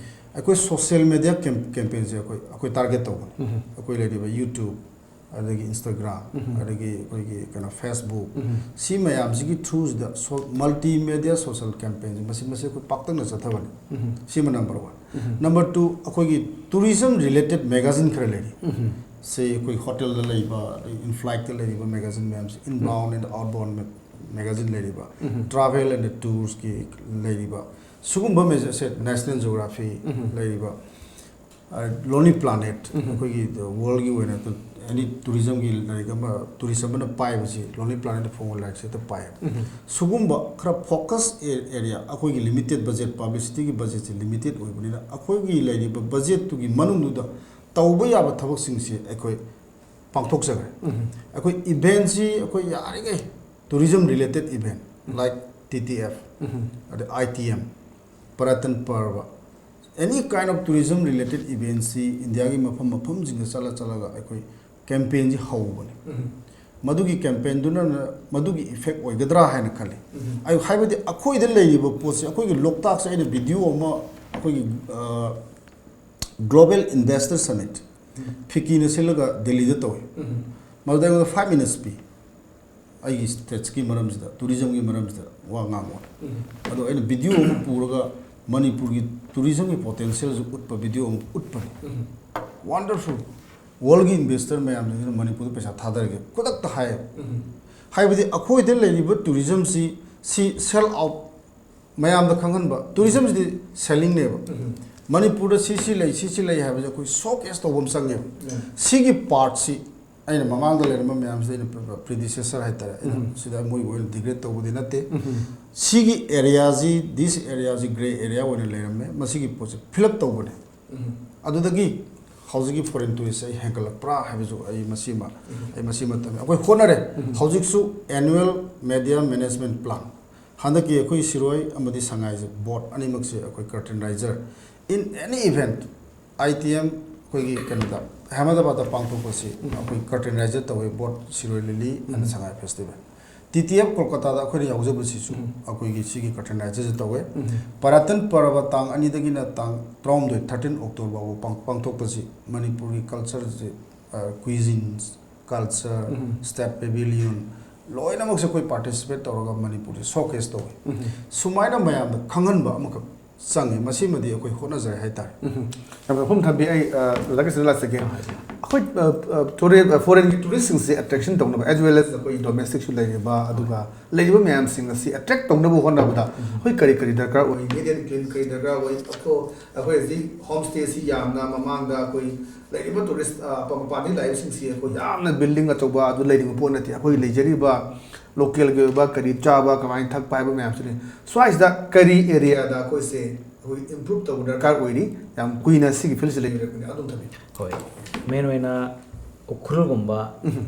ꯑꯩꯈꯣꯏ ꯁꯣꯁꯤꯌꯦꯜ ꯃꯦꯗꯤꯌꯥ ꯀꯦꯝ-, ꯀꯦꯝꯄꯦꯟꯁꯦ ꯑꯩꯈꯣꯏ, ꯑꯩꯈꯣꯏ ꯇꯥꯔꯒꯦꯠ ꯇꯧꯕꯅꯦ꯫ ꯑꯩꯈꯣꯏ ꯂꯩꯔꯤꯕ YouTube, ꯑꯗꯒꯤ Instagram, ꯑꯗꯒꯤ ꯑꯩꯈꯣꯏꯒꯤ ꯀꯩꯅꯣ Facebook, ꯁꯤ ꯃꯌꯥꯝꯁꯤꯒꯤ ꯊ꯭ꯔꯨꯁꯤꯗ ꯁꯣ-, ꯃꯜꯇꯤ ꯃꯦꯗꯤꯌꯥ ꯁꯣꯁꯤꯌꯦꯜ ꯀꯦꯝꯄꯦꯟꯁꯦ ꯃꯁꯤ, ꯃꯁꯤ ꯑꯩꯈꯣꯏ ꯄꯥꯛꯇꯛꯅ ꯆꯠꯊꯕꯅꯤ꯫ ꯁꯤꯃ ꯅꯝꯕꯔ ꯋꯥꯟ꯫ ꯅꯝꯕꯔ ꯇꯨ, ꯑꯩꯈꯣꯏꯒꯤ ꯇꯨꯔꯤꯖꯝ ꯔꯤꯂꯦꯇꯦꯠ ꯃꯦꯒꯥꯖꯤꯟ ꯈꯔ ꯂꯩꯔꯤ꯫ ꯁꯦ ꯑꯩꯈꯣꯏ ꯍꯣꯇꯦꯜꯗ ꯂꯩꯕ, ꯑꯗꯩ in flightꯇ ꯂꯩꯔꯤꯕ magazine ꯃꯌꯥꯝꯁꯦ, inbound and outbound magazine ꯂꯩꯔꯤꯕ, travel and toursꯀꯤ ꯂꯩꯔꯤꯕ, ꯁꯤꯒꯨꯝꯕ magazine ꯁꯦ, National Geography ꯂꯩꯔꯤꯕ, Lonely Planet, ꯑꯩꯈꯣꯏꯒꯤ worldꯀꯤ ꯑꯣꯏꯅ ꯑꯦꯅꯤ ꯇꯨꯔꯤꯖꯝꯒꯤ ꯂꯥꯏꯔꯤꯛ ꯑꯃ ꯇꯨꯔꯤꯁ ꯑꯃꯅ ꯄꯥꯏꯕꯁꯤ Lonely Planetꯇ ꯐꯣꯡꯕ ꯂꯥꯏꯔꯤꯛꯁꯦ ꯍꯦꯛꯇ ꯄꯥꯏꯌꯦꯕ꯫ ꯁꯤꯒꯨꯝꯕ ꯈꯔ focus area, ꯑꯩꯈꯣꯏꯒꯤ limited budget, publicityꯒꯤ budgetꯁꯦ limited ꯑꯣꯏꯕꯅꯤꯅ ꯑꯩꯈꯣꯏꯒꯤ ꯂꯩꯔꯤꯕ budgetꯇꯨꯒꯤ ꯃꯅꯨꯡꯗꯨꯗ ꯇꯧꯕ ꯌꯥꯕ ꯊꯕꯛꯁꯤꯡꯁꯤ ꯑꯩꯈꯣꯏ ꯄꯥꯡꯊꯣꯛꯆꯈ꯭ꯔꯦ꯫ ꯑꯩꯈꯣꯏ eventꯁꯤ ꯑꯩꯈꯣꯏ ꯌꯥꯔꯤꯈꯩ tourism related event, like TTF, ꯑꯗꯩ ITM, Paratan Parva, any kind of tourism related eventꯁꯤ ꯏꯟꯗꯤꯌꯥꯒꯤ ꯃꯐꯝ ꯃꯐꯝꯁꯤꯡꯗ ꯆꯠꯂ ꯆꯠꯂꯒ ꯑꯩꯈꯣꯏ campaignꯁꯤ ꯍꯧꯕꯅꯤ꯫ ꯃꯗꯨꯒꯤ campaignꯗꯨꯅ ꯃꯗꯨꯒꯤ effect ꯑꯣꯏꯒꯗ꯭ꯔꯥ ꯍꯥꯏꯅ ꯈꯜꯂꯤ꯫ ꯑꯩ ꯍꯥꯏꯕꯗꯤ ꯑꯩꯈꯣꯏꯗ ꯂꯩꯔꯤꯕ ꯄꯣꯠꯁꯦ, ꯑꯩꯈꯣꯏꯒꯤ ꯂꯣꯛꯇꯥꯛꯁꯦ ꯑꯩꯅ video ꯑꯃ ꯑꯩꯈꯣꯏꯒꯤ Global Investor Summit, ꯐꯤꯀꯤꯅ ꯁꯤꯜꯂꯒ ꯗꯦꯜꯂꯤꯗ ꯇꯧꯏ꯫ ꯃꯗꯨꯗ ꯑꯩꯉꯣꯟꯗ five minutes ꯄꯤ, ꯑꯩꯒꯤ stateꯀꯤ ꯃꯔꯝꯁꯤꯗ, tourismꯒꯤ ꯃꯔꯝꯁꯤꯗ ꯋꯥ ꯉꯥꯡꯉꯣ꯫ ꯑꯗꯣ ꯑꯩꯅ video ꯑꯃ ꯄꯨꯔꯒ ꯃꯅꯤꯄꯨꯔꯒꯤ tourismꯒꯤ potentialꯁꯨ ꯎꯠꯄ video ꯑꯃ ꯎꯠꯄꯅꯤ꯫ Wonderful! Worldꯒꯤ investor ꯃꯌꯥꯝꯁꯤꯡꯁꯤꯅ ꯃꯅꯤꯄꯨꯔꯗ ꯄꯩꯁꯥ ꯊꯥꯗꯔꯒꯦ ꯈꯨꯗꯛꯇ ꯍꯥꯏꯌꯦꯕ꯫ ꯍꯥꯏꯕꯗꯤ ꯑꯩꯈꯣꯏꯗ ꯂꯩꯔꯤꯕ tourismꯁꯤ, ꯁꯤ sell out ꯃꯌꯥꯝꯗ ꯈꯪꯍꯟꯕ꯫ Tourismꯁꯤꯗꯤ sellingꯅꯦꯕ꯫ ꯃꯅꯤꯄꯨꯔꯗ ꯁꯤ ꯁꯤ ꯂꯩ, ꯁꯤ ꯁꯤ ꯂꯩ ꯍꯥꯏꯕꯁꯦ ꯑꯩꯈꯣꯏ showcase ꯇꯧꯕ ꯑꯃ ꯆꯪꯉꯦꯕ꯫ ꯁꯤꯒꯤ partꯁꯤ ꯑꯩꯅ ꯃꯃꯥꯡꯗ ꯂꯩꯔꯝꯕ ꯃꯌꯥꯝꯁꯤꯗ ꯑꯩꯅ predecessor ꯍꯥꯏꯇꯥꯔꯦ, ꯑꯩꯅ ꯁꯤꯗ ꯃꯣꯏꯕꯨ ꯑꯣꯏꯅ degrade ꯇꯧꯕꯗꯤ ꯅꯠꯇꯦ꯫ ꯁꯤꯒꯤ areaꯁꯤ, this areaꯁꯤ grey area ꯑꯣꯏꯅ ꯂꯩꯔꯝꯃꯦ, ꯃꯁꯤꯒꯤ ꯄꯣꯠꯁꯦ fill up ꯇꯧꯕꯅꯦ꯫ ꯑꯗꯨꯗꯒꯤ ꯍꯧꯖꯤꯛꯀꯤ foreign tourist ꯑꯩ ꯍꯦꯟꯒꯠꯂꯛꯄ꯭ꯔꯥ ꯍꯥꯏꯕꯁꯨ ꯑꯩ ꯃꯁꯤꯃ, ꯑꯩ ꯃꯁꯤꯃ ꯇꯝꯃꯤ꯫ ꯑꯩꯈꯣꯏ ꯍꯣꯠꯅꯔꯦ꯫ ꯍꯧꯖꯤꯛꯁꯨ annual media management plan, ꯍꯟꯗꯛꯀꯤ ꯑꯩꯈꯣꯏ ꯁꯤꯔꯣꯏ ꯑꯃꯗꯤ ꯁꯉꯥꯏꯁꯦ, boat ꯑꯅꯤꯃꯛꯁꯦ ꯑꯩꯈꯣꯏ curtain raiser, in any event, ITM ꯑꯩꯈꯣꯏꯒꯤ ꯀꯩꯅꯣꯗ, ꯑꯍꯃꯗꯥꯕꯥꯗꯇ ꯄꯥꯡꯊꯣꯛꯄꯁꯤ ꯑꯩꯈꯣꯏ curtain raiser ꯇꯧꯋꯦ, boat Shirui lily and Sangai festival꯫ TTF ꯀꯣꯜꯀꯇꯥꯗ ꯑꯩꯈꯣꯏꯅ ꯌꯥꯎꯖꯕꯁꯤꯁꯨ ꯑꯩꯈꯣꯏꯒꯤ ꯁꯤꯒꯤ curtain raiserꯁꯦ ꯇꯧꯋꯦ꯫ ꯄꯔꯇꯟ ꯄꯔꯕ ꯇꯥꯡ ꯑꯅꯤꯗꯒꯤꯅ ꯇꯥꯡ ꯇꯔꯥꯍꯨꯝꯗꯣꯏ, thirteen October ꯐꯥꯎꯕ ꯄꯥꯡ-, ꯄꯥꯡꯊꯣꯛꯄꯁꯤ ꯃꯅꯤꯄꯨꯔꯒꯤ cultureꯁꯦ, cuisines, culture, state pavilion, ꯂꯣꯏꯅꯃꯛꯁꯦ ꯑꯩꯈꯣꯏ participate ꯇꯧꯔꯒ ꯃꯅꯤꯄꯨꯔꯁꯦ showcase ꯇꯧꯋꯦ꯫ ꯁꯨꯃꯥꯏꯅ ꯃꯌꯥꯝꯗ ꯈꯪꯍꯟꯕ ꯑꯃꯈꯛ ꯆꯪꯉꯤ꯫ ꯃꯁꯤꯃꯗꯤ ꯑꯩꯈꯣꯏ ꯍꯣꯠꯅꯖꯔꯦ ꯍꯥꯏꯇꯥꯔꯦ꯫ ꯌꯥꯝ ꯐꯕ ꯊꯝꯕꯤ꯫ ꯑꯩ ꯂꯒꯦꯖꯇ ꯂꯥꯛꯆꯒꯦ꯫ ꯑꯩꯈꯣꯏ ꯐꯣꯔꯦꯟ ꯐꯣꯔꯦꯟꯒꯤ ꯇꯨꯔꯤꯁꯁꯤꯡꯁꯦ ꯑꯦꯇ꯭ꯔꯦꯛꯁꯟ ꯇꯧꯅꯕ, ꯑꯦꯖ ꯋꯦꯜ ꯑꯦꯖ ꯑꯩꯈꯣꯏ ꯗꯣꯃꯦꯁꯇꯤꯛꯁꯨ ꯂꯩꯔꯤꯕ, ꯑꯗꯨꯒ ꯂꯩꯔꯤꯕ ꯃꯌꯥꯝꯁꯤꯡ ꯑꯁꯤ ꯑꯦꯇ꯭ꯔꯦꯛ ꯇꯧꯅꯕ ꯍꯣꯠꯅꯕꯗ ꯑꯩꯈꯣꯏ ꯀꯔꯤ ꯀꯔꯤ ꯗꯔꯀꯥꯔ ꯑꯣꯏ? ꯅꯤꯠ ꯑꯦꯟ ꯀ꯭ꯂꯤꯟ ꯀꯔꯤ ꯗꯔꯀꯥꯔ ꯑꯣꯏ? ꯑꯩꯈꯣꯏ ꯑꯩꯈꯣꯏ ꯍꯧꯖꯤꯛ ꯍꯣꯝ ꯁ꯭ꯇꯦꯁꯤ ꯌꯥꯝꯅ ꯃꯃꯥꯡꯗ ꯑꯩꯈꯣꯏ ꯂꯩꯔꯤꯕ ꯇꯨꯔꯤꯁ ꯃꯄꯥꯟꯗꯒꯤ ꯂꯥꯛꯏꯕꯁꯤꯡꯁꯤ ꯑꯩꯈꯣꯏ ꯌꯥꯝꯅ ꯕꯤꯜꯗꯤꯡ ꯑꯆꯧꯕ ꯑꯗꯨ ꯂꯩꯔꯤꯕ ꯄꯣꯠ ꯅꯠꯇꯦ꯫ ꯑꯩꯈꯣꯏ ꯂꯩꯖꯔꯤꯕ ꯂꯣꯀꯦꯜꯒꯤ ꯑꯣꯏꯕ ꯀꯔꯤ ꯆꯥꯕ, ꯀꯃꯥꯏꯅ ꯊꯛꯄ ꯍꯥꯏꯕ ꯃꯌꯥꯝꯁꯤꯅꯤ꯫ ꯁ꯭ꯋꯥꯏꯁꯤꯗ ꯀꯔꯤ ꯑꯦꯔꯤꯌꯥꯗ ꯑꯩꯈꯣꯏꯁꯦ ꯑꯩꯈꯣꯏ ꯏꯝꯄ꯭ꯔꯨꯞ ꯇꯧꯕ ꯗꯔꯀꯥꯔ ꯑꯣꯏꯔꯤ? ꯌꯥꯝ ꯀꯨꯏꯅ ꯁꯤꯒꯤ ꯐꯤꯜꯁꯤꯗ ꯂꯩꯕꯤꯔꯛꯄꯅꯤ, ꯑꯗꯣꯝ ꯊꯝꯕꯤꯌꯨ꯫ ꯍꯣꯏ, ꯃꯦꯟ ꯑꯣꯏꯅ ꯎꯈ꯭ꯔꯨꯜꯒꯨꯝꯕ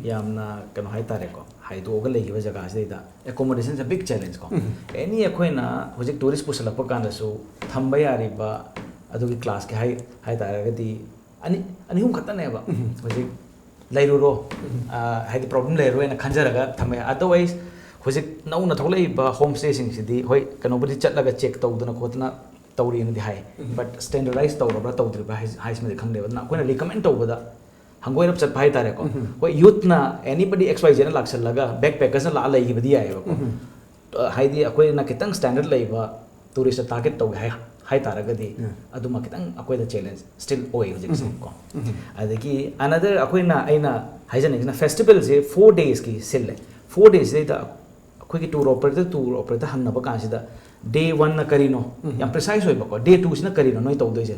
ꯌꯥꯝꯅ ꯀꯩꯅꯣ ꯍꯥꯏꯇꯥꯔꯦꯀꯣ, ꯍꯥꯏꯗꯣꯛꯑꯒ ꯂꯩꯈꯤꯕ ꯖꯒꯥꯁꯤꯗꯩꯗ accommodation is a big challenge ꯀꯣ꯫ ꯑꯦꯅꯤ ꯑꯩꯈꯣꯏꯅ ꯍꯧꯖꯤꯛ ꯇꯨꯔꯤꯁ ꯄꯨꯁꯜꯂꯛꯄ ꯀꯥꯟꯗꯁꯨ ꯊꯝꯕ ꯌꯥꯔꯤꯕ ꯑꯗꯨꯒꯤ ꯀ꯭ꯂꯥꯁꯀꯤ ꯍꯥꯏ ꯍꯥꯏꯇꯥꯔꯒꯗꯤ ꯑꯅꯤ ꯑꯅꯤ ꯑꯍꯨꯝ ꯈꯛꯇꯅꯦꯕ꯫ ꯍꯧꯖꯤꯛ ꯂꯩꯔꯨꯔꯣ, ꯍꯥꯏꯗꯤ ꯄ꯭ꯔꯣꯕ꯭ꯂꯦꯝ ꯂꯩꯔꯔꯣꯏꯅ ꯈꯟꯖꯔꯒ ꯊꯝꯕ ꯌꯥꯏ꯫ ꯑꯗꯔꯋꯥꯏꯁ ꯍꯧꯖꯤꯛ ꯅꯧꯅ ꯊꯣꯛꯂꯛꯏꯕ ꯍꯣꯝ ꯁ꯭ꯇꯦꯁꯤꯡꯁꯤꯗꯤ ꯍꯣꯏ, ꯀꯩꯅꯣꯕꯨꯗꯤ ꯆꯠꯂꯒ ꯆꯦꯛ ꯇꯧꯗꯅ ꯈꯣꯠꯇꯅ ꯇꯧꯔꯤꯅꯗꯤ ꯍꯥꯏ꯫ ꯕꯠ ꯁ꯭ꯇꯦꯟꯗꯔꯗꯥꯏꯁ ꯇꯧꯔꯕ꯭ꯔꯥ ꯇꯧꯗ꯭ꯔꯤꯕ꯭ꯔꯥ ꯍꯥꯏꯁꯤꯃꯗꯤ ꯈꯪꯗꯦꯕ꯫ ꯑꯗꯨꯅ ꯑꯩꯈꯣꯏꯅ ꯔꯤꯀꯃꯦꯟ ꯇꯧꯕꯗ ꯍꯪꯒꯣꯏꯔꯞ ꯆꯠꯄ ꯍꯥꯏꯇꯥꯔꯦꯀꯣ꯫ ꯍꯣꯏ, ꯌꯨꯠꯅ ꯑꯦꯅꯤꯕꯗꯤ ꯑꯦꯛꯁ ꯋꯥꯏ ꯖꯦꯅ ꯂꯥꯛꯁꯜꯂꯒ ꯕꯦꯛ ꯄꯦꯀꯔꯁꯅ ꯂꯥꯛꯑ ꯂꯩꯈꯤꯕꯗꯤ ꯌꯥꯏꯑꯕꯀꯣ꯫ ꯍꯥꯏꯗꯤ ꯑꯩꯈꯣꯏꯅ ꯈꯤꯇꯪ ꯁ꯭ꯇꯦꯟꯗꯔꯗ ꯂꯩꯕ ꯇꯨꯔꯤꯁꯇ ꯇꯥꯔꯒꯦꯠ ꯇꯧꯒꯦ ꯍꯥꯏ ꯍꯥꯏꯇꯥꯔꯒꯗꯤ, ꯑꯗꯨꯃ ꯈꯤꯇꯪ ꯑꯩꯈꯣꯏꯗ ꯆꯦꯂꯦꯟꯖ ꯁ꯭ꯇꯤꯜ ꯑꯣꯏ ꯍꯧꯖꯤꯛꯁꯦ ꯀꯣ꯫ ꯑꯗꯒꯤ ꯑꯅꯗꯔ ꯑꯩꯈꯣꯏꯅ ꯑꯩꯅ ꯍꯥꯏꯖꯅꯤꯡꯉꯤꯁꯤꯅ ꯐꯦꯁꯇꯤꯚꯦꯜꯁꯦ ꯐꯣꯔ ꯗꯦꯖꯀꯤ ꯁꯤꯜꯂꯦ꯫ ꯐꯣꯔ ꯗꯦꯖꯁꯤꯗꯩꯗ ꯑꯩꯈꯣꯏꯒꯤ ꯇꯨꯔ ꯑꯣꯄꯔꯦꯇꯔ ꯇꯨꯔ ꯑꯣꯄꯔꯦꯇꯔ ꯍꯪꯅꯕ ꯀꯥꯟꯁꯤꯗ ꯗꯦ ꯋꯟꯅ ꯀꯔꯤꯅꯣ, ꯌꯥꯝ ꯄ꯭ꯔꯤꯁꯥꯏꯁ ꯑꯣꯏꯕꯀꯣ, ꯗꯦ ꯇꯨꯁꯤꯅ ꯀꯔꯤꯅꯣ ꯅꯣꯏ ꯇꯧꯗꯣꯏꯁꯦ,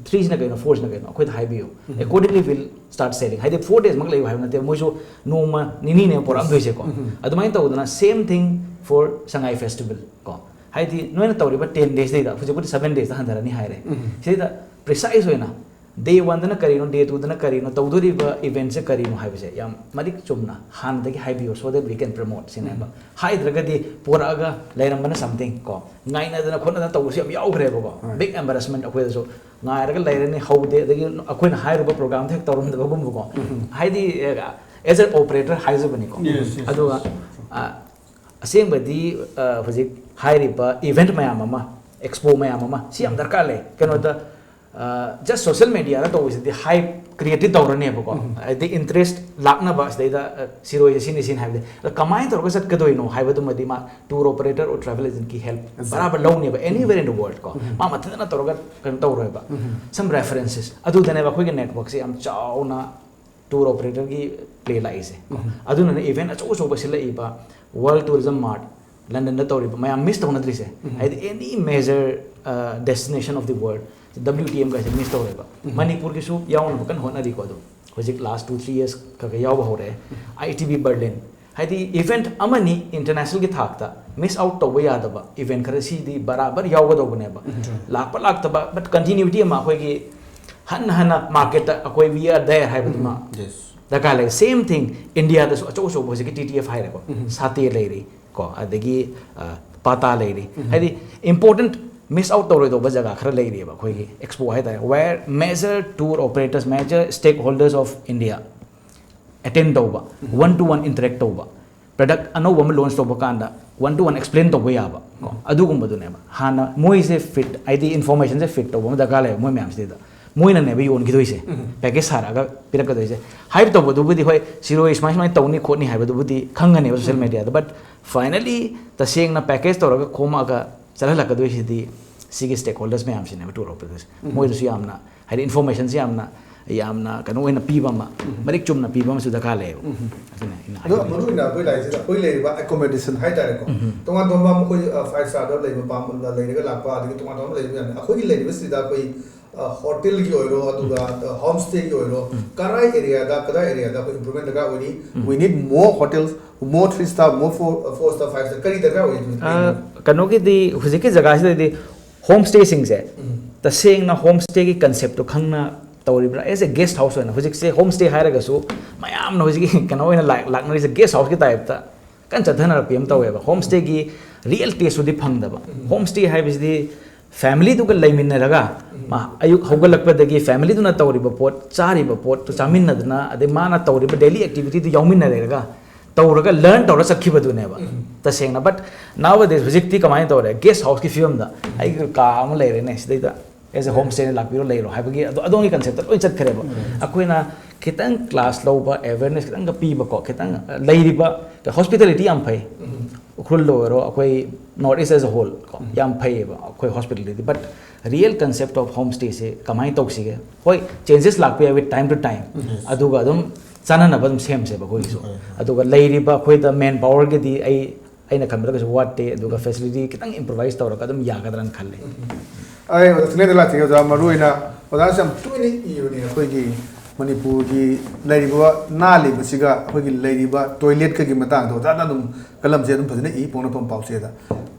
ꯊ꯭ꯔꯤꯁꯤꯅ ꯀꯩꯅꯣ, ꯐꯣꯔꯁꯤꯅ ꯀꯩꯅꯣ ꯑꯩꯈꯣꯏꯗ ꯍꯥꯏꯕꯤꯌꯨ꯫ Accordingly we'll start selling꯫ ꯍꯥꯏꯗꯤ ꯐꯣꯔ ꯗꯦꯖꯃꯛ ꯂꯩꯌꯨ ꯍꯥꯏꯕ ꯅꯠꯇꯦ, ꯃꯣꯏꯁꯨ ꯅꯣꯡꯃ ꯅꯤꯅꯤꯅꯦ ꯄꯣꯔꯛꯑꯝꯗꯣꯏꯁꯦꯀꯣ꯫ ꯑꯗꯨꯃꯥꯏꯅ ꯇꯧꯗꯅ same thing for Sangai festival ꯀꯣ꯫ ꯍꯥꯏꯗꯤ ꯅꯣꯏꯅ ꯇꯧꯔꯤꯕ ꯇꯦꯟ ꯗꯦꯖꯇꯩꯗ ꯍꯧꯖꯤꯛꯄꯨꯗꯤ ꯁꯕꯦꯟ ꯗꯦꯖꯇ ꯍꯟꯊꯔꯅꯤ ꯍꯥꯏꯔꯦ꯫ ꯁꯤꯗ ꯄ꯭ꯔꯤꯁꯥꯏꯁ ꯑꯣꯏꯅ ꯗꯦ ꯋꯟꯗꯅ ꯀꯔꯤꯅꯣ, ꯗꯦ ꯇꯨꯗꯅ ꯀꯔꯤꯅꯣ, ꯇꯧꯗꯣꯔꯤꯕ ꯏꯚꯦꯟꯠꯁꯦ ꯀꯔꯤꯅꯣ ꯍꯥꯏꯕꯁꯦ ꯌꯥꯝ ꯃꯔꯤꯛ ꯆꯨꯝꯅ ꯍꯥꯟꯅꯗꯒꯤ ꯍꯥꯏꯕꯤꯌꯨ, so that we can promote ꯁꯤꯅꯦꯕ꯫ ꯍꯥꯏꯗ꯭ꯔꯒꯗꯤ ꯄꯣꯔꯛꯑꯒ ꯂꯩꯔꯝꯕꯅ something ꯀꯣ, ꯉꯥꯏꯅꯗꯅ ꯈꯣꯠꯅꯗꯅ ꯇꯧꯕꯁꯨ ꯌꯥꯝ ꯌꯥꯎꯈ꯭ꯔꯦꯕꯀꯣ꯫ ꯕꯤꯛ ꯑꯦꯝꯕꯦꯔꯦꯁꯃꯦꯟꯠ ꯑꯩꯈꯣꯏꯗꯁꯨ, ꯉꯥꯏꯔꯒ ꯂꯩꯔꯅꯤ, ꯍꯧꯗꯦ, ꯑꯗꯒꯤ ꯑꯩꯈꯣꯏꯅ ꯍꯥꯏꯔꯨꯕ ꯄ꯭ꯔꯣꯒ꯭ꯔꯥꯝꯗꯣ ꯍꯦꯛ ꯇꯧꯔꯝꯗꯕꯒꯨꯝꯕꯀꯣ꯫ ꯍꯥꯏꯗꯤ ꯑꯦꯖ ꯑꯦ ꯑꯣꯄꯔꯦꯇꯔ ꯍꯥꯏꯖꯕꯅꯤꯀꯣ꯫ Yes, yes, ꯑꯗꯨꯒ yes. ꯑ, ꯑꯁꯦꯡꯕꯗꯤ ꯑ, ꯍꯧꯖꯤꯛ ꯍꯥꯏꯔꯤꯕ ꯏꯚꯦꯟꯠ ꯃꯌꯥꯝ ꯑꯃ, ꯑꯦꯛꯁꯄꯣ ꯃꯌꯥꯝ ꯑꯃ, ꯁꯤ ꯌꯥꯝ ꯗꯔꯀꯥꯔ ꯂꯩ꯫ ꯀꯩꯅꯣꯗ ꯖꯁ ꯁꯣꯁꯤꯌꯦꯜ ꯃꯦꯗꯤꯌꯥꯗ ꯇꯧꯕꯁꯤꯗꯤ ꯍꯥꯏꯞ ꯀ꯭ꯔꯤꯌꯦꯠꯇꯤ ꯇꯧꯔꯅꯦꯕꯀꯣ, ꯍꯥꯏꯗꯤ ꯏꯟꯇꯔꯦꯁ ꯂꯥꯛꯅꯕ ꯁꯤꯗꯩꯗ, ꯑ, ꯁꯤꯔꯣꯏꯁꯦ ꯁꯤꯅꯤ ꯁꯤꯅꯤ ꯍꯥꯏꯕꯗꯤ, ꯑꯗꯣ ꯀꯃꯥꯏꯅ ꯇꯧꯔꯒ ꯆꯠꯀꯗꯣꯏꯅꯣ ꯍꯥꯏꯕꯗꯨꯃꯗꯤ ꯃꯥ ꯇꯨꯔ ꯑꯣꯄꯔꯦꯇꯔ ꯑꯣꯔ ꯇ꯭ꯔꯥꯚꯦꯜ ꯑꯦꯖꯦꯟꯠꯀꯤ ꯍꯦꯜꯞ ꯕꯔꯥꯕꯔ ꯂꯧꯅꯦꯕ, anywhere in the world ꯀꯣ, ꯃꯥ ꯃꯊꯟꯇꯅ ꯇꯧꯔꯒ ꯀꯩꯅꯣ ꯇꯧꯔꯣꯏꯕ꯫ Some references ꯑꯗꯨꯗꯅꯦꯕ ꯑꯩꯈꯣꯏꯒꯤ ꯅꯦꯠꯋꯥꯔꯛꯁꯦ ꯌꯥꯝ ꯆꯥꯎꯅ ꯇꯨꯔ ꯑꯣꯄꯔꯦꯇꯔꯒꯤ ꯄ꯭ꯂꯦ ꯂꯥꯛꯏꯁꯦ꯫ ꯑꯗꯨꯅꯅꯦ ꯏꯚꯦꯟꯠ ꯑꯆꯧ ꯑꯆꯧꯕ ꯁꯤꯜꯂꯛꯏꯕ World Tourism Mart, ꯂꯟꯗꯟꯗ ꯇꯧꯔꯤꯕ ꯃꯌꯥꯝ ꯃꯤꯁ ꯇꯧꯅꯗ꯭ꯔꯤꯁꯦ꯫ ꯍꯥꯏꯗꯤ any major destination of the world, W T M ꯒꯥꯏꯁꯦ ꯃꯤꯁ ꯇꯧꯔꯦꯕ꯫ ꯃꯅꯤꯄꯨꯔꯒꯤꯁꯨ ꯌꯥꯎꯅꯕ ꯀꯟꯅ ꯍꯣꯠꯅꯔꯤꯀꯣ꯫ ꯑꯗꯨꯝ ꯍꯧꯖꯤꯛ ꯂꯥꯁ ꯇꯨ ꯊ꯭ꯔꯤ ꯌꯔꯁ ꯈꯔ ꯈꯔ ꯌꯥꯎꯕ ꯍꯧꯔꯛꯑꯦ꯫ I T B Berlin, ꯍꯥꯏꯗꯤ ꯏꯚꯦꯟꯠ ꯑꯃꯅꯤ ꯏꯟꯇꯔꯅꯦꯁꯅꯦꯜꯒꯤ ꯊꯥꯛꯇ ꯃꯤꯁ ꯑꯥꯎꯠ ꯇꯧꯕ ꯌꯥꯗꯕ ꯏꯚꯦꯟꯠ ꯈꯔ ꯁꯤꯗꯤ ꯕꯔꯥꯕꯔ ꯌꯥꯎꯒꯗꯧꯕꯅꯦꯕ꯫ ꯂꯥꯛꯄ ꯂꯥꯛꯇꯕ, but continuity ꯑꯃ ꯑꯩꯈꯣꯏꯒꯤ ꯍꯟꯅ ꯍꯟꯅ ꯃꯥꯔꯀꯦꯠꯇ ꯑꯩꯈꯣꯏ we are there ꯍꯥꯏꯕꯗꯨꯃ ꯗꯔꯀꯥꯔ ꯂꯩ꯫ Same thing ꯏꯟꯗꯤꯌꯥꯗꯁꯨ ꯑꯆꯧ ꯑꯆꯧꯕ ꯍꯧꯖꯤꯛꯀꯤ T T F ꯍꯥꯏꯔꯦꯀꯣ, ꯁꯥꯇꯦ ꯂꯩꯔꯤ ꯀꯣ, ꯑꯗꯒꯤ, ꯑ, ꯄꯥꯇꯥ ꯂꯩꯔꯤ꯫ ꯍꯥꯏꯗꯤ ꯏꯝꯄꯣꯔꯇꯦꯟꯠ ꯃꯤꯁ ꯑꯥꯎꯠ ꯇꯧꯔꯣꯏꯗꯧꯕ ꯖꯒꯥ ꯈꯔ ꯂꯩꯔꯤꯑꯕ ꯑꯩꯈꯣꯏꯒꯤ ꯑꯦꯛꯁꯄꯣ ꯍꯥꯏꯇꯥꯔꯦ, where major tour operators, major stakeholders of India attend ꯇꯧꯕ, one to one interact ꯇꯧꯕ, product ꯑꯅꯧꯕ ꯑꯃ ꯂꯣꯟꯆ ꯇꯧꯕ ꯀꯥꯟꯗ one to one explain ꯇꯧꯕ ꯌꯥꯕ ꯀꯣ, ꯑꯗꯨꯒꯨꯝꯕꯗꯨꯅꯦꯕ꯫ ꯍꯥꯟꯅ ꯃꯣꯏꯁꯦ ꯐꯤꯠ, ꯍꯥꯏꯗꯤ ꯏꯟꯐꯣꯔꯃꯦꯁꯟꯁꯦ ꯐꯤꯠ ꯇꯧꯕ ꯑꯃ ꯗꯔꯀꯥꯔ ꯂꯩꯌꯦꯕ ꯃꯣꯏ ꯃꯌꯥꯝꯁꯤꯗ꯫ ꯃꯣꯏꯅꯅꯦꯕ ꯌꯣꯟꯈꯤꯗꯣꯏꯁꯦ, ꯄꯦꯀꯦꯖ ꯁꯥꯔꯛꯑꯒ ꯄꯤꯔꯛꯀꯗꯣꯏꯁꯦ꯫ ꯍꯥꯏꯞ ꯇꯧꯕꯗꯨꯕꯨꯗꯤ ꯍꯣꯏ, ꯁꯤꯔꯣꯏ ꯁꯨꯃꯥꯏ ꯁꯨꯃꯥꯏꯅ ꯇꯧꯅꯤ ꯈꯣꯠꯅꯤ ꯍꯥꯏꯕꯗꯨꯕꯨꯗꯤ ꯈꯪꯒꯅꯦꯕ ꯁꯣꯁꯤꯌꯦꯜ ꯃꯦꯗꯤꯌꯥꯗ, but finally ꯇꯁꯦꯡꯅ ꯄꯦꯀꯦꯖ ꯇꯧꯔꯒ ꯈꯣꯝꯃꯛꯑꯒ ꯆꯠꯍꯜꯂꯛꯀꯗꯣꯏꯁꯤꯗꯤ ꯁꯤꯒꯤ ꯁ꯭ꯇꯦꯛ ꯍꯣꯜꯗꯔꯁ ꯃꯌꯥꯝꯁꯤꯅꯦꯕ, ꯇꯨꯔ ꯑꯣꯄꯔꯦꯇꯔꯁ꯫ ꯃꯣꯏꯗꯁꯨ ꯌꯥꯝꯅ, ꯍꯥꯏꯗꯤ ꯏꯟꯐꯣꯔꯃꯦꯁꯟꯁꯦ ꯌꯥꯝꯅ, ꯌꯥꯝꯅ ꯀꯩꯅꯣ ꯑꯣꯏꯅ ꯄꯤꯕ ꯑꯃ, ꯃꯔꯤꯛ ꯆꯨꯝꯅ ꯄꯤꯕ ꯑꯃꯁꯨ ꯗꯔꯀꯥꯔ ꯂꯩꯌꯦꯕ꯫ ꯑꯗꯨꯅ ꯑꯩꯅ ꯑꯗꯣ ꯍꯥꯏꯅꯤꯡꯉꯤꯁꯦ꯫ ꯃꯔꯨ ꯑꯣꯏꯅ ꯑꯩꯈꯣꯏ ꯂꯥꯛꯏꯁꯤꯗ ꯑꯩꯈꯣꯏ ꯂꯩꯔꯤꯕ ꯑꯦꯀꯣꯃꯣꯗꯦꯁꯟ ꯍꯥꯏꯇꯥꯔꯦꯀꯣ, ꯇꯣꯉꯥꯟ ꯇꯣꯉꯥꯟꯕ ꯃꯈꯣꯏ, ꯑ, ꯐꯥꯏꯚ ꯁ꯭ꯇꯥꯔꯗ ꯂꯩꯕ ꯄꯥꯝ-, ꯂꯩꯔꯒ ꯂꯥꯛꯄ, ꯑꯗꯒꯤ ꯇꯣꯉꯥꯟ ꯇꯣꯉꯥꯟꯕ ꯂꯩꯕ ꯃꯌꯥꯝꯅꯤ꯫ ꯑꯩꯈꯣꯏꯒꯤ ꯂꯩꯔꯤꯕꯁꯤꯗ ꯑꯩꯈꯣꯏ, ꯑ, ꯍꯣꯇꯦꯜꯒꯤ ꯑꯣꯏꯔꯣ, ꯑꯗꯨꯒ, ꯑ, ꯍꯣꯝ ꯁ꯭ꯇꯦꯒꯤ ꯑꯣꯏꯔꯣ, ꯀꯔꯥꯏ ꯑꯦꯔꯤꯌꯥꯗ, ꯀꯗꯥꯏ ꯑꯦꯔꯤꯌꯥꯗ ꯑꯩꯈꯣꯏ ꯏꯝꯄ꯭ꯔꯨꯚꯃꯦꯟ ꯗꯔꯀꯥꯔ ꯑꯣꯏꯔꯤ? We need more hotels, more three star, more four, four star, five star, ꯀꯔꯤ ꯗꯔꯀꯥꯔ ꯑꯣꯏꯔꯤ? ꯑ, ꯀꯩꯅꯣꯒꯤꯗꯤ ꯍꯧꯖꯤꯛꯀꯤ ꯖꯒꯥꯁꯤꯗꯗꯤ ꯍꯣꯝ ꯁ꯭ꯇꯦꯁꯤꯡꯁꯦ, ꯇꯁꯦꯡꯅ ꯍꯣꯝ ꯁ꯭ꯇꯦꯒꯤ ꯀꯟꯁꯦꯞꯇꯣ ꯈꯪꯅ ꯇꯧꯔꯤꯕ꯭ꯔꯥ? ꯑꯦꯁ ꯑꯦ ꯒꯦꯁ ꯍꯥꯎꯁ ꯑꯣꯏꯅ, ꯍꯧꯖꯤꯛꯁꯦ ꯍꯣꯝ ꯁ꯭ꯇꯦ ꯍꯥꯏꯔꯒꯁꯨ ꯃꯌꯥꯝꯅ ꯍꯧꯖꯤꯛꯀꯤ ꯀꯩꯅꯣ ꯑꯣꯏꯅ ꯂꯥꯛ-, ꯂꯥꯛꯅꯔꯤꯁꯦ ꯒꯦꯁ ꯍꯥꯎꯁꯀꯤ ꯇꯥꯏꯞꯇ ꯀꯟꯅ ꯆꯠꯊꯅꯔꯛꯄꯤ ꯑꯃ ꯇꯧꯋꯦꯕ꯫ ꯍꯣꯝ ꯁ꯭ꯇꯦꯒꯤ ꯔꯤꯌꯦꯜ ꯇꯦꯁꯇꯨꯗꯤ ꯐꯪꯗꯕ꯫ ꯍꯣꯝ ꯁ꯭ꯇꯦ ꯍꯥꯏꯕꯁꯤꯗꯤ ꯐꯦꯃꯤꯂꯤꯗꯨꯒ ꯂꯩꯃꯤꯟꯅꯔꯒ, ꯃꯥ ꯑꯌꯨꯛ ꯍꯧꯒꯠꯂꯛꯄꯗꯒꯤ ꯐꯦꯃꯤꯂꯤꯗꯨꯅ ꯇꯧꯔꯤꯕ ꯄꯣꯠ, ꯆꯥꯔꯤꯕ ꯄꯣꯠꯇꯨ ꯆꯥꯃꯤꯟꯅꯗꯅ, ꯑꯗꯩ ꯃꯥꯅ ꯇꯧꯔꯤꯕ ꯗꯦꯂꯤ ꯑꯦꯛꯇꯤꯚꯤꯇꯤꯗꯨ ꯌꯥꯎꯃꯤꯟꯅꯔꯒ ꯇꯧꯔꯒ ꯂꯔꯟ ꯇꯧꯔ ꯆꯠꯈꯤꯕꯗꯨꯅꯦꯕ ꯇꯁꯦꯡꯅ꯫ But nowadays ꯍꯧꯖꯤꯛꯇꯤ ꯀꯃꯥꯏꯅ ꯇꯧꯔꯦ? ꯒꯦꯁ ꯍꯥꯎꯁꯀꯤ ꯐꯤꯕꯝꯗ ꯑꯩꯒꯤ ꯀꯥ ꯑꯃ ꯂꯩꯔꯦꯅꯦ, ꯁꯤꯗꯩꯗ ꯑꯦꯁ ꯑꯦ ꯍꯣꯝ ꯁ꯭ꯇꯦꯅ ꯂꯥꯛꯄꯤꯔꯣ ꯂꯩꯔꯣ ꯍꯥꯏꯕꯒꯤ ꯑꯗꯣ ꯑꯗꯣꯝꯒꯤ ꯀꯟꯁꯦꯞꯇ ꯂꯣꯏ ꯆꯠꯈ꯭ꯔꯦꯕ꯫ ꯑꯩꯈꯣꯏꯅ ꯈꯤꯇꯪ ꯀ꯭ꯂꯥꯁ ꯂꯧꯕ, ꯑꯦꯋꯦꯔꯅꯦꯁ ꯈꯤꯇꯪꯒ ꯄꯤꯕꯀꯣ, ꯈꯤꯇꯪ ꯂꯩꯔꯤꯕ ꯍꯣꯁꯄꯤꯇꯥꯂꯤꯇꯤ ꯌꯥꯝ ꯐꯩ꯫ ꯎꯈ꯭ꯔꯨꯜꯗ ꯑꯣꯏꯔꯣ, ꯑꯩꯈꯣꯏ ꯅꯣꯔꯠ ꯏꯁ ꯑꯦꯁ ꯑ ꯍꯣꯜ ꯀꯣ, ꯌꯥꯝ ꯐꯩꯌꯦꯕ ꯑꯩꯈꯣꯏ hospitality. But real concept of home ꯁ꯭ꯇꯦꯁꯦ ꯀꯃꯥꯏꯅ ꯇꯧꯁꯤꯒꯦ? ꯍꯣꯏ, ꯆꯦꯟꯖꯦꯁ ꯂꯥꯛꯄ ꯌꯥꯏ with time to time, ꯑꯗꯨꯒ ꯑꯗꯨꯝ ꯆꯥꯅꯅꯕ ꯑꯗꯨꯝ ꯁꯦꯝꯁꯦꯕ ꯑꯩꯈꯣꯏꯒꯤꯁꯨ꯫ ꯑꯗꯨꯒ ꯂꯩꯔꯤꯕ ꯑꯩꯈꯣꯏꯗ ꯃꯦꯟ ꯄꯥꯋꯔꯒꯤꯗꯤ ꯑꯩ ꯑꯩꯅ ꯈꯟꯕꯗ ꯀꯩꯁꯨ ꯋꯥꯠꯇꯦ, ꯑꯗꯨꯒ ꯐꯦꯁꯤꯂꯤꯇꯤ ꯈꯤꯇꯪ ꯏꯝꯄ꯭ꯔꯣꯚꯥꯏꯁ ꯇꯧꯔꯒ ꯑꯗꯨꯝ ꯌꯥꯒꯗ꯭ꯔꯅ ꯈꯜꯂꯦ꯫ ꯑꯩ ꯑꯣꯖꯥ ꯊꯤꯡꯂꯦꯟꯗ ꯂꯥꯛꯆꯒꯦ꯫ ꯑꯣꯖꯥ, ꯃꯔꯨ ꯑꯣꯏꯅ ꯑꯣꯖꯥꯅꯁꯨ ꯌꯥꯝ ꯇꯣꯏꯅ ꯏꯕꯅꯦ, ꯑꯩꯈꯣꯏꯒꯤ ꯃꯅꯤꯄꯨꯔꯒꯤ ꯂꯩꯔꯤꯕ ꯅꯥꯜꯂꯤꯕꯁꯤꯒ ꯑꯩꯈꯣꯏꯒꯤ ꯂꯩꯔꯤꯕ ꯇꯣꯏꯂꯦꯠꯀꯒꯤ ꯃꯇꯥꯡꯗ ꯑꯣꯖꯥꯅ ꯑꯗꯨꯝ ꯀꯂꯝꯁꯦ ꯑꯗꯨꯝ ꯐꯖꯅ ꯏ, ꯄꯣꯛꯅꯐꯝ ꯄꯥꯎꯆꯦꯗ꯫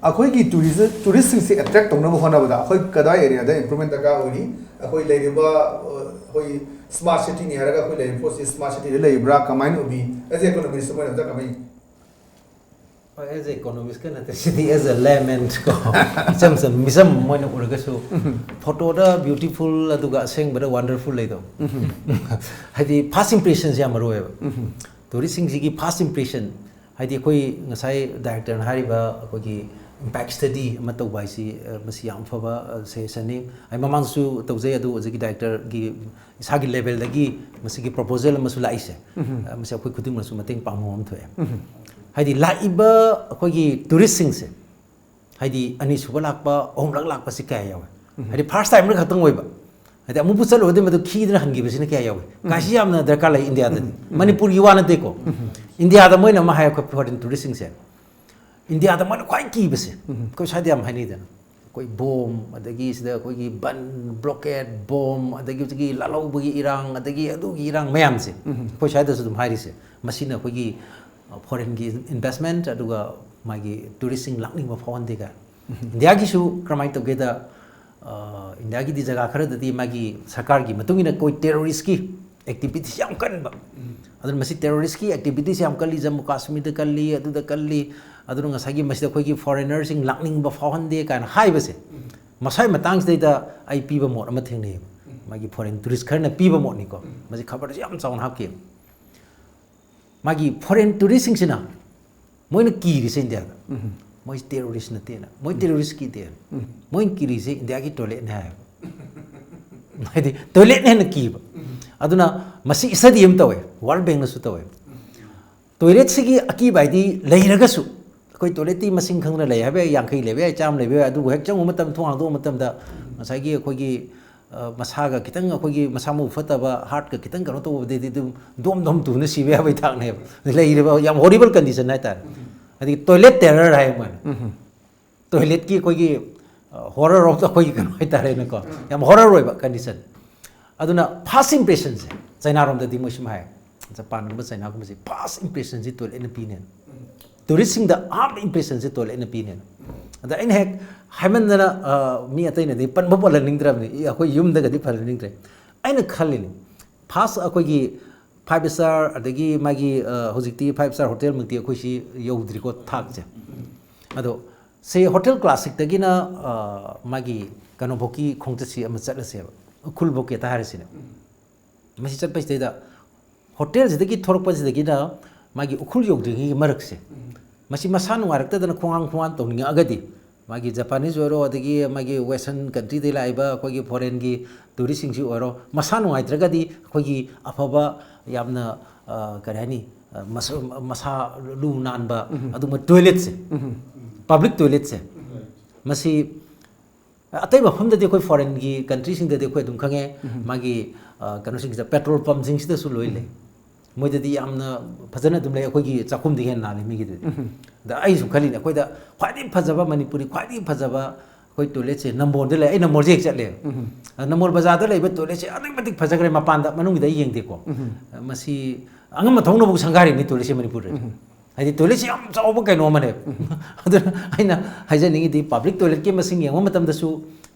ꯑꯩꯈꯣꯏꯒꯤ ꯇꯨꯔꯤꯁ ꯇꯨꯔꯤꯁꯁꯤꯡꯁꯦ ꯑꯦꯇ꯭ꯔꯦꯛ ꯇꯧꯅꯕ ꯍꯣꯠꯅꯕꯗ ꯑꯩꯈꯣꯏ ꯀꯗꯥꯏ ꯑꯦꯔꯤꯌꯥꯗ ꯏꯝꯄ꯭ꯔꯨꯚꯃꯦꯟ ꯗꯔꯀꯥꯔ ꯑꯣꯏꯔꯤ? ꯑꯩꯈꯣꯏ ꯂꯩꯔꯤꯕ, ꯑ, ꯑꯩꯈꯣꯏ ꯁ꯭ꯃꯥꯔꯠ ꯁꯤꯇꯤꯅꯤ ꯍꯥꯏꯔꯒ ꯑꯩꯈꯣꯏ ꯂꯩꯔꯤꯕ ꯄꯣꯠꯁꯤ ꯁ꯭ꯃꯥꯔꯠ ꯁꯤꯇꯤꯗ ꯂꯩꯕ꯭ꯔꯥ? ꯀꯃꯥꯏꯅ ꯎꯕꯤ? ꯑꯦꯁ ꯑꯦ ꯏꯀꯣꯅꯣꯃꯤꯁ ꯑꯃ ꯑꯣꯏꯅ ꯑꯣꯖꯥ ꯀꯃꯥꯏꯅ ꯍꯣꯏ, ꯑꯦꯁ ꯑꯦ ꯏꯀꯣꯅꯣꯃꯤꯁꯀ ꯅꯠꯇꯦ, ꯁꯤꯗꯤ ꯑꯦꯁ ꯑꯦ ꯂꯦꯃꯦꯟ ꯀꯣ, ꯏꯆꯝ ꯆꯝ ꯃꯤꯆꯝ ꯑꯃ ꯑꯣꯏꯅ ꯎꯔꯒꯁꯨ, ꯐꯣꯇꯣꯗ ꯕ꯭ꯌꯨꯇꯤꯐꯨꯜ ꯑꯗꯨꯒ ꯑꯁꯦꯡꯕꯗ ꯋꯥꯟꯗꯔꯐꯨꯜ ꯂꯩꯗꯣ꯫ ꯍꯥꯏꯗꯤ ꯐꯥꯔꯁ ꯏꯝꯄ꯭ꯔꯦꯁꯟꯁꯦ ꯌꯥꯝ ꯃꯔꯨ ꯑꯣꯏꯌꯦꯕ꯫ ꯇꯨꯔꯤꯁꯁꯤꯡꯁꯤꯒꯤ ꯐꯥꯔꯁ ꯏꯝꯄ꯭ꯔꯦꯁꯟ, ꯍꯥꯏꯗꯤ ꯑꯩꯈꯣꯏ ꯉꯁꯥꯏ ꯗꯥꯏꯔꯦꯛꯇꯔꯅ ꯍꯥꯏꯔꯤꯕ ꯑꯩꯈꯣꯏꯒꯤ ꯏꯝꯄꯦꯛ ꯁ꯭ꯇꯗꯤ ꯑꯃ ꯇꯧꯕ ꯍꯥꯏꯁꯤ, ꯑ, ꯃꯁꯤ ꯌꯥꯝ ꯐꯕ, ꯑ, ꯁꯖꯦꯁꯟꯅꯤ꯫ ꯑꯩ ꯃꯃꯥꯡꯗꯁꯨ ꯇꯧꯖꯩ, ꯑꯗꯨ ꯍꯧꯖꯤꯛꯀꯤ ꯗꯥꯏꯔꯦꯛꯇꯔꯒꯤ ꯏꯁꯥꯒꯤ ꯂꯦꯚꯦꯜꯗꯒꯤ ꯃꯁꯤꯒꯤ ꯄ꯭ꯔꯣꯄꯣꯖꯦꯜ ꯑꯃꯁꯨ ꯂꯥꯛꯏꯁꯦ, ꯑ, ꯃꯁꯤ ꯑꯩꯈꯣꯏ ꯈꯨꯗꯤꯡꯃꯛꯁꯨ ꯃꯇꯦꯡ ꯄꯥꯡꯕ ꯑꯃ ꯊꯣꯛꯑꯦ꯫ ꯍꯥꯏꯗꯤ ꯂꯥꯛꯏꯕ ꯑꯩꯈꯣꯏꯒꯤ ꯇꯨꯔꯤꯁꯁꯤꯡꯁꯦ, ꯍꯥꯏꯗꯤ ꯑꯅꯤꯁꯨꯕ ꯂꯥꯛꯄ, ꯑꯍꯨꯝꯂꯛ ꯂꯥꯛꯄꯁꯤ ꯀꯌꯥ ꯌꯥꯎꯋꯦ? ꯍꯥꯏꯗꯤ ꯐꯥꯔꯁ ꯇꯥꯏꯝ ꯈꯛꯇꯪ ꯑꯣꯏꯕ, ꯍꯥꯏꯗꯤ ꯑꯃꯨꯛꯄꯨ ꯆꯠꯂꯨꯔꯗꯤ ꯃꯗꯨ ꯈꯤꯗꯅ ꯍꯟꯈꯤꯕꯁꯤꯅ ꯀꯌꯥ ꯌꯥꯎꯋꯦ? ꯀꯥꯏꯁꯤ ꯌꯥꯝꯅ ꯗꯔꯀꯥꯔ ꯂꯩ ꯏꯟꯗꯤꯌꯥꯗꯗꯤ꯫ ꯃꯅꯤꯄꯨꯔꯒꯤ ꯋꯥ ꯅꯠꯇꯦꯀꯣ, ꯏꯟꯗꯤꯌꯥꯗ ꯃꯣꯏꯅ ꯑꯃ ꯍꯥꯏ, ꯑꯩꯈꯣꯏ ꯐꯣꯔꯦꯟ ꯇꯨꯔꯤꯁꯁꯤꯡꯁꯦ ꯏꯟꯗꯤꯌꯥꯗ ꯃꯣꯏꯅ ꯈ꯭ꯋꯥꯏ ꯀꯤꯕꯁꯦ, ꯑꯩꯈꯣꯏ ꯁ꯭ꯋꯥꯏꯗ ꯌꯥꯝ ꯍꯥꯏꯅꯩꯗꯅ, ꯑꯩꯈꯣꯏ ꯕꯣꯝ, ꯑꯗꯒꯤ ꯁꯤꯗ ꯑꯩꯈꯣꯏꯒꯤ ꯕꯟ, ꯕ꯭ꯂꯣꯀꯦꯠ, ꯕꯣꯝ, ꯑꯗꯒꯤ ꯍꯧꯖꯤꯛꯀꯤ ꯂꯥꯜꯍꯧꯕꯒꯤ ꯏꯔꯥꯡ, ꯑꯗꯒꯤ ꯑꯗꯨꯒꯤ ꯏꯔꯥꯡ ꯃꯌꯥꯝꯁꯦ ꯑꯩꯈꯣꯏ ꯁ꯭ꯋꯥꯏꯗꯁꯨ ꯑꯗꯨꯝ ꯍꯥꯏꯔꯤꯁꯦ, ꯃꯁꯤꯅ ꯑꯩꯈꯣꯏꯒꯤ, ꯑ, ꯐꯣꯔꯦꯟꯒꯤ ꯏꯟꯚꯦꯁꯃꯦꯟꯠ ꯑꯗꯨꯒ ꯃꯥꯒꯤ ꯇꯨꯔꯤꯁꯁꯤꯡ ꯂꯥꯛꯅꯤꯡꯕ ꯐꯥꯎꯍꯟꯗꯦ ꯀꯥꯏꯅ꯫ ꯏꯟꯗꯤꯌꯥꯒꯤꯁꯨ ꯀꯔꯝꯍꯥꯏꯅ ꯇꯧꯒꯦꯗ, ꯑ, ꯏꯟꯗꯤꯌꯥꯒꯤꯗꯤ ꯖꯒꯥ ꯈꯔꯗꯗꯤ ꯃꯥꯒꯤ ꯁꯔꯀꯥꯔꯒꯤ ꯃꯇꯨꯡ ꯏꯟꯅ ꯑꯩꯈꯣꯏ ꯇꯦꯔꯣꯔꯤꯁꯀꯤ ꯑꯦꯛꯇꯤꯚꯤꯇꯤꯁ ꯌꯥꯝ ꯀꯟꯕ꯫ ꯑꯗꯨꯅ ꯃꯁꯤ ꯇꯦꯔꯣꯔꯤꯁꯀꯤ ꯑꯦꯛꯇꯤꯚꯤꯇꯤꯁ ꯌꯥꯝ ꯀꯜꯂꯤ, ꯖꯝꯃꯨ ꯀꯥꯁꯃꯤꯔꯗ ꯀꯜꯂꯤ, ꯑꯗꯨꯗ ꯀꯜꯂꯤ, ꯑꯗꯨꯅ ꯉꯁꯥꯏꯒꯤ ꯃꯁꯤꯗ ꯑꯩꯈꯣꯏꯒꯤ ꯐꯣꯔꯦꯅꯔꯁꯤꯡ ꯂꯥꯛꯅꯤꯡꯕ ꯐꯥꯎꯍꯟꯗꯦ ꯀꯥꯏꯅ ꯍꯥꯏꯕꯁꯦ, ꯃꯁꯥꯏ ꯃꯇꯥꯡꯁꯤꯗꯩꯗ ꯑꯩ ꯄꯤꯕ ꯃꯣꯠ ꯑꯃ ꯊꯦꯡꯅꯩꯌꯦꯕ꯫ ꯃꯥꯒꯤ ꯐꯣꯔꯦꯟ ꯇꯨꯔꯤꯁ ꯈꯔꯅ ꯄꯤꯕ ꯃꯣꯠꯅꯤꯀꯣ, ꯃꯁꯤ ꯈꯕꯔꯗꯁꯨ ꯌꯥꯝ ꯆꯥꯎꯅ ꯍꯥꯞꯈꯤꯕ꯫ ꯃꯥꯒꯤ ꯐꯣꯔꯦꯟ ꯇꯨꯔꯤꯁꯁꯤꯡꯁꯤꯅ ꯃꯣꯏꯅ ꯀꯤꯔꯤꯁꯦ ꯏꯟꯗꯤꯌꯥꯗ, ꯃꯣꯏ ꯇꯦꯔꯣꯔꯤꯁ ꯅꯠꯇꯦꯅ, ꯃꯣꯏ ꯇꯦꯔꯣꯔꯤꯁ ꯀꯤꯗꯦꯅ, ꯃꯣꯏꯅ ꯀꯤꯔꯤꯁꯦ ꯏꯟꯗꯤꯌꯥꯒꯤ ꯇꯣꯏꯂꯦꯠꯅꯦ ꯍꯥꯏꯌꯦꯕ꯫ ꯍꯥꯏꯗꯤ ꯇꯣꯏꯂꯦꯠꯅ ꯍꯦꯟꯅ ꯀꯤꯕ꯫ ꯑꯗꯨꯅ ꯃꯁꯤ ꯁ꯭ꯇꯗꯤ ꯑꯃ ꯇꯧꯋꯦ, ꯋꯥꯔꯜ ꯕꯦꯡꯅꯁꯨ ꯇꯧꯋꯦ꯫ ꯇꯣꯏꯂꯦꯠꯁꯤꯒꯤ ꯑꯀꯤꯕ ꯍꯥꯏꯗꯤ ꯂꯩꯔꯒꯁꯨ, ꯑꯩꯈꯣꯏ ꯇꯣꯏꯂꯦꯠꯇꯤ ꯃꯁꯤꯡ ꯈꯪꯗꯅ ꯂꯩ ꯍꯥꯏꯕ ꯌꯥꯏ, ꯌꯥꯡꯈꯩ ꯂꯩꯕ ꯌꯥꯏ, ꯆꯥꯝꯃ ꯂꯩꯕ ꯌꯥꯏ, ꯑꯗꯨꯕꯨ ꯍꯦꯛ ꯆꯪꯉꯨꯕ ꯃꯇꯝꯗ, ꯊꯣꯡ ꯍꯥꯡꯗꯣꯛꯄ ꯃꯇꯝꯗ ꯉꯁꯥꯏꯒꯤ ꯑꯩꯈꯣꯏꯒꯤ, ꯑ, ꯃꯁꯥꯒ ꯈꯤꯇꯪ, ꯑꯩꯈꯣꯏꯒꯤ ꯃꯁꯥ ꯃꯎ ꯐꯠꯇꯕ, ꯍꯥꯔꯠꯀ ꯈꯤꯇꯪ ꯀꯩꯅꯣ ꯇꯧꯕꯗꯗꯤ ꯑꯗꯨꯝ ꯗꯣꯝ ꯗꯣꯝ ꯇꯨꯅ ꯁꯤꯕ ꯌꯥꯕꯒꯤ ꯊꯥꯛꯅꯦꯕ꯫ ꯂꯩꯔꯤꯕ ꯌꯥꯝ ꯍꯣꯔꯤꯕꯜ ꯀꯟꯗꯤꯁꯟ ꯍꯥꯏꯇꯥꯔꯦ꯫ ꯑꯗꯒꯤ ꯇꯣꯏꯂꯦꯠ ꯇꯦꯔꯔ ꯍꯥꯏ ꯃꯣꯏꯅ꯫ ꯇꯣꯏꯂꯦꯠꯀꯤ ꯑꯩꯈꯣꯏꯒꯤ, ꯑ, ꯍꯣꯔꯔ ꯑꯣꯐ ꯑꯩꯈꯣꯏꯒꯤ ꯀꯩꯅꯣ ꯍꯥꯏꯇꯥꯔꯦꯅꯦꯀꯣ, ꯌꯥꯝ ꯍꯣꯔꯔ ꯑꯣꯏꯕ ꯀꯟꯗꯤꯁꯟ꯫ ꯑꯗꯨꯅ ꯐꯥꯔꯁ ꯏꯝꯄ꯭ꯔꯦꯁꯟꯁꯦ, ꯆꯩꯅꯥꯔꯣꯝꯗꯗꯤ ꯃꯣꯏ ꯁꯨꯝ ꯍꯥꯏ, ꯖꯄꯥꯟꯒꯨꯝꯕ ꯆꯩꯅꯥꯒꯨꯝꯕꯁꯦ ꯐꯥꯔꯁ ꯏꯝꯄ꯭ꯔꯦꯁꯟꯁꯤ ꯇꯣꯏꯂꯦꯠꯅ ꯄꯤꯅꯦꯅ꯫ ꯇꯨꯔꯤꯁꯁꯤꯡꯗ ꯑꯍꯥꯟꯕ ꯏꯝꯄ꯭ꯔꯦꯁꯟꯁꯦ ꯇꯣꯏꯂꯦꯠꯅ ꯄꯤꯅꯦꯅ꯫ ꯑꯗ ꯑꯩꯅ ꯍꯦꯛ ꯍꯥꯏꯃꯟꯗꯅ, ꯑ, ꯃꯤ ꯑꯇꯩꯅꯗꯤ ꯄꯟꯕ ꯄꯜꯍꯟꯅꯤꯡꯗ꯭ꯔꯕꯅꯤ, ꯏ, ꯑꯩꯈꯣꯏ ꯌꯨꯝꯗꯒꯗꯤ ꯄꯜꯍꯟꯅꯤꯡꯗ꯭ꯔꯦ꯫ ꯑꯩꯅ ꯈꯜꯂꯤꯅꯤ, ꯐꯥꯔꯁ ꯑꯩꯈꯣꯏꯒꯤ ꯐꯥꯏꯚ ꯁ꯭ꯇꯥꯔ, ꯑꯗꯒꯤ ꯃꯥꯒꯤ, ꯑ, ꯍꯧꯖꯤꯛꯇꯤ ꯐꯥꯏꯚ ꯁ꯭ꯇꯥꯔ ꯍꯣꯇꯦꯜꯃꯛꯇꯤ ꯑꯩꯈꯣꯏꯁꯤ ꯌꯧꯗ꯭ꯔꯤꯀꯣ ꯊꯥꯛꯁꯦ꯫ ꯑꯗꯣ ꯁꯤ ꯍꯣꯇꯦꯜ ꯀ꯭ꯂꯥꯁꯤꯛꯇꯒꯤꯅ, ꯑ, ꯃꯥꯒꯤ ꯀꯩꯅꯣꯐꯧꯀꯤ ꯈꯣꯡꯆꯠꯁꯤ ꯑꯃ ꯆꯠꯂꯁꯦꯕ, ꯎꯈ꯭ꯔꯨꯜꯐꯧꯀꯤ ꯍꯦꯛꯇ ꯍꯥꯏꯔꯁꯤꯅꯦ꯫ ꯃꯁꯤ ꯆꯠꯄꯁꯤꯗꯩꯗ ꯍꯣꯇꯦꯜꯁꯤꯗꯒꯤ ꯊꯣꯔꯛꯄꯁꯤꯗꯒꯤꯅ ꯃꯥꯒꯤ ꯎꯈ꯭ꯔꯨꯜ ꯌꯧꯗ꯭ꯔꯤꯉꯩꯒꯤ ꯃꯔꯛꯁꯦ, ꯃꯁꯤ ꯃꯁꯥ ꯅꯨꯡꯉꯥꯏꯔꯛꯇꯗꯅ ꯈꯣꯡꯍꯥꯝ ꯈꯣꯡꯍꯥꯝ ꯇꯧꯅꯤꯡꯉꯛꯑꯒꯗꯤ, ꯃꯥꯒꯤ ꯖꯄꯥꯅꯤꯁ ꯑꯣꯏꯔꯣ, ꯑꯗꯒꯤ ꯃꯥꯒꯤ ꯋꯦꯁꯇꯔꯟ ꯀꯟꯇ꯭ꯔꯤꯗꯒꯤ ꯂꯥꯛꯏꯕ ꯑꯩꯈꯣꯏꯒꯤ ꯐꯣꯔꯦꯟꯒꯤ ꯇꯨꯔꯤꯁꯁꯤꯡꯁꯤ ꯑꯣꯏꯔꯣ, ꯃꯁꯥ ꯅꯨꯡꯉꯥꯏꯇ꯭ꯔꯒꯗꯤ ꯑꯩꯈꯣꯏꯒꯤ ꯑꯐꯕ, ꯌꯥꯝꯅ, ꯑ, ꯀꯔꯤ ꯍꯥꯏꯅꯤ, ꯑ, ꯃꯁ-, ꯃꯁꯥ ꯂꯨ ꯅꯥꯟꯕ ꯑꯗꯨꯒꯨꯝꯕ ꯇꯣꯏꯂꯦꯠꯁꯦ, ꯄꯕ꯭ꯂꯤꯛ ꯇꯣꯏꯂꯦꯠꯁꯦ, ꯃꯁꯤ ꯑꯇꯩ ꯃꯐꯝꯗꯗꯤ ꯑꯩꯈꯣꯏ ꯐꯣꯔꯦꯟꯒꯤ ꯀꯟꯇ꯭ꯔꯤꯁꯤꯡꯗꯗꯤ ꯑꯩꯈꯣꯏ ꯑꯗꯨꯝ ꯈꯪꯉꯦ, ꯃꯥꯒꯤ, ꯑ, ꯀꯩꯅꯣꯁꯤꯡꯁꯤꯗ, ꯄꯦꯇ꯭ꯔꯣꯜ ꯄꯝꯁꯤꯡꯁꯤꯗꯁꯨ ꯂꯣꯏ ꯂꯩ꯫ ꯃꯣꯏꯗꯗꯤ ꯌꯥꯝꯅ ꯐꯖꯅ ꯑꯗꯨꯝ ꯂꯩ, ꯑꯩꯈꯣꯏꯒꯤ ꯆꯥꯛꯈꯨꯝꯗꯒꯤ ꯍꯦꯟꯅ ꯅꯥꯜꯂꯤ ꯃꯤꯒꯤꯗꯨꯗꯤ꯫ ꯑꯗ ꯑꯩꯁꯨ ꯈꯜꯂꯤꯅꯦ, ꯑꯩꯈꯣꯏꯗ ꯈ꯭ꯋꯥꯏꯗꯒꯤ ꯐꯖꯕ, ꯃꯅꯤꯄꯨꯔꯤ ꯈ꯭ꯋꯥꯏꯗꯒꯤ ꯐꯖꯕ ꯑꯩꯈꯣꯏ ꯇꯣꯏꯂꯦꯠꯁꯦ ꯅꯝꯕꯣꯜꯗ ꯂꯩ꯫ ꯑꯩ ꯅꯝꯕꯣꯜꯁꯦ ꯍꯦꯛ ꯆꯠꯂꯦ꯫ ꯑ, ꯅꯝꯕꯣꯜ ꯕꯖꯥꯔꯗ ꯂꯩꯕ ꯇꯣꯏꯂꯦꯠꯁꯦ ꯑꯗꯨꯛꯀꯤ ꯃꯇꯤꯛ ꯐꯖꯈ꯭ꯔꯦ, ꯃꯄꯥꯟꯗ, ꯃꯅꯨꯡꯒꯤꯗ ꯑꯩ ꯌꯦꯡꯗꯦꯀꯣ꯫ ꯃꯁꯤ ꯑꯉꯝ ꯑꯊꯧꯅꯕꯨ ꯁꯪꯒꯥꯔꯤꯕꯅꯤ ꯇꯣꯏꯂꯦꯠꯁꯦ ꯃꯅꯤꯄꯨꯔꯗ꯫ ꯍꯥꯏꯗꯤ ꯇꯣꯏꯂꯦꯠꯁꯦ ꯌꯥꯝ ꯆꯥꯎꯕ ꯀꯩꯅꯣ ꯑꯃꯅꯦꯕ꯫ ꯑꯗꯨꯅ ꯑꯩꯅ ꯍꯥꯏꯖꯅꯤꯡꯉꯤꯗꯤ, ꯄꯕ꯭ꯂꯤꯛ ꯇꯣꯏꯂꯦꯠꯀꯤ ꯃꯁꯤꯡ ꯌꯦꯡꯕ ꯃꯇꯝꯗꯁꯨ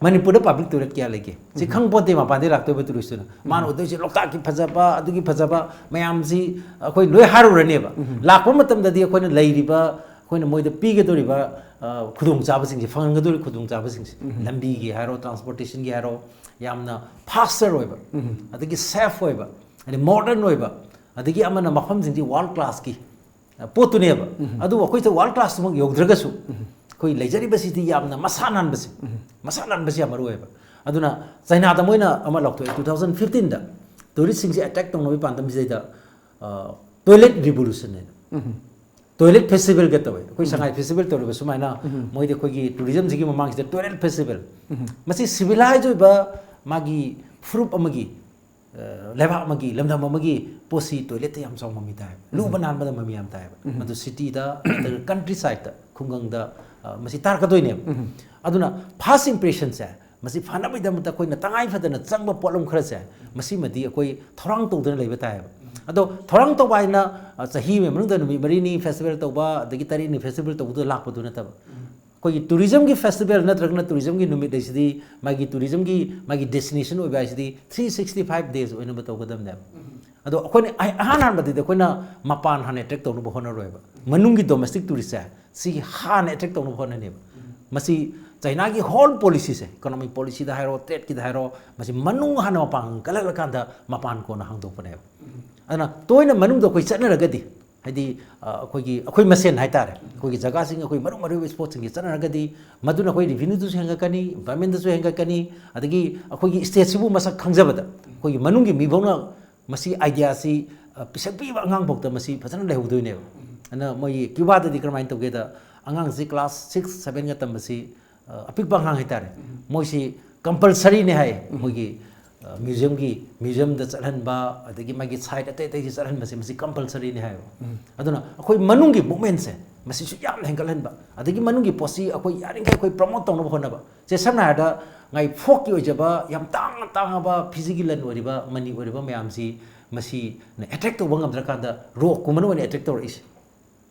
ꯃꯅꯤꯄꯨꯔꯗ ꯄꯕ꯭ꯂꯤꯛ ꯇꯣꯏꯂꯦꯠ ꯀꯌꯥ ꯂꯩꯒꯦ? ꯁꯤ ꯈꯪꯄꯣꯟꯇꯦ, ꯃꯄꯥꯟꯗꯒꯤ ꯂꯥꯛꯇꯣꯏꯕ ꯇꯨꯔꯤꯁꯇꯨꯅ꯫ ꯃꯥꯅ ꯎꯗꯣꯏꯁꯦ ꯂꯣꯛꯇꯥꯛꯀꯤ ꯐꯖꯕ, ꯑꯗꯨꯒꯤ ꯐꯖꯕ ꯃꯌꯥꯝꯁꯤ ꯑꯩꯈꯣꯏ ꯂꯣꯏ ꯍꯥꯏꯔꯨꯔꯅꯦꯕ꯫ ꯂꯥꯛꯄ ꯃꯇꯝꯗꯗꯤ ꯑꯩꯈꯣꯏꯅ ꯂꯩꯔꯤꯕ, ꯑꯩꯈꯣꯏꯅ ꯃꯣꯏꯗ ꯄꯤꯒꯗꯧꯔꯤꯕ, ꯑ, ꯈꯨꯗꯣꯡꯆꯥꯕꯁꯤꯡꯁꯦ, ꯐꯪꯍꯟꯒꯗꯧꯔꯤꯕ ꯈꯨꯗꯣꯡꯆꯥꯕꯁꯤꯡꯁꯦ, ꯂꯝꯕꯤꯒꯤ ꯍꯥꯏꯔꯣ, ꯇ꯭ꯔꯥꯟꯁꯄꯣꯔꯇꯦꯁꯟꯒꯤ ꯍꯥꯏꯔꯣ, ꯌꯥꯝꯅ ꯐꯥꯁꯇꯔ ꯑꯣꯏꯕ, ꯑꯗꯒꯤ ꯁꯦꯐ ꯑꯣꯏꯕ, ꯑꯗꯩ ꯃꯣꯗꯔꯟ ꯑꯣꯏꯕ, ꯑꯗꯒꯤ ꯑꯃꯅ ꯃꯐꯝꯁꯤꯡꯁꯤ ꯋꯥꯔꯜ ꯀ꯭ꯂꯥꯁꯀꯤ ꯄꯣꯠꯇꯨꯅꯦꯕ꯫ ꯑꯗꯨꯕꯨ ꯑꯩꯈꯣꯏꯁꯨ ꯋꯥꯔꯜ ꯀ꯭ꯂꯥꯁꯇꯨꯃꯛ ꯌꯧꯗ꯭ꯔꯒꯁꯨ, ꯑꯩꯈꯣꯏ ꯂꯩꯖꯔꯤꯕꯁꯤ ꯌꯥꯝꯅ ꯃꯁꯥ ꯅꯥꯟꯕꯁꯦ, ꯃꯁꯥ ꯅꯥꯟꯕꯁꯤ ꯌꯥꯝ ꯃꯔꯨ ꯑꯣꯏꯌꯦꯕ꯫ ꯑꯗꯨꯅ ꯆꯩꯅꯥꯗ ꯃꯣꯏꯅ ꯑꯃ ꯂꯥꯎꯊꯣꯛꯑꯦ, ꯇꯨ ꯊꯥꯎꯖꯟ ꯐꯤꯐꯇꯤꯟꯗ ꯇꯨꯔꯤꯁꯁꯤꯡꯁꯦ ꯑꯦꯇ꯭ꯔꯦꯛ ꯇꯧꯅꯕꯒꯤ ꯄꯥꯟꯗꯝꯁꯤꯗꯩꯗ ꯇꯣꯏꯂꯦꯠ ꯔꯤꯚꯣꯂꯨꯁꯟ ꯍꯥꯏꯅ, ꯇꯣꯏꯂꯦꯠ ꯐꯦꯁꯇꯤꯚꯦꯜꯒ ꯇꯧꯋꯦ꯫ ꯑꯩꯈꯣꯏ ꯁꯉꯥꯏ ꯐꯦꯁꯇꯤꯚꯦꯜ ꯇꯧꯔꯤꯕ ꯁꯨꯃꯥꯏꯅ ꯃꯣꯏꯗꯤ ꯑꯩꯈꯣꯏꯒꯤ ꯇꯨꯔꯤꯖꯝꯁꯤꯒꯤ ꯃꯃꯥꯡꯁꯤꯗ ꯇꯣꯏꯂꯦꯠ ꯐꯦꯁꯇꯤꯚꯦꯜ, ꯃꯁꯤ ꯁꯤꯚꯤꯂꯥꯏꯖ ꯑꯣꯏꯕ ꯃꯥꯒꯤ ꯐꯨꯔꯨꯞ ꯑꯃꯒꯤ, ꯑ, ꯂꯩꯕꯥꯛ ꯑꯃꯒꯤ, ꯂꯝꯗꯝ ꯑꯃꯒꯤ ꯄꯣꯠꯁꯤ ꯇꯣꯏꯂꯦꯠꯇ ꯌꯥꯝ ꯆꯥꯎꯅ ꯃꯃꯤ ꯇꯥꯏꯕ, ꯂꯨꯕ ꯅꯥꯟꯕꯗ ꯃꯃꯤ ꯌꯥꯝ ꯇꯥꯏꯕ꯫ ꯃꯗꯨ ꯁꯤꯇꯤꯗ ꯅꯠꯇ꯭ꯔꯒ ꯀꯟꯇ꯭ꯔꯤ ꯁꯥꯏꯗꯇ, ꯈꯨꯡꯒꯪꯗ, ꯑ, ꯃꯁꯤ ꯇꯥꯔꯛꯀꯗꯣꯏꯅꯦꯕ꯫ ꯑꯗꯨꯅ ꯐꯥꯔꯁ ꯏꯝꯄ꯭ꯔꯦꯁꯟꯁꯦ ꯃꯁꯤ ꯐꯅꯕꯒꯤꯗꯃꯛꯇ ꯑꯩꯈꯣꯏꯅ ꯇꯉꯥꯏ ꯐꯗꯅ ꯆꯪꯕ ꯄꯣꯠꯂꯝ ꯈꯔꯁꯦ, ꯃꯁꯤꯃꯗꯤ ꯑꯩꯈꯣꯏ ꯊꯧꯔꯥꯡ ꯇꯧꯗꯨꯅ ꯂꯩꯕ ꯇꯥꯏꯌꯦꯕ꯫ ꯑꯗꯣ ꯊꯧꯔꯥꯡ ꯇꯧꯕ ꯍꯥꯏꯅ, ꯑ, ꯆꯍꯤ ꯑꯃꯒꯤ ꯃꯅꯨꯡꯗ ꯅꯨꯃꯤꯠ ꯃꯔꯤꯅꯤ ꯐꯦꯁꯇꯤꯚꯦꯜ ꯇꯧꯕ, ꯑꯗꯒꯤ ꯇꯔꯦꯠꯅꯤ ꯐꯦꯁꯇꯤꯚꯦꯜ ꯇꯧꯕꯗꯣ ꯂꯥꯛꯄꯗꯨ ꯅꯠꯇꯕ, ꯑꯩꯈꯣꯏꯒꯤ ꯇꯨꯔꯤꯖꯝꯒꯤ ꯐꯦꯁꯇꯤꯚꯦꯜ ꯅꯠꯇ꯭ꯔꯒꯅ ꯇꯨꯔꯤꯖꯝꯒꯤ ꯅꯨꯃꯤꯠ ꯍꯥꯏꯁꯤꯗꯤ ꯃꯥꯒꯤ ꯇꯨꯔꯤꯖꯝꯒꯤ ꯃꯥꯒꯤ ꯗꯦꯁꯇꯤꯅꯦꯁꯟ ꯑꯣꯏꯕ ꯍꯥꯏꯁꯤꯗꯤ ꯊ꯭ꯔꯤ ꯁꯤꯛꯁꯇꯤ ꯐꯥꯏꯚ ꯗꯦꯖ ꯑꯣꯏꯅꯕ ꯇꯧꯒꯗꯕꯅꯦꯕ꯫ ꯑꯗꯣ ꯑꯩꯈꯣꯏꯅ ꯑꯍ-, ꯑꯍꯥꯟ ꯍꯥꯟꯕꯗꯗꯤ ꯑꯩꯈꯣꯏꯅ ꯃꯄꯥꯟ ꯍꯥꯟꯅ ꯑꯦꯇ꯭ꯔꯦꯛ ꯇꯧꯅꯕ ꯍꯣꯠꯅꯔꯣꯏꯕ, ꯃꯅꯨꯡꯒꯤ ꯗꯣꯃꯦꯁꯇꯤꯛ ꯇꯨꯔꯤꯁꯁꯦ ꯁꯤꯒꯤ ꯍꯥꯟꯅ ꯑꯦꯇ꯭ꯔꯦꯛ ꯇꯧꯅꯕ ꯍꯣꯠꯅꯅꯦꯕ꯫ ꯃꯁꯤ ꯆꯩꯅꯥꯒꯤ ꯍꯣꯜ ꯄꯣꯂꯤꯁꯤꯁꯦ, ꯏꯀꯣꯅꯣꯃꯤꯛ ꯄꯣꯂꯤꯁꯤꯗ ꯍꯥꯏꯔꯣ, ꯇ꯭ꯔꯦꯗꯀꯤꯗ ꯍꯥꯏꯔꯣ, ꯃꯁꯤ ꯃꯅꯨꯡ ꯍꯥꯟꯅ ꯃꯄꯥꯡꯒꯜ ꯀꯜꯍꯜꯂꯀꯥꯟꯗ ꯃꯄꯥꯟ ꯀꯣꯟꯅ ꯍꯥꯡꯗꯣꯛꯄꯅꯦꯕ꯫ ꯑꯗꯨꯅ ꯇꯣꯏꯅ ꯃꯅꯨꯡꯗ ꯑꯩꯈꯣꯏ ꯆꯠꯅꯔꯒꯗꯤ, ꯍꯥꯏꯗꯤ, ꯑ, ꯑꯩꯈꯣꯏꯒꯤ, ꯑꯩꯈꯣꯏ ꯃꯁꯦꯟ ꯍꯥꯏꯇꯥꯔꯦ, ꯑꯩꯈꯣꯏꯒꯤ ꯖꯒꯥꯁꯤꯡ, ꯑꯩꯈꯣꯏ ꯃꯔꯨ ꯃꯔꯨ ꯏꯁꯄꯣꯠꯁꯤꯡꯒꯤ ꯆꯠꯅꯔꯒꯗꯤ, ꯃꯗꯨꯅ ꯑꯩꯈꯣꯏ ꯔꯤꯚꯤꯅ꯭ꯌꯨꯗꯁꯨ ꯍꯦꯟꯒꯠꯀꯅꯤ, ꯏꯝꯄ꯭ꯂꯣꯏꯃꯦꯟꯗꯁꯨ ꯍꯦꯟꯒꯠꯀꯅꯤ, ꯑꯗꯒꯤ ꯑꯩꯈꯣꯏꯒꯤ ꯁ꯭ꯇꯦꯠꯁꯤꯕꯨ ꯃꯁꯛ ꯈꯪꯖꯕꯗ ꯑꯩꯈꯣꯏꯒꯤ ꯃꯅꯨꯡꯒꯤ ꯃꯤꯐꯧꯅ ꯃꯁꯤ ꯑꯥꯏꯗꯤꯌꯥꯁꯤ, ꯑ, ꯄꯤꯁꯛ ꯄꯤꯛꯏꯕ ꯑꯉꯥꯡꯐꯥꯎꯗ ꯃꯁꯤ ꯐꯖꯅ ꯂꯩꯍꯧꯗꯣꯏꯅꯦꯕ꯫ ꯑꯗꯨꯅ ꯃꯣꯏꯒꯤ ꯀ꯭ꯌꯨꯕꯥꯗꯗꯤ ꯀꯔꯝꯍꯥꯏꯅ ꯇꯧꯒꯦꯗ, ꯑꯉꯥꯡꯁꯤ ꯀ꯭ꯂꯥꯁ ꯁꯤꯛꯁ, ꯁꯚꯦꯟꯒ ꯇꯝꯕꯁꯤ, ꯑ, ꯑꯄꯤꯛꯄ ꯑꯉꯥꯡ ꯍꯥꯏꯇꯥꯔꯦ, ꯃꯣꯏꯁꯤ ꯀꯝꯄꯜꯁꯔꯤꯅꯦ ꯍꯥꯏ꯫ ꯃꯣꯏꯒꯤ, ꯑ, ꯃ꯭ꯌꯨꯖꯤꯌꯝꯒꯤ, ꯃ꯭ꯌꯨꯖꯤꯌꯝꯗ ꯆꯠꯍꯟꯕ, ꯑꯗꯒꯤ ꯃꯥꯒꯤ ꯁꯥꯏꯠ ꯑꯇꯩ ꯑꯇꯩꯁꯤ ꯆꯠꯍꯟꯕꯁꯦ ꯃꯁꯤ ꯀꯝꯄꯜꯁꯔꯤꯅꯦ ꯍꯥꯏꯌꯦꯕ꯫ ꯑꯗꯨꯅ ꯑꯩꯈꯣꯏ ꯃꯅꯨꯡꯒꯤ ꯃꯨꯞꯃꯦꯟꯁꯦ ꯃꯁꯤꯁꯨ ꯌꯥꯝꯅ ꯍꯦꯟꯒꯠꯍꯟꯕ, ꯑꯗꯒꯤ ꯃꯅꯨꯡꯒꯤ ꯄꯣꯠꯁꯤ ꯑꯩꯈꯣꯏ ꯌꯥꯔꯤꯈꯩ ꯑꯩꯈꯣꯏ ꯄ꯭ꯔꯃꯣꯠ ꯇꯧꯅꯕ ꯍꯣꯠꯅꯕ꯫ ꯁꯦ, ꯁꯝꯅ ꯍꯥꯏꯔꯕꯗ, ꯉꯥꯏ ꯐꯣꯛꯀꯤ ꯑꯣꯏꯖꯕ ꯌꯥꯝ ꯇꯥꯡꯅ ꯇꯥꯡꯉꯕ ꯐꯤꯖꯤꯒꯤ ꯂꯟ ꯑꯣꯏꯔꯤꯕ, ꯃꯅꯤ ꯑꯣꯏꯔꯤꯕ ꯃꯌꯥꯝꯁꯤ ꯃꯁꯤꯅ ꯑꯦꯇ꯭ꯔꯦꯛ ꯇꯧꯕ ꯉꯝꯗ꯭ꯔꯀꯥꯟꯗ ꯔꯣꯛꯀꯨꯝꯕꯅ ꯑꯣꯏꯅ ꯑꯦꯇ꯭ꯔꯦꯛ ꯇꯧꯔꯛꯏꯁꯦ꯫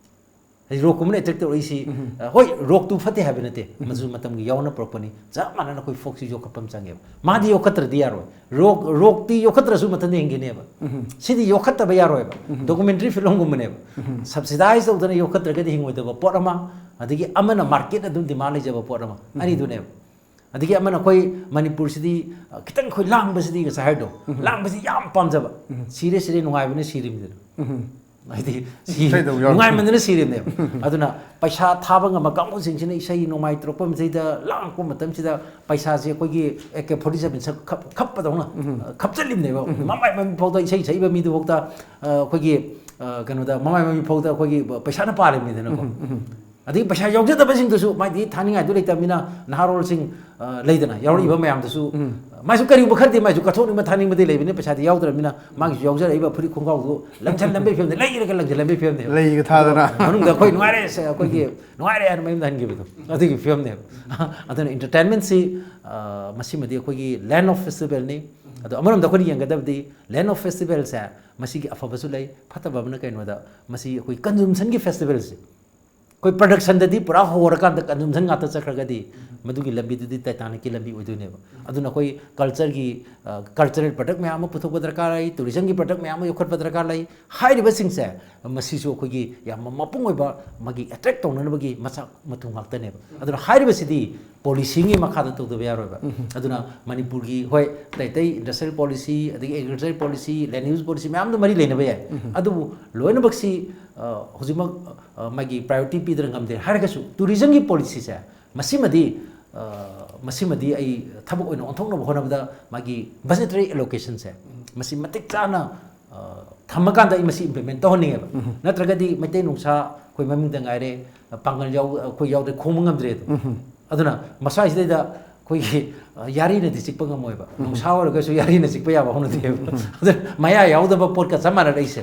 ꯍꯥꯏꯗꯤ ꯔꯣꯛꯀꯨꯝꯕꯅ ꯑꯦꯇ꯭ꯔꯦꯛ ꯇꯧꯔꯛꯏꯁꯤ, ꯑ, ꯍꯣꯏ, ꯔꯣꯛꯇꯨ ꯐꯠꯇꯦ ꯍꯥꯏꯕ ꯅꯠꯇꯦ, ꯃꯆꯨ ꯃꯇꯝꯒꯤ ꯌꯥꯎꯅ ꯄꯨꯔꯛꯄꯅꯤ꯫ ꯆꯞ ꯃꯥꯟꯅꯅ ꯑꯩꯈꯣꯏ ꯐꯣꯛꯁꯤ ꯌꯣꯛꯈꯠꯄ ꯑꯃ ꯆꯪꯉꯦꯕ꯫ ꯃꯥꯗꯤ ꯌꯣꯛꯈꯠꯇ꯭ꯔꯗꯤ ꯌꯥꯔꯣꯏ꯫ ꯔꯣꯛ, ꯔꯣꯛꯇꯤ ꯌꯣꯛꯈꯠꯇ꯭ꯔꯁꯨ ꯃꯊꯟꯇ ꯍꯤꯡꯒꯅꯦꯕ꯫ ꯁꯤꯗꯤ ꯌꯣꯛꯈꯠꯇꯕ ꯌꯥꯔꯣꯏꯕ꯫ ꯗꯣꯀꯨꯃꯦꯟꯇꯔꯤ ꯐꯤꯂꯝꯒꯨꯝꯕꯅꯦꯕ꯫ ꯁꯕꯁꯤꯗꯥꯏꯁ ꯇꯧꯗꯅ ꯌꯣꯛꯈꯠꯇ꯭ꯔꯒꯗꯤ ꯍꯤꯡꯉꯣꯏꯗꯕ ꯄꯣꯠ ꯑꯃ, ꯑꯗꯒꯤ ꯑꯃꯅ ꯃꯥꯔꯀꯦꯠ ꯑꯗꯨꯝ ꯗꯤꯃꯥꯟ ꯂꯩꯖꯕ ꯄꯣꯠ ꯑꯃ, ꯑꯅꯤꯗꯨꯅꯦꯕ꯫ ꯑꯗꯒꯤ ꯑꯃꯅ ꯑꯩꯈꯣꯏ ꯃꯅꯤꯄꯨꯔꯁꯤꯗꯤ, ꯑ, ꯈꯤꯇꯪ ꯑꯩꯈꯣꯏ ꯂꯥꯡꯕꯁꯤꯗꯤ ꯉꯁꯥꯏ ꯍꯥꯏꯗꯣ, ꯂꯥꯡꯕꯁꯤ ꯌꯥꯝ ꯄꯥꯝꯖꯕ꯫ ꯁꯤꯔꯦ, ꯁꯤꯔꯦ, ꯅꯨꯡꯉꯥꯏꯕꯅ ꯁꯤꯔꯤꯃꯤꯗꯅ꯫ ꯍꯥꯏꯗꯤ ꯁꯤ ꯏꯁꯩꯗꯧ ꯌꯥꯎꯔꯦ꯫ ꯅꯨꯡꯉꯥꯏꯃꯟꯗꯅ ꯁꯤꯔꯤꯕꯅꯦꯕ꯫ ꯑꯗꯨꯅ ꯄꯩꯁꯥ ꯊꯥꯕ ꯉꯝꯕ ꯀꯥꯡꯕꯨꯁꯤꯡꯁꯤꯅ ꯏꯁꯩ ꯅꯣꯡꯃꯥꯏ ꯇꯧꯔꯛꯄ ꯃꯁꯤꯗ ꯂꯥꯡꯉꯛꯄ ꯃꯇꯝꯁꯤꯗ ꯄꯩꯁꯥꯁꯦ ꯑꯩꯈꯣꯏꯒꯤ ꯑꯦ ꯀꯦ ꯐꯣꯔꯇꯤ ꯁꯚꯦꯟ ꯁꯛ ꯈꯞ- ꯈꯞꯄꯗꯧꯅ ꯈꯞꯆꯜꯂꯤꯕꯅꯦꯕ꯫ ꯃꯃꯥꯏ ꯃꯃꯤ ꯐꯥꯎꯗ ꯏꯁꯩ ꯁꯛꯏꯕ ꯃꯤꯗꯨꯐꯥꯎꯗ ꯑ, ꯑꯩꯈꯣꯏꯒꯤ ꯑ, ꯀꯩꯅꯣꯗ ꯃꯃꯥꯏ ꯃꯃꯤ ꯐꯥꯎꯗ ꯑꯩꯈꯣꯏꯒꯤ ꯄꯩꯁꯥꯅ ꯄꯥꯜꯂꯤꯕꯅꯤꯗꯅꯀꯣ꯫ ꯑꯗꯒꯤ ꯄꯩꯁꯥ ꯌꯥꯎꯖꯗꯕꯁꯤꯡꯗꯨꯁꯨ ꯃꯥꯏꯗꯤ ꯊꯥꯅꯤꯡꯉꯥꯏꯗꯨ ꯂꯩꯇꯕꯅꯤꯅ ꯅꯍꯥꯔꯣꯜꯁꯤꯡ ꯑ, ꯂꯩꯗꯅ ꯌꯥꯎꯔꯛꯏꯕ ꯃꯌꯥꯝꯗꯨꯁꯨ ꯃꯥꯏꯁꯨ ꯀꯔꯤꯒꯨꯝꯕ ꯈꯔꯗꯤ ꯃꯥꯏꯁꯨ ꯀꯠꯊꯣꯛꯅꯤꯡꯕ ꯊꯥꯅꯤꯡꯕꯗꯤ ꯂꯩꯕꯅꯤ꯫ ꯄꯩꯁꯥꯗꯤ ꯌꯥꯎꯗ꯭ꯔꯕꯅꯤꯅ ꯃꯥꯒꯤꯁꯨ ꯌꯥꯎꯖꯔꯛꯏꯕ ꯐꯨꯔꯤꯠ ꯈꯣꯡꯒ꯭ꯔꯥꯎꯗꯨ ꯂꯪꯁꯤꯜꯂꯝꯕꯒꯤ ꯐꯤꯕꯝꯅꯤ, ꯂꯩꯔꯒ ꯂꯪꯁꯤꯜꯂꯝꯕꯒꯤ ꯐꯤꯕꯝꯅꯦꯕ꯫ ꯂꯩꯒ ꯊꯥꯗꯅ꯫ ꯃꯅꯨꯡꯗ ꯑꯩꯈꯣꯏ ꯅꯨꯡꯉꯥꯏꯔꯦ, ꯁꯦ, ꯑꯩꯈꯣꯏꯒꯤ ꯅꯨꯡꯉꯥꯏꯔꯦ ꯍꯥꯏꯅ ꯃꯌꯨꯝꯗ ꯍꯟꯈꯤꯕꯗꯣ ꯑꯗꯨꯒꯤ ꯐꯤꯕꯝꯅꯦꯕ꯫ ꯑꯗꯨꯅ ꯏꯟꯇꯔꯇꯦꯟꯃꯦꯟꯁꯤ, ꯑ, ꯃꯁꯤꯃꯗꯤ ꯑꯩꯈꯣꯏꯒꯤ ꯂꯦꯟ ꯑꯣꯐ ꯐꯦꯁꯇꯤꯚꯦꯜꯅꯤ꯫ ꯑꯗꯣ ꯑꯃꯔꯣꯝꯗ ꯑꯩꯈꯣꯏꯅ ꯌꯦꯡꯒꯗꯕꯗꯤ ꯂꯦꯟ ꯑꯣꯐ ꯐꯦꯁꯇꯤꯚꯦꯜꯁꯦ ꯃꯁꯤꯒꯤ ꯑꯐꯕꯁꯨ ꯂꯩ, ꯐꯠꯇꯕ ꯑꯃꯅ ꯀꯩꯅꯣꯗ ꯃꯁꯤ ꯑꯩꯈꯣꯏ ꯀꯟꯖꯨꯝꯁꯟꯒꯤ ꯐꯦꯁꯇꯤꯚꯦꯜꯁꯦ꯫ ꯑꯩꯈꯣꯏ ꯄ꯭ꯔꯗꯛꯁꯟꯗꯗꯤ ꯄꯨꯔꯥ ꯍꯣꯔꯀꯥꯟꯗ ꯀꯟꯖꯨꯝꯁꯟ ꯉꯥꯛꯇ ꯆꯠꯈ꯭ꯔꯒꯗꯤ ꯃꯗꯨꯒꯤ ꯂꯝꯕꯤꯗꯨꯗꯤ ꯇꯥꯏꯇꯥꯅꯤꯛꯀꯤ ꯂꯝꯕꯤ ꯑꯣꯏꯗꯣꯏꯅꯦꯕ꯫ ꯑꯗꯨꯅ ꯑꯩꯈꯣꯏ ꯀꯜꯆꯔꯒꯤ, ꯑ, ꯀꯜꯆꯔꯦꯜ ꯄ꯭ꯔꯗꯛ ꯃꯌꯥꯝ ꯑꯃ ꯄꯨꯊꯣꯛꯄ ꯗꯔꯀꯥꯔ ꯂꯩ, ꯇꯨꯔꯤꯖꯝꯒꯤ ꯄ꯭ꯔꯗꯛ ꯃꯌꯥꯝ ꯑꯃ ꯌꯣꯛꯈꯠꯄ ꯗꯔꯀꯥꯔ ꯂꯩ꯫ ꯍꯥꯏꯔꯤꯕꯁꯤꯡꯁꯦ ꯃꯁꯤꯁꯨ ꯑꯩꯈꯣꯏꯒꯤ ꯌꯥꯝꯅ ꯃꯄꯨꯡ ꯑꯣꯏꯕ ꯃꯥꯒꯤ ꯑꯦꯇ꯭ꯔꯦꯛ ꯇꯧꯅꯅꯕꯒꯤ ꯃꯆꯥꯛ ꯃꯊꯨꯝ ꯉꯥꯛꯇꯅꯦꯕ꯫ ꯑꯗꯨꯅ ꯍꯥꯏꯔꯤꯕꯁꯤꯗꯤ ꯄꯣꯂꯤꯁꯤꯒꯤ ꯃꯈꯥꯗ ꯇꯧꯗꯕ ꯌꯥꯔꯣꯏꯕ꯫ ꯑꯗꯨꯅ ꯃꯅꯤꯄꯨꯔꯒꯤ, ꯍꯣꯏ, ꯑꯇꯩ ꯑꯇꯩ ꯏꯟꯗꯁꯇ꯭ꯔꯤꯌꯦꯜ ꯄꯣꯂꯤꯁꯤ, ꯑꯗꯒꯤ ꯑꯦꯒ꯭ꯔꯤꯀꯜꯆꯔ ꯄꯣꯂꯤꯁꯤ, ꯂꯦꯟ ꯌꯨꯁ ꯄꯣꯂꯤꯁꯤ ꯃꯌꯥꯝꯗꯣ ꯃꯔꯤ ꯂꯩꯅꯕ ꯌꯥꯏ꯫ ꯑꯗꯨꯕꯨ ꯂꯣꯏꯅꯃꯛꯁꯤ, ꯑ, ꯍꯧꯖꯤꯛꯃꯛ, ꯑ, ꯃꯥꯒꯤ ꯄ꯭ꯔꯥꯏꯌꯣꯔꯤꯇꯤ ꯄꯤꯗꯅ ꯉꯝꯗꯦ ꯍꯥꯏꯔꯒꯁꯨ ꯇꯨꯔꯤꯖꯝꯒꯤ ꯄꯣꯂꯤꯁꯤꯁꯦ ꯃꯁꯤꯃꯗꯤ, ꯑ, ꯃꯁꯤꯃꯗꯤ ꯑꯩ ꯊꯕꯛ ꯑꯣꯏꯅ ꯑꯣꯟꯊꯣꯛꯅꯕ ꯍꯣꯠꯅꯕꯗ ꯃꯥꯒꯤ ꯕꯖꯦꯇꯔꯤ ꯑꯦꯂꯣꯀꯦꯁꯟꯁꯦ ꯃꯁꯤ ꯃꯇꯤꯛ ꯆꯥꯅ, ꯑ, ꯊꯝꯃꯀꯥꯟꯗ ꯑꯩ ꯃꯁꯤ ꯏꯝꯄ꯭ꯂꯤꯃꯦꯟ ꯇꯧꯍꯟꯅꯤꯡꯉꯦꯕ꯫ ꯅꯠꯇ꯭ꯔꯒꯗꯤ ꯃꯩꯇꯩ ꯅꯨꯡꯁꯥ ꯑꯩꯈꯣꯏ ꯃꯃꯤꯡꯗ ꯉꯥꯏꯔꯦ, ꯄꯥꯡꯒꯜ ꯌꯥꯎ-, ꯑꯩꯈꯣꯏ ꯌꯥꯎꯗ꯭ꯔꯦ, ꯈꯣꯡꯕ ꯉꯝꯗ꯭ꯔꯦ ꯑꯗꯣ꯫ ꯑꯗꯨꯅ ꯃꯁ꯭ꯋꯥꯏꯁꯤꯗꯩꯗ ꯑꯩꯈꯣꯏꯒꯤ, ꯑ, ꯌꯥꯔꯤꯅꯗꯤ ꯆꯤꯛꯄ ꯉꯝꯃꯣꯏꯕ꯫ ꯅꯨꯡꯁꯥ ꯑꯣꯏꯔꯒꯁꯨ ꯌꯥꯔꯤꯅ ꯆꯤꯛꯄ ꯌꯥꯕ ꯍꯧꯅꯗꯦꯕ꯫ ꯑꯗꯨꯅ ꯃꯌꯥ ꯌꯥꯎꯗꯕ ꯄꯣꯠꯀ ꯆꯞ ꯃꯥꯟꯅꯔꯛꯏꯁꯦ꯫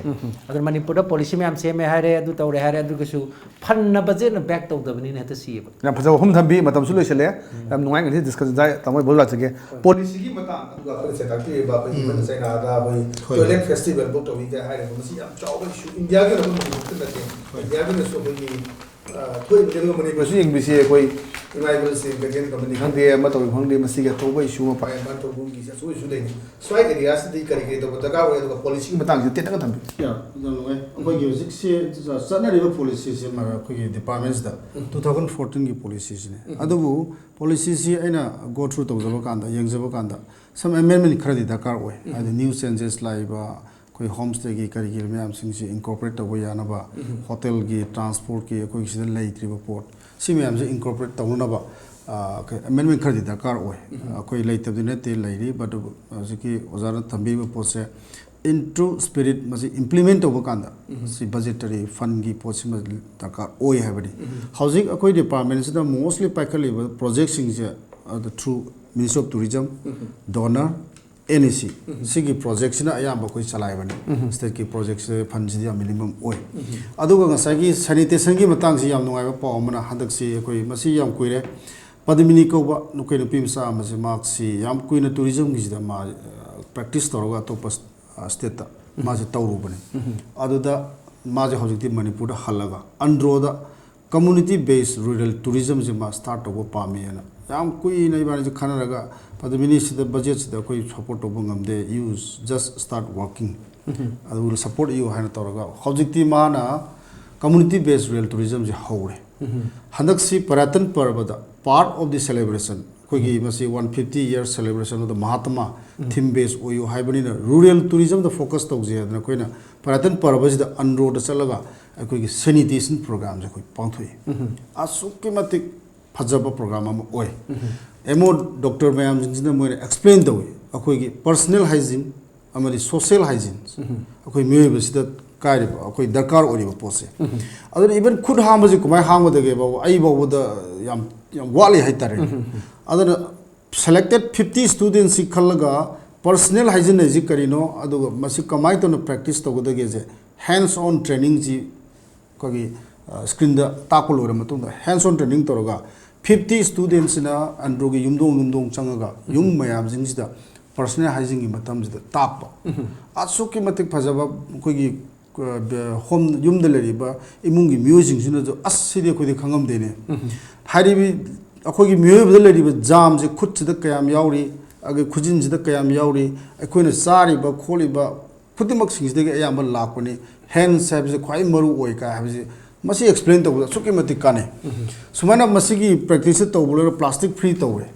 ꯑꯗꯨꯅ ꯃꯅꯤꯄꯨꯔꯗ ꯄꯣꯂꯤꯁꯤ ꯃꯌꯥꯝ ꯁꯦꯝꯃꯦ ꯍꯥꯏꯔꯦ, ꯑꯗꯨ ꯇꯧꯔꯦ ꯍꯥꯏꯔꯦ, ꯑꯗꯨꯒꯁꯨ ꯐꯟꯅ ꯕꯖꯦꯠꯅ ꯕꯦꯛ ꯇꯧꯗꯕꯅꯤꯅ ꯍꯦꯛꯇ ꯁꯤꯌꯦꯕ꯫ ꯌꯥꯝ ꯐꯖꯕ ꯋꯥꯐꯝ ꯊꯝꯕꯤ꯫ ꯃꯇꯝꯁꯨ ꯂꯣꯏꯁꯤꯜꯂꯦ꯫ ꯌꯥꯝ ꯅꯨꯡꯉꯥꯏ ꯉꯁꯤ ꯗꯤꯁꯀꯁꯟꯁꯦ꯫ ꯇꯥꯃꯣ ꯕꯣꯜ ꯂꯥꯛꯆꯒꯦ꯫ ꯄꯣꯂꯤꯁꯤꯒꯤ ꯃꯇꯥꯡ ꯑꯗꯨꯒ ꯑꯩꯈꯣꯏꯅ ꯉꯁꯥꯏ ꯇꯥꯛꯄꯤꯔꯤꯕ ꯑꯩꯈꯣꯏꯒꯤ ꯏꯚꯟ ꯆꯩꯅꯥꯗ ꯑꯩꯈꯣꯏ ꯍꯣꯏ꯫ ꯇꯣꯏꯂꯦꯠ ꯐꯦꯁꯇꯤꯚꯦꯜ ꯕꯨꯛ ꯇꯧꯏꯒ ꯍꯥꯏꯔꯤꯕ ꯃꯁꯤ ꯌꯥꯝ ꯆꯥꯎꯕ ꯏꯁꯨ, ꯏꯟꯗꯤꯌꯥꯒꯤ ꯑꯣꯏꯅ ꯃꯅꯤꯄꯨꯔ ꯈꯛꯇ ꯅꯠꯇꯦ꯫ ꯍꯣꯏ꯫ ꯏꯟꯗꯤꯌꯥꯒꯤ ꯑꯣꯏꯅꯁꯨ ꯑꯩꯈꯣꯏꯒꯤ, ꯑ, ꯊꯣꯛꯏꯕꯅꯤ꯫ ꯑꯗꯨꯒ ꯃꯅꯤꯄꯨꯔꯁꯨ ꯌꯦꯡꯕꯤꯁꯤ ꯑꯩꯈꯣꯏ ꯏꯃꯥ ꯏꯕꯦꯜꯁꯤꯡ ꯀꯩꯊꯦꯜ ꯀꯝꯄꯅꯤ ꯈꯪꯗꯦ, ꯑꯃ ꯇꯧꯕ ꯈꯪꯗꯦ, ꯃꯁꯤꯒꯤ ꯑꯆꯧꯕ ꯏꯁꯨ ꯑꯃ ꯄꯥꯏ꯫ ꯃꯥꯟ ꯇꯧꯕꯒꯤ ꯑꯆꯧꯕ ꯏꯁꯨ ꯂꯩꯅꯤ꯫ ꯁ꯭ꯋꯥꯏ ꯑꯦꯔꯤꯌꯥꯁꯤꯗꯤ ꯀꯔꯤ ꯀꯔꯤ ꯇꯧꯕ ꯗꯔꯀꯥꯔ ꯑꯣꯏ, ꯑꯗꯨꯒ ꯄꯣꯂꯤꯁꯤꯒꯤ ꯃꯇꯥꯡꯁꯤꯗ ꯇꯦꯟꯇꯛꯅ ꯊꯝꯕꯤꯌꯨ꯫ ꯌꯥ, ꯌꯥꯝ ꯅꯨꯡꯉꯥꯏ꯫ ꯑꯩꯈꯣꯏꯒꯤ ꯍꯧꯖꯤꯛꯁꯦ ꯆꯠꯅꯔꯤꯕ ꯄꯣꯂꯤꯁꯤꯁꯦ ꯃꯔ-, ꯑꯩꯈꯣꯏꯒꯤ ꯗꯤꯄꯥꯔꯠꯃꯦꯟꯁꯤꯗ ꯎꯝ꯫ Two thousand ꯐꯣꯔꯇꯤꯟꯒꯤ ꯄꯣꯂꯤꯁꯤꯁꯤꯅꯦ꯫ ꯎꯝ꯫ ꯑꯗꯨꯕꯨ ꯄꯣꯂꯤꯁꯤꯁꯤ ꯑꯩꯅ ꯒꯣ ꯊ꯭ꯔꯨ ꯇꯧꯖꯕ ꯀꯥꯟꯗ, ꯌꯦꯡꯖꯕ ꯀꯥꯟꯗ, ꯁꯝ ꯑꯦꯃꯦꯟꯃꯦꯟ ꯈꯔꯗꯤ ꯗꯔꯀꯥꯔ ꯑꯣꯏ꯫ ꯎꯝ꯫ ꯍꯥꯏꯗꯤ ꯅ꯭ꯌꯨ ꯆꯦꯟꯖꯦꯁ ꯂꯥꯛꯏꯕ, ꯑꯩꯈꯣꯏ ꯍꯣꯝ ꯁ꯭ꯇꯦꯒꯤ ꯀꯔꯤꯒꯤ ꯃꯌꯥꯝꯁꯤꯡꯁꯤ ꯏꯟꯀꯣꯔꯄꯣꯔꯦꯠ ꯇꯧꯕ ꯌꯥꯅꯕ, ꯍꯣꯇꯦꯜꯒꯤ, ꯇ꯭ꯔꯥꯟꯁꯄꯣꯔꯠꯀꯤ, ꯑꯩꯈꯣꯏꯒꯤ ꯁꯤꯗ ꯂꯩꯇ꯭ꯔꯤꯕ ꯄꯣꯠ, ꯁꯤ ꯃꯌꯥꯝꯁꯦ ꯏꯟꯀꯣꯔꯄꯣꯔꯦꯠ ꯇꯧꯅꯅꯕ ꯑꯃꯦꯟꯃꯦꯟ ꯈꯔꯗꯤ ꯗꯔꯀꯥꯔ ꯑꯣꯏ꯫ ꯑꯩꯈꯣꯏ ꯂꯩꯇꯕꯗꯤ ꯅꯠꯇꯦ, ꯂꯩꯔꯤ, ꯕꯠ ꯍꯧꯖꯤꯛꯀꯤ ꯑꯣꯖꯥꯅ ꯊꯝꯕꯤꯔꯤꯕ ꯄꯣꯠꯁꯦ, ꯏꯟ ꯇ꯭ꯔꯨ ꯁ꯭ꯄꯤꯔꯤꯠ ꯃꯁꯤ ꯏꯝꯄ꯭ꯂꯤꯃꯦꯟ ꯇꯧꯕ ꯀꯥꯟꯗ ꯁꯤ ꯕꯖꯦꯇꯔꯤ ꯐꯟꯒꯤ ꯄꯣꯠꯁꯤꯃ ꯗꯔꯀꯥꯔ ꯑꯣꯏ ꯍꯥꯏꯕꯅꯤ꯫ ꯍꯧꯖꯤꯛ ꯑꯩꯈꯣꯏ ꯗꯤꯄꯥꯔꯠꯃꯦꯟꯁꯤꯗ ꯃꯣꯁꯂꯤ ꯄꯥꯏꯈꯠꯂꯤꯕ ꯄ꯭ꯔꯣꯖꯦꯛꯁꯤꯡꯁꯦ, ꯑꯗ through ministry of tourism, donor, N E ꯁꯤ, ꯁꯤꯒꯤ ꯄ꯭ꯔꯣꯖꯦꯛꯁꯤꯅ ꯑꯌꯥꯝꯕ ꯑꯩꯈꯣꯏ ꯆꯂꯥꯏꯕꯅꯤ꯫ ꯁ꯭ꯇꯦꯠꯀꯤ ꯄ꯭ꯔꯣꯖꯦꯛꯁꯦ ꯐꯟꯁꯤꯗꯤ ꯌꯥꯝ ꯃꯤꯅꯤꯃꯝ ꯑꯣꯏ꯫ ꯑꯗꯨꯒ ꯉꯁꯥꯏꯒꯤ ꯁꯦꯅꯤꯇꯦꯁꯟꯒꯤ ꯃꯇꯥꯡꯁꯤ ꯌꯥꯝ ꯅꯨꯡꯉꯥꯏꯕ ꯄꯥꯎ ꯑꯃꯅ, ꯍꯟꯗꯛꯁꯤ ꯑꯩꯈꯣꯏ ꯃꯁꯤ ꯌꯥꯝ ꯀꯨꯏꯔꯦ, ꯄꯗꯃꯤꯅꯤ ꯀꯧꯕ ꯑꯩꯈꯣꯏ ꯅꯨꯄꯤ ꯃꯆꯥ ꯑꯃꯁꯦ, ꯃꯍꯥꯛꯁꯤ ꯌꯥꯝ ꯀꯨꯏꯅ ꯇꯨꯔꯤꯖꯝꯒꯤꯁꯤꯗ ꯃꯥ ꯄ꯭ꯔꯦꯛꯇꯤꯁ ꯇꯧꯔꯒ ꯑꯇꯣꯞꯄ ꯁ꯭ꯇꯦꯠꯇ ꯃꯥꯁꯦ ꯇꯧꯔꯨꯕꯅꯤ꯫ ꯑꯗꯨꯗ ꯃꯥꯁꯦ ꯍꯧꯖꯤꯛꯇꯤ ꯃꯅꯤꯄꯨꯔꯗ ꯍꯜꯂꯒ ꯑꯟꯗ꯭ꯔꯣꯗ ꯀꯝꯃꯨꯅꯤꯇꯤ ꯕꯦꯁ ꯔꯨꯔꯦꯜ ꯇꯨꯔꯤꯖꯝꯁꯦ ꯃꯥ ꯁ꯭ꯇꯥꯔꯠ ꯇꯧꯕ ꯄꯥꯝꯃꯦꯅ ꯌꯥꯝ ꯀꯨꯏꯅ ꯏꯕꯥꯅꯤꯁꯦ ꯈꯟꯅꯔꯒ, ꯄꯗꯃꯤꯅꯤꯁꯤꯗ ꯕꯖꯦꯠꯁꯤꯗ ꯑꯩꯈꯣꯏ ꯁꯞꯄꯣꯔꯠ ꯇꯧꯕ ꯉꯝꯗꯦ, you just start working, I will support you ꯍꯥꯏꯅ ꯇꯧꯔꯒ ꯍꯧꯖꯤꯛꯇꯤ ꯃꯥꯅ ꯀꯝꯃꯨꯅꯤꯇꯤ ꯕꯦꯁ ꯔꯨꯔꯦꯜ ꯇꯨꯔꯤꯖꯝꯁꯦ ꯍꯧꯔꯦ꯫ ꯍꯟꯗꯛꯁꯤ ꯄꯔꯌꯇꯟ ꯄꯔꯕꯗ part of the celebration, ꯑꯩꯈꯣꯏꯒꯤ ꯃꯁꯤ one fifty year celebration of the Mahatma theme base ꯑꯣꯏꯌꯨ ꯍꯥꯏꯕꯅꯤꯅ, ꯔꯨꯔꯦꯜ ꯇꯨꯔꯤꯖꯝꯗ ꯐꯣꯀꯁ ꯇꯧꯖꯩ ꯍꯥꯏꯗꯅ ꯑꯩꯈꯣꯏꯅ ꯄꯔꯌꯇꯟ ꯄꯔꯕꯁꯤꯗ ꯑꯟꯗ꯭ꯔꯣꯗ ꯆꯠꯂꯒ ꯑꯩꯈꯣꯏꯒꯤ ꯁꯦꯅꯤꯇꯦꯁꯟ ꯄ꯭ꯔꯣꯒ꯭ꯔꯥꯝꯁꯦ ꯑꯩꯈꯣꯏ ꯄꯥꯡꯊꯣꯛꯏ꯫ ꯑꯁꯨꯛꯀꯤ ꯃꯇꯤꯛ ꯐꯖꯕ ꯄ꯭ꯔꯣꯒ꯭ꯔꯥꯝ ꯑꯃ ꯑꯣꯏ꯫ ꯑꯦꯝ ꯑꯣ ꯗꯣꯛꯇꯔ ꯃꯌꯥꯝꯁꯤꯡꯁꯤꯅ ꯃꯣꯏꯅ ꯑꯦꯛꯁꯄ꯭ꯂꯦꯟ ꯇꯧꯏ, ꯑꯩꯈꯣꯏꯒꯤ ꯄꯔꯁꯅꯦꯜ ꯍꯥꯏꯖꯤꯟ ꯑꯃꯗꯤ ꯁꯣꯁꯤꯌꯦꯜ ꯍꯥꯏꯖꯤꯟ, ꯑꯩꯈꯣꯏ ꯃꯤꯑꯣꯏꯕꯁꯤꯗ ꯀꯥꯏꯔꯤꯕ, ꯑꯩꯈꯣꯏ ꯗꯔꯀꯥꯔ ꯑꯣꯏꯔꯤꯕ ꯄꯣꯠꯁꯦ꯫ ꯑꯗꯨꯅ ꯏꯚꯟ ꯈꯨꯠ ꯍꯥꯝꯕꯁꯤ ꯀꯃꯥꯏꯅ ꯍꯥꯝꯒꯗꯒꯦ ꯐꯥꯎꯕ ꯑꯩ ꯐꯥꯎꯕꯗ ꯌꯥꯝ, ꯌꯥꯝ ꯋꯥꯠꯂꯤ ꯍꯥꯏꯇꯥꯔꯦ꯫ ꯑꯗꯨꯅ ꯁꯦꯂꯦꯛꯇꯦꯠ ꯐꯤꯐꯇꯤ ꯁ꯭ꯇꯨꯗꯦꯟꯁꯤ ꯈꯜꯂꯒ ꯄꯔꯁꯅꯦꯜ ꯍꯥꯏꯖꯤꯟ ꯍꯥꯏꯁꯤ ꯀꯔꯤꯅꯣ, ꯑꯗꯨꯒ ꯃꯁꯤ ꯀꯃꯥꯏꯅ ꯇꯧꯅ ꯄ꯭ꯔꯦꯛꯇꯤꯁ ꯇꯧꯒꯗꯒꯦꯁꯦ, ꯍꯦꯟꯁ ꯑꯣꯟ ꯇ꯭ꯔꯦꯅꯤꯡꯁꯤ ꯑꯩꯈꯣꯏꯒꯤ ꯁ꯭ꯀ꯭ꯔꯤꯟꯗ ꯇꯥꯛꯄ ꯂꯣꯏꯔ ꯃꯇꯨꯡꯗ ꯍꯦꯟꯁ ꯑꯣꯟ ꯇ꯭ꯔꯦꯅꯤꯡ ꯇꯧꯔꯒ ꯐꯤꯐꯇꯤ ꯁ꯭ꯇꯨꯗꯦꯟꯁꯤꯅ ꯑꯟꯗ꯭ꯔꯣꯒꯤ ꯌꯨꯝꯊꯣꯡ ꯌꯨꯝꯊꯣꯡ ꯆꯪꯉꯒ ꯌꯨꯝ ꯃꯌꯥꯝꯁꯤꯡꯁꯤꯗ ꯄꯔꯁꯅꯦꯜ ꯍꯥꯏꯖꯤꯟꯒꯤ ꯃꯇꯝꯁꯤꯗ ꯇꯥꯛꯄ꯫ ꯑꯁꯨꯛꯀꯤ ꯃꯇꯤꯛ ꯐꯖꯕ, ꯑꯩꯈꯣꯏꯒꯤ ꯍꯣꯝ, ꯌꯨꯝꯗ ꯂꯩꯔꯤꯕ ꯏꯃꯨꯡꯒꯤ ꯃꯤꯑꯣꯏꯁꯤꯡꯁꯤꯅꯁꯨ, "ꯑꯁ, ꯁꯤꯗꯤ ꯑꯩꯈꯣꯏꯗꯤ ꯈꯪꯉꯝꯗꯦꯅꯦ"꯫ ꯍꯥꯏꯔꯤꯕ ꯑꯩꯈꯣꯏꯒꯤ ꯃꯤꯑꯣꯏꯕꯗ ꯂꯩꯔꯤꯕ ꯖꯥꯝꯁꯦ ꯈꯨꯠꯁꯤꯗ ꯀꯌꯥꯝ ꯌꯥꯎꯔꯤ, ꯑꯗꯒꯤ ꯈꯨꯖꯤꯟꯁꯤꯗ ꯀꯌꯥꯝ ꯌꯥꯎꯔꯤ, ꯑꯩꯈꯣꯏꯅ ꯆꯥꯔꯤꯕ ꯈꯣꯠꯂꯤꯕ ꯈꯨꯗꯤꯡꯃꯛꯁꯤꯡꯁꯤꯗꯒꯤ ꯑꯌꯥꯝꯕ ꯂꯥꯛꯄꯅꯤ꯫ ꯍꯦꯟꯁ ꯍꯥꯏꯕꯁꯦ ꯈ꯭ꯋꯥꯏ ꯃꯔꯨ ꯑꯣꯏ ꯀꯥꯏ ꯍꯥꯏꯕꯁꯦ, ꯃꯁꯤ ꯑꯦꯛꯁꯄ꯭ꯂꯦꯟ ꯇꯧꯕꯗ ꯑꯁꯨꯛꯀꯤ ꯃꯇꯤꯛ ꯀꯥꯟꯅꯩ꯫ ꯁꯨꯃꯥꯏꯅ ꯃꯁꯤꯒꯤ ꯄ꯭ꯔꯦꯛꯇꯤꯁꯁꯦ ꯇꯧꯕ ꯂꯣꯏꯔꯒ ꯄ꯭ꯂꯥꯁꯇꯤꯛ ꯐ꯭ꯔꯤ ꯇꯧꯔꯦ꯫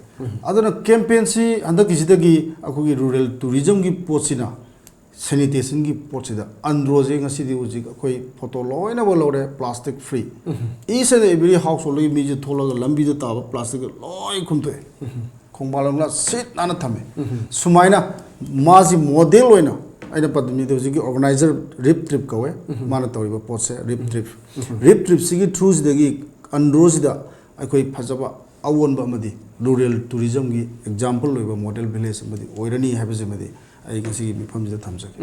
ꯑꯗꯨꯅ ꯀꯦꯝꯄꯦꯟꯁꯤ ꯍꯟꯗꯛꯀꯤꯁꯤꯗꯒꯤ ꯑꯩꯈꯣꯏꯒꯤ ꯔꯨꯔꯦꯜ ꯇꯨꯔꯤꯖꯝꯒꯤ ꯄꯣꯠꯁꯤꯅ ꯁꯦꯅꯤꯇꯦꯁꯟꯒꯤ ꯄꯣꯠꯁꯤꯗ ꯑꯟꯗ꯭ꯔꯣꯁꯦ ꯉꯁꯤꯗꯤ ꯍꯧꯖꯤꯛ ꯑꯩꯈꯣꯏ ꯐꯣꯇꯣ ꯂꯣꯏꯅꯃꯛ ꯂꯧꯔꯦ, plastic free꯫ Each and every household ꯒꯤ ꯃꯤꯁꯦ ꯊꯣꯛꯂꯒ ꯂꯝꯕꯤꯗ ꯇꯥꯕ plastic ꯂꯣꯏ ꯈꯨꯝꯇꯣꯛꯑꯦ꯫ ꯈꯣꯡꯕꯥꯟ ꯂꯣꯝꯂ ꯁꯤꯠ ꯅꯥꯟꯅ ꯊꯝꯃꯦ꯫ ꯁꯨꯃꯥꯏꯅ ꯃꯥꯁꯤ ꯃꯣꯗꯦꯜ ꯑꯣꯏꯅ ꯑꯩꯅ ꯄꯟꯕꯤꯗ ꯍꯧꯖꯤꯛꯀꯤ organizer ꯔꯤꯞ ꯇ꯭ꯔꯤꯞ ꯀꯧꯋꯦ꯫ ꯃꯥꯅ ꯇꯧꯔꯤꯕ ꯄꯣꯠꯁꯦ ꯔꯤꯞ ꯇ꯭ꯔꯤꯞ꯫ ꯔꯤꯞ ꯇ꯭ꯔꯤꯞꯁꯤꯒꯤ ꯊ꯭ꯔꯨꯁꯤꯗꯒꯤ ꯑꯟꯗ꯭ꯔꯣꯁꯤꯗ ꯑꯩꯈꯣꯏ ꯐꯖꯕ ꯑꯑꯣꯟꯕ ꯑꯃꯗꯤ ꯔꯨꯔꯦꯜ ꯇꯨꯔꯤꯖꯝꯒꯤ ꯑꯦꯛꯖꯥꯝꯄꯜ ꯑꯣꯏꯕ ꯃꯣꯗꯦꯜ ꯚꯤꯂꯦꯖ ꯑꯃꯗꯤ ꯑꯣꯏꯔꯅꯤ ꯍꯥꯏꯕꯁꯤꯃꯗꯤ ꯑꯩ ꯉꯁꯤꯒꯤ ꯃꯤꯐꯝꯁꯤꯗ ꯊꯝꯖꯒꯦ꯫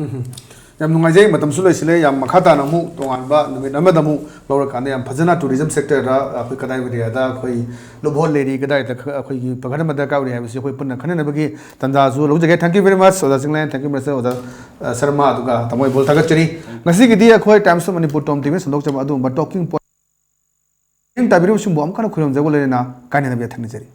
ꯌꯥꯝ ꯅꯨꯡꯉꯥꯏꯖꯩ꯫ ꯃꯇꯝꯁꯨ ꯂꯣꯏꯁꯤꯜꯂꯦ꯫ ꯌꯥꯝ ꯃꯈꯥ ꯇꯥꯅ ꯑꯃꯨꯛ ꯇꯣꯉꯥꯟꯕ ꯅꯨꯃꯤꯠ ꯑꯃꯗ ꯑꯃꯨꯛ ꯂꯧꯔꯀꯥꯟꯗ ꯌꯥꯝ ꯐꯖꯅ ꯇꯨꯔꯤꯖꯝ ꯁꯦꯛꯇꯔꯗ ꯑꯩꯈꯣꯏ ꯀꯗꯥꯏ ꯑꯦꯔꯤꯌꯥꯗ ꯑꯩꯈꯣꯏ ꯂꯨꯞꯍꯣꯜ ꯂꯩꯔꯤ, ꯀꯗꯥꯏꯗ ꯈ- ꯑꯩꯈꯣꯏꯒꯤ ꯐꯒꯠꯍꯟꯕ ꯗꯔꯀꯥꯔ ꯑꯣꯏꯔꯤ ꯍꯥꯏꯕꯁꯤ ꯑꯩꯈꯣꯏ ꯄꯨꯟꯅ ꯈꯟꯅꯅꯕꯒꯤ ꯇꯥꯟꯖꯥꯁꯨ ꯂꯧꯖꯒꯦ꯫ Thank you very much ꯑꯣꯖꯥ Chinglen, thank you very much ꯑꯣꯖꯥ ꯁꯔꯃ, ꯑꯗꯨꯒ ꯇꯥꯃꯣ ꯏꯕꯣꯜ ꯊꯥꯒꯠꯆꯔꯤ꯫ ꯉꯁꯤꯒꯤꯗꯤ ꯑꯩꯈꯣꯏ Times of Manipur ꯇꯣꯝ ꯇꯤꯚꯤꯅ ꯁꯟꯗꯣꯛꯆꯕ ꯑꯗꯨꯒꯨꯝꯕ talking point ꯇꯥꯕꯤꯔꯤꯕꯁꯤꯡꯕꯨ ꯑꯃꯨꯛ ꯍꯟꯅ ꯈꯨꯔꯨꯝꯖꯕ ꯂꯣꯏꯅꯅ ꯀꯥꯏꯅꯅꯕ ꯌꯥꯊꯪ ꯅꯤꯖꯔꯤ꯫